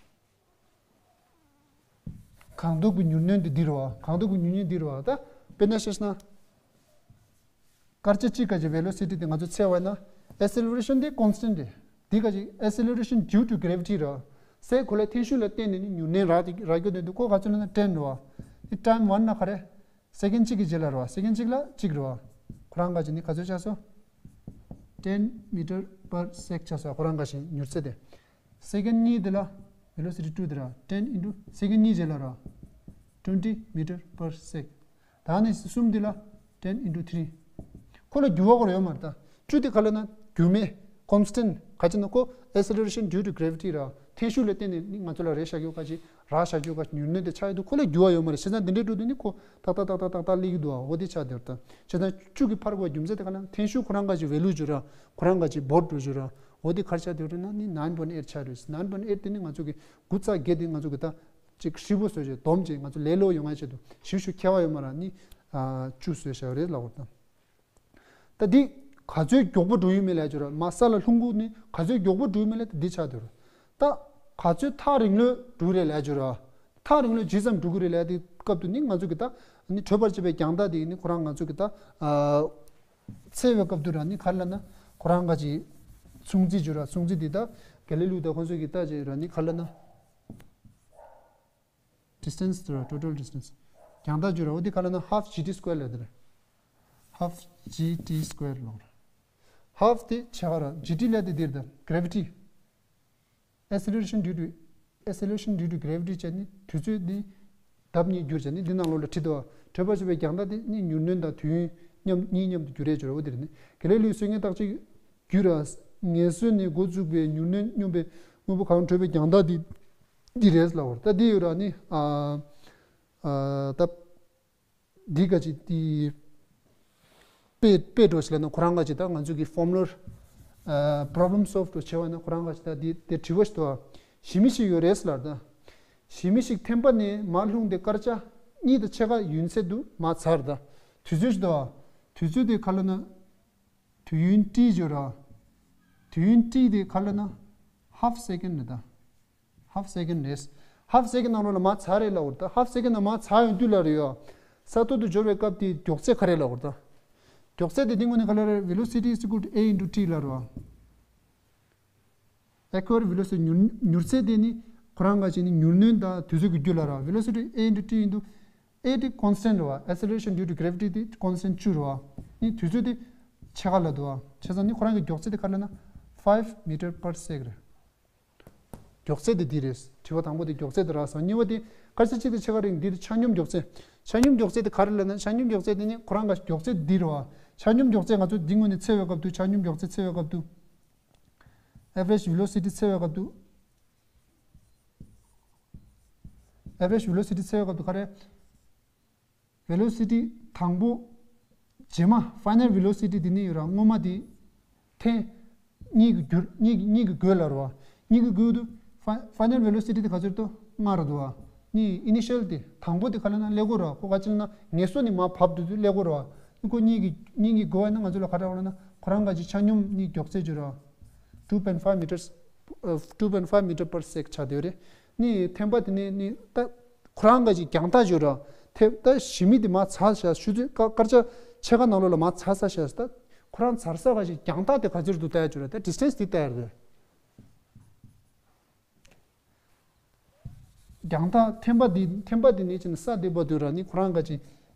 གང་དུ་གི་མྱུར་སྣོན་དེ་འདི་རེད་བ། གང་དུ་གི་མྱུར་སྣོན་འདི་རེད་བ། ད་དཔེར་ན་ཆ་བཞག་ན། སྐར་ཆ་གཅིག་ག་གི་velocity དེ་ང་ཚོ་ཚད་པ་ན་acceleration དེ་constant རེད། འདི་ག་གི་acceleration due to gravity རེད་བ། སའི་གོ་ལའི་འཐེན་ཤུགས་ལ་བརྟེན་ནས་ནི་མྱུར་སྣོན་རག་དེ་རག་རྒྱུ་དེ་འདུག་ཁོ་ག་ཚོད་ན་ten རེད་བ། དེ་time one ན་ག་རེ། second གཅིག་གི་རྗེས་ལ་རེད་བ། second གཅིག་ལ་གཅིག་རེད་བ། ཁོ་རང་ག་གི་ནི་ག་ཚོད་ཆགས་སོང་། ten meter per sec ཆགས་སོང་ཁོ་རང་ག་གི་མྱུར་ཚད་དེ། second གཉིས་དེ་ལ། velocity two དེ་ར་ten into second གཉིས་རྗེས་ལ་ར་twenty meter per sec། ད་ནི་གསུམ་འདི་ལ་ten into three། ཁོ་ལ་འགྱུར་བ་ཁོ་ར་ཡོད་མ་རེད་ད། བཅུ་དེ་ག་ལ་ན་འགྱུར་མེད་constant། ག་ཅི་ན་ཁོ་acceleration due to gravity ར། འཐེན་ཤུགས་ལ་བརྟེན་ནས་ནི་ང་ཚོ་ལ་རེད་བཞག་ཡོད་ག་ཅི་ར་བཞག་ཡོད་ག་ཅི་ཉུང་ནུས་དེ་ཆགས་ཡོད་དུས་ཁོ་ལ་འགྱུར་བ་ཡོད་མ་རེད། བྱས་ཙང་འདི་འདྲའི་དུས་དུ་ནི་ཁོ་ཏག་ཏག་ཏག་ཏག་ཏག་ཏག་སླེབས་ཀྱི་འདུག་ཨ། འོ་དེ་ཆགས་བསྡད་ཡོད་རེད་ད། བྱས་ཙང་བཅུ་གི་ཕར་བ་རྒྱུ་མཚན་དེ་ག་ལ་ན་འཐེན་ཤུགས་ཁོ་རང་ག་ཅི་value འགྱུར་ར། ཁོ་རང་ག་ཅི་བོར་འགྲོ་འགྱུར་ར། འོ་དེ་ག་རེ་ཆགས་བསྡད་ཡོད་རེད་ན་ནི་nine point eight ཆགས་རེད། nine point eight དེ་ནི་ང་ཚོ་གི་དགུ་རྩ་བརྒྱད་དེ་ང་ཚོ་གི་ད་ཅིག་ཧྲིལ་པོ་བཟོས་བྱས་སྡོམ་བྱས་ང་ཚོ་ལས་སླ་པོ་ཡོང་ཡ་ཆེད་དུ་ཞིབ་ཞིབ་ཁྱད་པར་ཡོད་མ་ར་ནི་ཨ་བཅུ་བཟོས་བཞག་རེད་ལབ་པ་དང་། ད་འདི་ག་ཚོད་མགྱོགས་པོ་འགྲོ་ཡོད་མེད་ལབ་ཡ་ཅིག་ཡོད་ར། མར་ས་ལ་ལྷུང་གི་ནི་ག་ཚོད་མགྱོགས་པོ་འགྲོ་ཡོད་མེད་ལབ་ཡ་དེ་འདི་ཆགས་བསྡད་ཡོད་ར། ད་ག་ཚོད་ཐག་རིང་ལོས་འགྲོ་གི་རེད་ལབ་ཡ་ཅིག་ཡོད་ར། ཐག་རིང་ལོས་ཇི་ཙམ་འགྲོ་གི་རེད་ལབ་ཡ་དེ་སྐབས་དུ་ནི་ང་ཚོ་གི་ད་ནི་འཕྲོད་པར་བྱེད་པའི་རྒྱང་ཐག་དེ་ནི་ཁོ་རང་ང་ཚོ་གི་ད་ཨ་འཚོལ་བའི་སྐབས་དུ་ར་ནི་ག་རེ་ལབ་ན་ཁོ་རང་ག་ཅི་མཚུངས་རྩིས་ཅིག་ཡོད་ར། མཚུངས་རྩིས་དེ་ད་ག་ལེ་ལིའུ་དང་ཁོང་ཚོ་གི་ད་ཅིག་ཡོད་ར་ནི་ག་རེ་ལབ་ན། distance དེ་ར་total distance རྒྱང་ཐག་བརྗོད་ར། འོ་དེ་ག་ལ་ན་half G T square ལབ་དེ་ར། half G T square ལོང་ར། half དེ་ཆ་ག་ར། G T ལབ་དེ་དེ་རེད་ད། gravity acceleration due to acceleration due to gravity བྱས་ནི་དུས་ཚོད་འདི་ལྡབ་གཉིས་བསྒྱུར་བྱས་ནི་འདི་ནང་ལོགས་ལ་ཁྲིད་དོ། འཕྲོད་པ་བྱེད་པའི་རྒྱང་ཐག་དེ་ནི་མྱུར་སྣོན་དང་དུས་ཡུན་མཉམ་གཉིས་མཉམ་དུ་བསྒྱུར་རེས་བྱོས་ར། འོ་དེ་རེད་ནི་ག་ལེ་ལིའུ་སྲོལ་ངན་རྟགས་གཅིག་རྒྱུ་ར། ངལ་གསོ་ནས་འགོ་བཙུགས་པའི་མྱུར་སྣོན་སྙོམས་པའི་དངོས་པོ་གང་འཕྲོད་པའི་རྒྱང་ཐག་འདི་འདི་རེད་ལབ་པ་རེད། ད་འདི་ཡོད་ར་ནི་ཨ་ཨ་ད་འདི་ག་ཅི་འདི་དཔེ་དཔེ་འགྲོ་ཞིག་ལབ་ན་ཁོ་རང་ག་ཅི་ད་ང་ཚོ་གི་formula ཨ་problem solve འགྲོ་བྱེད་པ་ན་ཁོ་རང་ག་ཅི་ད་འདི་དེ་དྲི་བ་ཞིག་འདུག་ཨ། ཞི་མི་ཞིག་ཡོད་རེད་ལབ་ད། ཞི་མི་ཞིག་ཐེམ་པ་ནས་མར་ལྷུང་སྟེ་སྐར་ཆ་གཉིས་དང་ཕྱེད་ཀ་ཡུན་ཚད་དུ་མར་འཛེགས་ར་ད། དུས་ཚོད་ཞིག་འདུག་ཨ། དུས་ཚོད་དེ་ག་ལབ་ན། དུས་ཡུན་ཏི་ཡོད་ར། དུས་ཡུན་ཏི་དེ་ག་ལབ་ན་half second རེད་ད། half second རེད། half second ནང་ལོགས་ལ་མར་འཛེགས་རེད་ལབ་པ་རེད་ད། half second ནང་མར་འཛེགས་ཡོང་དུས་ལ་རེད་ཡ། ས་ཐོག་ཏུ་འབྱོར་བའི་སྐབས་དེའི་མགྱོགས་ཚད་ག་རེ་ལབ་པ་རེད་ད། མགྱོགས་ཚད་དེ་འདི་དངོས་གནས་ག་ལ་རེད། velocity is equal to a into t ལབ་རེད་བ། equal velocity མྱུར་མྱུར་ཚད་དེ་ནི་ཁོ་རང་ག་ཅི་ནི་མྱུར་སྣོན་དང་དུས་ཚོད་ཀྱི་རྒྱུ་ལ་ར། velocity a into t into a དེ་constant རེད་བ། acceleration due to gravity དེ་constant བཅུ་རེད་བ། ནི་དུས་ཚོད་དེ་ཕྱེད་ཀ་ལ་འདུག་བ། བྱས་ཙང་ནི་ཁོ་རང་གི་མགྱོགས་ཚད་དེ་ག་རེ་ལབ་ན་five meter per sec རེད། མགྱོགས་ཚད་དེ་འདི་རེད། དྲི་བ་དང་པོ་དེ་མགྱོགས་ཚད་དེ་རག་སོང་། གཉིས་པ་དེ་སྐར་ཆ་གཅིག་དང་ཕྱེད་ཀ་རིང་འདི་དེ་ཆ་སྙོམས་མགྱོགས་ཚད། ཆ་སྙོམས་མགྱོགས་ཚད་དེ་ག་རེ་ལབ་ན་ཆ་སྙོམས་མགྱོགས་ཚད་དེ་ནི་ཁོ་རང་ག་མགྱོགས་ཚད་འདི་རེད་བ། ཆ་སྙོམས་མགྱོགས་ཚད་ང་ཚོ་འདི་དངོས་གནས་འཚོལ་བའི་སྐབས་དུ་ཆ་སྙོམས་མགྱོགས་ཚད་འཚོལ་བའི་སྐབས་དུ། average velocity འཚོལ་བའི་སྐབས་དུ། average velocity འཚོལ་བའི་སྐབས་དུ་ག་རེ། velocity དང་པོ་རྗེས་མ་final velocity དེ་ནི་ཡོད་ར། སྔོན་མ་དེ་འཐེན་གཉིས་ཀྱི་བསྒྱུར་གཉིས་ཀྱི་གཉིས་ཀྱི་བགོས་ལ་རེད་བ། གཉིས་ཀྱི་བགོས་དུ་fi- final velocity དེ་ག་ཚོད་དུ་ལྔ་རེད་འདུག་བ། ནི་initial དེ་དང་པོ་དེ་ག་ལབ་ན་ཀླད་ཀོར་ར། ཁོ་ག་ཅི་ལབ་ན་ངལ་གསོ་ནས་མར་བབས་དུས་དུས་ཀླད་ཀོར་ར། ནི་ཁོ་གཉིས་ཀྱི་གཉིས་ཀྱི་བགོས་ཡིན་ན་ང་ཚོ་ལ་ག་རེ་ཡོང་ལབ་ན་ཁོ་རང་ག་ཅི་ཆ་སྙོམས་ནི་མགྱོགས་ཚད་བརྗོད་ར། two point five meters ཨ། two point five meter per sec ཆགས་བསྡད་ཡོད་རེད། ནི་ཐེམ་པ་དེ་ནས་ནི་ད་ཁོ་རང་ག་ཅི་རྒྱང་ཐག་བརྗོད་ར། ཐེ་ད་ཞི་མི་དེ་མར་འཛེགས་བཞག་ཆུ་ཚོད་སྐར་སྐར་ཆ་ཕྱེད་ཀ་ནང་ལོགས་ལ་མར་འཛེགས་བཞག་ད། ཁོ་རང་འཛེགས་ས་ག་ཅི་རྒྱང་ཐག་དེ་ག་ཚོད་འདུག་ལྟ་ཡ་བརྗོད་ར། ད་distance དེ་ལྟ་ཡ་རེད། རྒྱང་ཐག་ཐེམ་པ་འདི་ཐེམ་པ་འདི་ནི་ཅི་ན་ས་འདི་བར་དུ་ར་ནི་ཁོ་རང་ག་ཅི་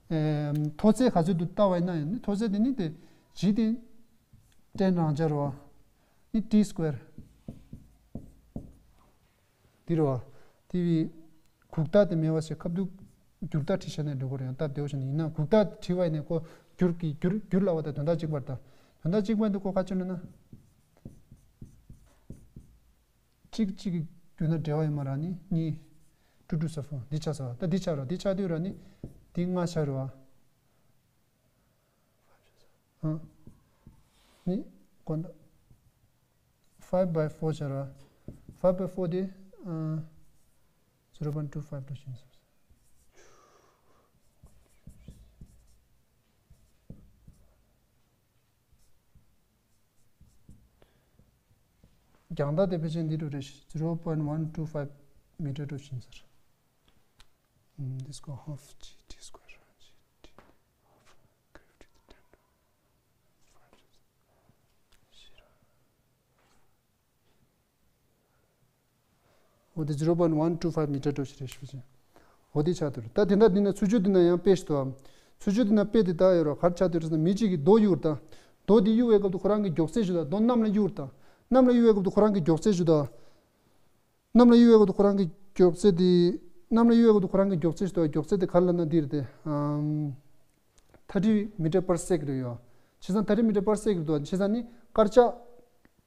ཨེམ་མཐོ་ཚད་ག་ཚོད་འདུག་ལྟ་བ་ཡིན་ན་ཡང་ནི་མཐོ་ཚད་འདི་ནི་དེ་ཇི་དེ་ཊེན་རང་འཇགས་རེད་བ། ནི་ཏི་སྐུ་ཝེར་འདི་རེད་བ། དེ་བི་གུག་རྟགས་དེ་མེད་པ་བྱས་ཁ་བསྡུ་འགྱུར་རྟགས་བྲིས་བྱས་ནས་འགྲོ་གི་རེད། ཡང་སྟབས་བདེ་བོ་བྱས་ནས་ཡིན་ན་གུག་རྟགས་བྲིས་པ་ཡིན་ནས་ཁོ་འགྱུར་གི་འགྱུར་འགྱུར་ལབ་པ་དང་དོན་དག་གཅིག་པ་རེད་ད། དོན་དག་གཅིག་པ་འདི་ཁོ་ག་ཅི་ལབ་ན། གཅིག་གཅིག་གི་བརྒྱུད་ན་འབྲེལ་བ་ཡོད་མ་རེད་ནི་གཉིས། two two seven འདི་ཆགས་ས་བ། ད་འདི་ཆགས་ར། འདི་ཆགས་དུས་ར་ནི་འདི་ལྔ་ཆགས་རེད་བ། ཨ་ནི་དགོངས་དག five by four ཆགས་ར། five by four དེ་ཨ་zero point two five འགྲོ་ཕྱིན་སོང་། རྒྱང་ཐག་དེ་ཕལ་ཆེར་འདི་འདྲ་རེད། zero point one two five meter འགྲོ་ཕྱིན་ཟེར། ཨམ། འདི་སྐོར་half G T square G T half gravity the ten to five ཤེས་ར། འོ་དེ་zero point one two five meter འགྲོ་ཞིག་རེད་ཞུ་ཅིང་། འོ་དེ་ཆགས་འདུག་ད་དེ་འདྲ་འདི་ན་ཚུར་ཕྱོགས་འདི་ན་ཡང་དཔེ་ཞིག་འདུག་ཚུར་ཕྱོགས་འདི་ན་དཔེ་དེ་ལྟ་ཡོད་རོགས། ག་རེ་ཆགས་འདུག་ཟེར་ན་མི་གཅིག་གིས་རྡོ་གཡུགས་དང་། རྡོ་དེ་གཡུགས་པའི་སྐབས་དུ་ཁོ་རང་གི་མགྱོགས་ཚད་ཞུ་དང་། རྡོ་གནམ་ལ་གཡུགས་དང་། གནམ་ལ་གཡུགས་པའི་སྐབས་དུ་ཁོ་རང་གི་མགྱོགས་ཚད་ཞུ་དང་། གནམ་ལ་གཡུག་པའི་སྐབས་དུ་ཁོ་རང་གི་མགྱོགས་ཚད་དེ། གནམ་ལ་གཡུག་པའི་སྐབས་དུ་ཁོ་རང་གི་མགྱོགས་ཚད་ཞིག་འདུག་མགྱོགས་ཚད་དེ་ག་རེ་ལབ་ན་འདི་རེད་དེ། ཨམ། thirty meter per sec རེད་ཡོད། བྱས་ཙང་thirty meter per sec རེད་འདུག་བྱས་ཙང་ནི་སྐར་ཆ་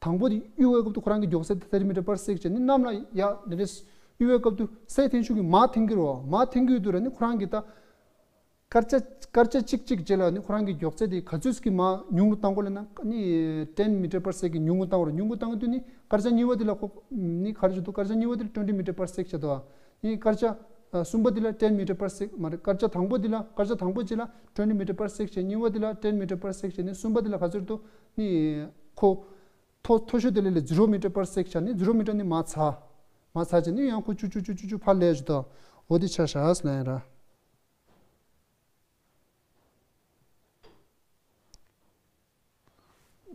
དང་པོ་དེ་གཡུག་པའི་སྐབས་དུ་ཁོ་རང་གི་མགྱོགས་ཚད་དེ་thirty meter per sec བྱས་ནི་གནམ་ལ་ཡར་འདི་འདྲས་གཡུག་པའི་སྐབས་དུ་སའི་འཐེན་ཤུགས་ཀྱིས་མར་འཐེན་གྱི་རེད་བ། མར་འཐེན་གྱི་ཡོད་དུས་ར་ནི་ཁོ་རང་གི་ད་སྐར་ཆ་སྐར་ཆ་གཅིག་གཅིག་རྗེས་ལ་ནི་ཁོ་རང་གི་མགྱོགས་ཚད་དེ་ག་ཚོད་ཀྱི་མར་ཉུང་རུ་བཏང་དགོས་ལབ་ན་ནི་ten meter per sec གི་ཉུང་རུ་བཏང་དགོས་རེད། ཉུང་རུ་བཏང་དུས་ནི་སྐར་ཆ་གཉིས་པ་དེ་ལ་ཁོ་ནི་ག་རེ་བྱེད་འདུག་སྐར་ཆ་གཉིས་པ་དེ་ལ་twenty meter per sec བྱེད་དོ། ནི་སྐར་ཆ་ཨ་གསུམ་པ་དེ་ལ་ten meter per sec མ་རེད། སྐར་ཆ་དང་པོ་དེ་ལ་སྐར་ཆ་དང་པོ་གཅིག་ལ་twenty meter per sec བྱས། གཉིས་པ་དེ་ལ་ten meter per sec བྱས་ནི་གསུམ་པ་དེ་ལ་ག་ཚོད་འདུག་ནི་ཁོ་མཐོ་མཐོ་ཤོས་དེ་ལ་ལས་zero meter per sec བྱས་ནི་zero meter ནི་མར་ཚ། མར་ཚ་བྱས་ནི་ཡང་ཁོ་ཅུ་ཅུ་ཅུ་ཅུ་ཅུ་ཕར་ལས་བྱེད་དོ། འོ་དེ་ཆ་བཞག་ལབ་ཡིན་ར།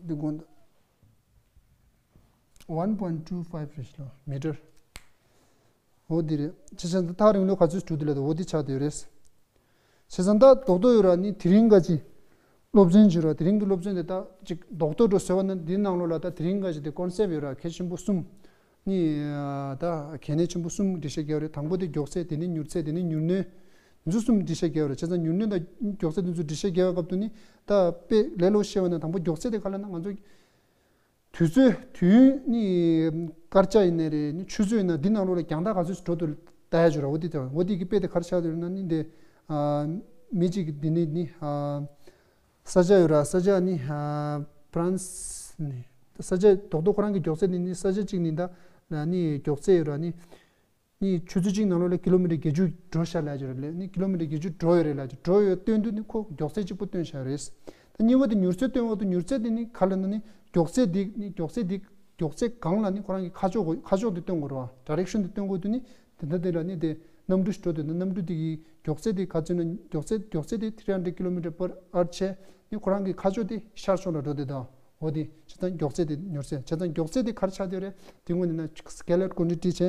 འདི་དགོངས་དག one point two five རེད་ཤག་མི་ཊར། འོ་འདི་རེད། བྱས་ཙང་ད་ཐག་རིང་ལོ་ག་ཚོད་འགྲོ་འདི་ལ་འོ་འདི་ཆགས་བསྡད་ཡོད་རེད། བྱས་ཙང་ད་རྡོག་རྡོག་ཡོད་ར་ནི་དེ་རིང་ག་ཅི་སློབ་ཚན་བྱོས་ར། དེ་རིང་གི་སློབ་ཚན་དེ་ད་ཅིག་རྡོག་རྡོག་འགྲོ་ཟེར་བ་ན་འདི་ནང་ལོགས་ལ་ད་དེ་རིང་ག་ཅི་དེ་ཀོན་སེབ་ཡོད་ར་གལ་ཆེན་པོ་གསུམ། ནི་ད་གལ་གནད་ཆེན་པོ་གསུམ་འགྲེལ་བཤད་རྒྱག་རེད། དང་པོ་དེ་མགྱོགས་ཚད། དེ་ནི་མྱུར་ཚད། དེ་ནི་མྱུར་གནོན། འདི་ཚོ་གསུམ་འགྲེལ་བཤད་རྒྱག་རེད། བྱས་ཙང་མྱུར་གནོན་དང་མགྱོགས་ཚད་འདི་ཚོ་འགྲེལ་བཤད་རྒྱག་པའི་སྐབས་དུ་ནི་ད་དཔེ་ལས་སླ་པོ་བཤད་པ་ན་དང་པོ་མགྱོགས་ཚད་དེ་ག་ལ་ན་ང་ཚོ་དུས་ཚོད་དུས་ཡུན་ནི་སྐར་ཆ་ཡིན་ནའི་རེད། ནི་ཆུ་ཚོད་ཡིན་ན་འདི་ནང་ལོགས་ལ་རྒྱང་ཐག་ག་ཚོད་འགྲོ་འདུག་ལྟ་ཡ་བྱོས་ར། འོ་དེ་དང་འོ་དེ་གི་དཔེ་དེ་ག་རེ་ཆགས་འདུག་ན་ནི་འདི་མི་གཅིག་གི་འདི་ནི་ནི། ས་ཆ་ཡོད་ར། ས་ཆ་ནི་ཧྥ་རན་སི་ནི་ས་ཆ་རྡོག་རྡོག་ཁོ་རང་གི་མགྱོགས་ཚད་ནི་ནི་ས་ཆ་གཅིག་ནི་ད་ནི་མགྱོགས་ཚད་ཡོད་ར། ནི་ནི་ཆུ་ཚོད་གཅིག་ནང་ལོགས་ལ་ཀི་ལོ་མི་ཊར་བརྒྱད་ཅུ་འགྲོ་ཤག་ལབ་ཡ་ཅིག་ཡོད་ར། ནི་ཀི་ལོ་མི་ཊར་བརྒྱད་ཅུ་འགྲོ་ཡོད་རེད་ལབ་ཡ་ཅིག་འགྲོ་ཡོད་སྟོན་དུས་ནི་ཁོ་མགྱོགས་ཚད་གཅིག་པོ་སྟོན་ཤག་རེད། ད་གཉིས་པ་དེ་མྱུར་ཚད་སྟོན་འོག་ཏུ་མྱུར་ཚད་དེ་ནི་ག་ལ་ན་ནི་མགྱོགས་ཚད་དེ་ནི་མགྱོགས་ཚད་དེ་མགྱོགས་ཚད་སྒང་ལ་ནི་ཁོ་རང་གི་ཁ་ཕྱོགས་ཁ་ཕྱོགས་དེ་སྟོན་དགོས་རེད་བ། ཌའི་རེག་ཤན་དེ་སྟོན་དགོས་དུས་ནི། དེ་འདྲ་དེ་ལ་ནི་དེ་གནམ་གྲུ་ཞིག་འགྲོ་དུས་ན་གནམ་གྲུ་དེ་གི་མགྱོགས་ཚད་དེ་ག་ཚོད་ན་མགྱོགས་ཚད་མགྱོགས་ཚད་དེ་three hundred kilometer per hour བྱས་ནི་ཁོ་རང་གི་ཁ་ཕྱོགས་དེ་ཤར་ཕྱོགས་ལ་འགྲོ་དེ་དང་། འོ་དེ་བྱས་ཙང་མགྱོགས་ཚད་དེ་མྱུར་ཚད་བྱས་ཙང་མགྱོགས་ཚད་དེ་ག་རེ་ཆགས་བསྡད་རེད། དེ་དངོས་གནས་ན་scalar quantity བྱས་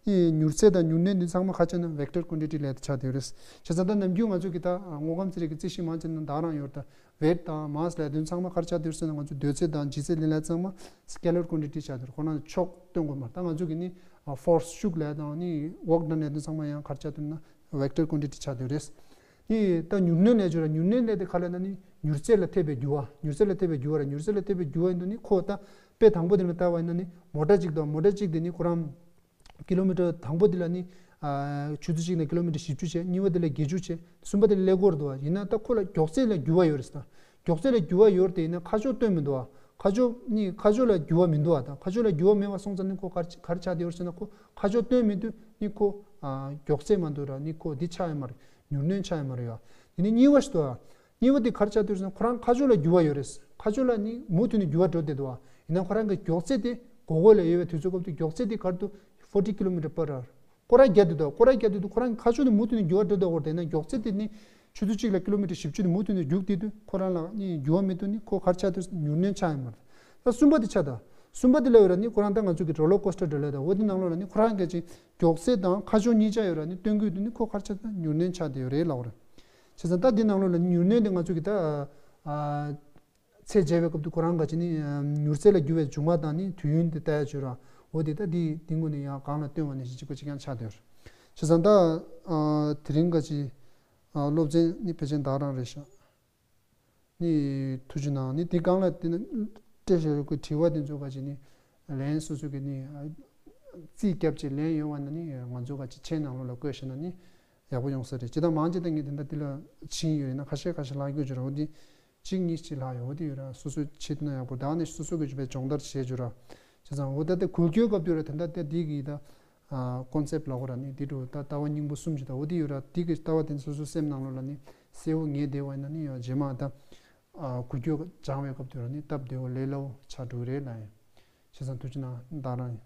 ནི་མྱུར་ཚད་དང་མྱུར་གནོན་དེ་ཚང་མ་ག་ཆགས་ན་vector quantity ལབ་དེ་ཆགས་བསྡད་རེད། བྱས་ཙང་ད་ནམ་རྒྱུན་ང་ཚོ་གི་ད་དངོས་ཁམས་ཚན་རིག་གི་རྩིས་གཞི་མང་ཆེ་ན་ད་རང་ཡོད་ད། weight དང་mass ལབ་དོན་ཚང་མ་ག་རེ་ཆགས་བསྡད་ཟེར་ན་ང་ཚོ་རྡོལ་ཚད་དང་ལྗིད་ཚད་ལེན་ལ་ཚང་མ་scalar quantity ཆགས་བསྡད། ཁོ་རང་ཕྱོགས་སྟོན་དགོས་མ་རེད། ད་ང་ཚོ་གི་ནི་force ཤུགས་ལབ་དང་ནི་work done ལབ་དོན་ཚང་མ་ཡང་ག་རེ་ཆགས་བསྡད་ན་vector quantity ཆགས་བསྡད་རེད། ནི་ད་མྱུར་གནོན་ལབ་ཅོ་ར། མྱུར་གནོན་ལབ་དེ་ག་ལ་ན་ནི་མྱུར་ཚད་ལ་ཐེབས་པའི་འགྱུར་བ། མྱུར་ཚད་ལ་ཐེབས་པའི་འགྱུར་བ་ར། མྱུར་ཚད་ལ་ཐེབས་པའི་འགྱུར་བ་ཡིན་དུས་ནི་ཁོ་ད་དཔེ་དང་པོ་དེ་ལ་ལྟ་བ་ཡིན་ན་ནི་མོ་ཊ་གཅིག་དང་མོ་ཊ་གཅིག་དེ་ནི་ཁོ་རང་ཀི་ལོ་མི་ཊར་དང་པོ་དེ་ལ་ནི་ཨ་ཆུ་ཚོད་གཅིག་ནས་ཀི་ལོ་མི་ཊར་བཞི་བཅུ་བྱས། གཉིས་པ་དེ་ལ་བརྒྱད་ཅུ་བྱས། གསུམ་པ་དེ་ལ་ཀླད་ཀོར་འདུག་བ། ཡིན་ན་ད་ཁོ་ལ་མགྱོགས་ཚད་ལ་འགྱུར་བ་ཡོད་རེད་ཟེར་ན། མགྱོགས་ཚད་ལ་འགྱུར་བ་ཡོད་རེད་དེ་ཡིན་ན་ཁ་ཕྱོགས་སྟོན་མི་འདུག་བ། ཁ་ཕྱོགས་ནི་ཁ་ཕྱོགས་ལ་འགྱུར་བ་མི་འདུག་བ། ད་ཁ་ཕྱོགས་ལ་འགྱུར་བ་མེད་པ་སོང་ཙང་ནི་ཁོ་ག་རེ་ག་རེ་ཆགས་བསྡད་ཡོད་རེད་ཟེར་ན་ཁོ་ཁ་ཕྱོགས་སྟོན་མི་འདུག་ནི་ཁོ་ཨ་མགྱོགས་ཚད་མ་འདུག་ར། ནི་ཁོ་འདི་ཆགས་ཡོད་མ་རེད། མྱུར་གནོན་ཆགས་ཡོད་མ་རེད་ཡ། དེ་ནི་གཉིས་པ་ཞིག་འདུག་བ། གཉིས་པ་དེ་ག་རེ་ཆགས་བསྡད་ཡོད་རེད་ཟེར་ན་ཁོ་རང་ཁ་ཕྱོགས་ལ་འགྱུར་བ་ཡོད་རེད། ཁ་ཕྱོགས་ལ་ནི་མུ་མཐུད་ནས་འགྱུར་བ་འགྲོ་བསྡད་འདུག་བ། ཡིན་ན་ཁོ་རང་གི་མགྱོགས་ཚད་དེ་སྒོར་སྒོར་ལ་ཡོད་པའི་དུས་ཚོད་སྐབས་དུ་མགྱོགས་ཚད་དེ་ག་རེ་འདུག forty kilometer per hour སྐོར་ར་རྒྱག་དུས་དང་སྐོར་ར་རྒྱག་དུས་དུ་ཁོ་རང་གི་ཁ་ཕྱོགས་དེ་མུ་མཐུད་ནས་འགྱུར་བ་འགྲོ་དགོས་རེད། དེ་ན་མགྱོགས་ཚད་དེ་ནི་ཆུ་ཚོད་གཅིག་ལ་ཀི་ལོ་མི་ཊར་བཞི་བཅུ་དེ་མུ་མཐུད་ནས་རྒྱུག་དེ་དུས་ཁོ་རང་ལ་ནི་འགྱུར་བ་མེད་དུས་ནི་ཁོ་ག་རེ་ཆགས་དུས་མྱུར་གནོན་ཆགས་ཡོད་མ་རེད། ད་གསུམ་པ་དེ་ཆགས་ད། གསུམ་པ་དེ་ལ་ཡོད་ར་ནི་ཁོ་རང་ད་ང་ཚོ་གི་roller coaster འདྲ་ལ་ད་འོ་དེ་ནང་ལོགས་ལ་ནི་ཁོ་རང་གི་ཅིག་མགྱོགས་ཚད་དང་ཁ་ཕྱོགས་གཉིས་ཆ་ཡོད་ར་ནི་སྟོན་དགོས་དུས་ནི་ཁོ་ག་རེ་ཆགས་ད་མྱུར་གནོན་ཆགས་དེ་ཡོད་རེད་ལབ་རེད། བྱས་ཙང་ད་འདི་ནང་ལོགས་ལ་ནི་མྱུར་གནོན་དེ་ང་ཚོ་གི་ད་ཨ། ཚད་འཇལ་བའི་སྐབས་དུ་ཁོ་རང་ག་ཅི་ནི་མྱུར་ཚད་ལ་འགྱུར་བའི་མཇུག་མ་དང་ནི་དུས་ཡུན་དེ་ལྟ་ཡ་བྱོས་ར། འོ་དེ་ད་འདི་འདི་ངོས་ནས་ཡང་གང་ལ་སྟོན་པ་ནས་གཅིག་པ་གཅིག་རྐྱང་ཆགས་བསྡད་ཡོད་རེད། བྱས་ཙང་ད་དེ་རིང་ག་ཅི་སློབ་ཚན་ནི་ཕལ་ཆེར་འདི་རང་རེད་ཤག་ནི་ཐུགས་རྗེ་གནང་། ནི་འདི་སྒང་ལ་དེ་ནི་སྤྲད་བཞག་ཡོད་ཀྱི་དྲི་བ་དེ་ཚོ་ག་ཅི་ནི་ལན་སོ་སོ་གི་ནི་རྩིས་བརྒྱབ་ཅིག་ལན་ཡོད་པ་ན་ནི་ང་ཚོ་ག་ཅི་ཆེད་ནང་ལོགས་ལ་བཀོད་ཤེས་ན་ནི་ཡག་པོ་ཡོང་ས་རེད། ཇི་ལྟར་མང་ཇི་ལྟར་ངས་དེ་འདྲ་འདི་ལ་ཕྱིན་ཡོད་ཡིན་ན་ཁ་ཤས་ཁ་ཤས་ལྷག་རྒྱུ་ཅིག་རེད། འོ་འདི་གཅིག་གཉིས་ཅིག་ལྷག་ཡོད། འོ་འདི་ཡོད་ར་སོ་སོའི་ཆེད་དུ་ན་ཡག་པོ་ད་ནི་སོ་སོ་གི་ཅིག་པའི་སྦྱོང་བརྡར་བྱེད་རྒྱུ་ར། བྱས་ཙང་འོ་ད་ལྟ་གོ་རྒྱུའི་སྐབས་དུ་ར་དེ་འདྲ་དེ་འདི་གི་ད་ཀོན་སེབ་ལ་འོ་ར་ནི་འདི་འགྲོ་ད་ལྟ་བ་སྙིང་པོ་གསུམ་ཅིག་ད་འོ་འདི་ཡོད་ར། འདི་གི་ལྟ་བ་དེ་ནི་སོ་སོའི་སེམས་ནང་ལོགས་ལ་ནི་གསལ་བོ་ངེས་བསྡད་པ་ཡིན་ན་ནི་ཡང་རྗེས་མ་ད་གོ་རྒྱུ་སྦྱང་བའི་སྐབས་དུ་ར་ནི་སྟབས་བདེ་བོ་ལས་སླ་བོ་ཆགས་འགྲོ་གི་རེད་ལ་ཡིན། བྱས་ཙང་ཐུགས་རྗེ་གནང་། ད་རང་ཡིན།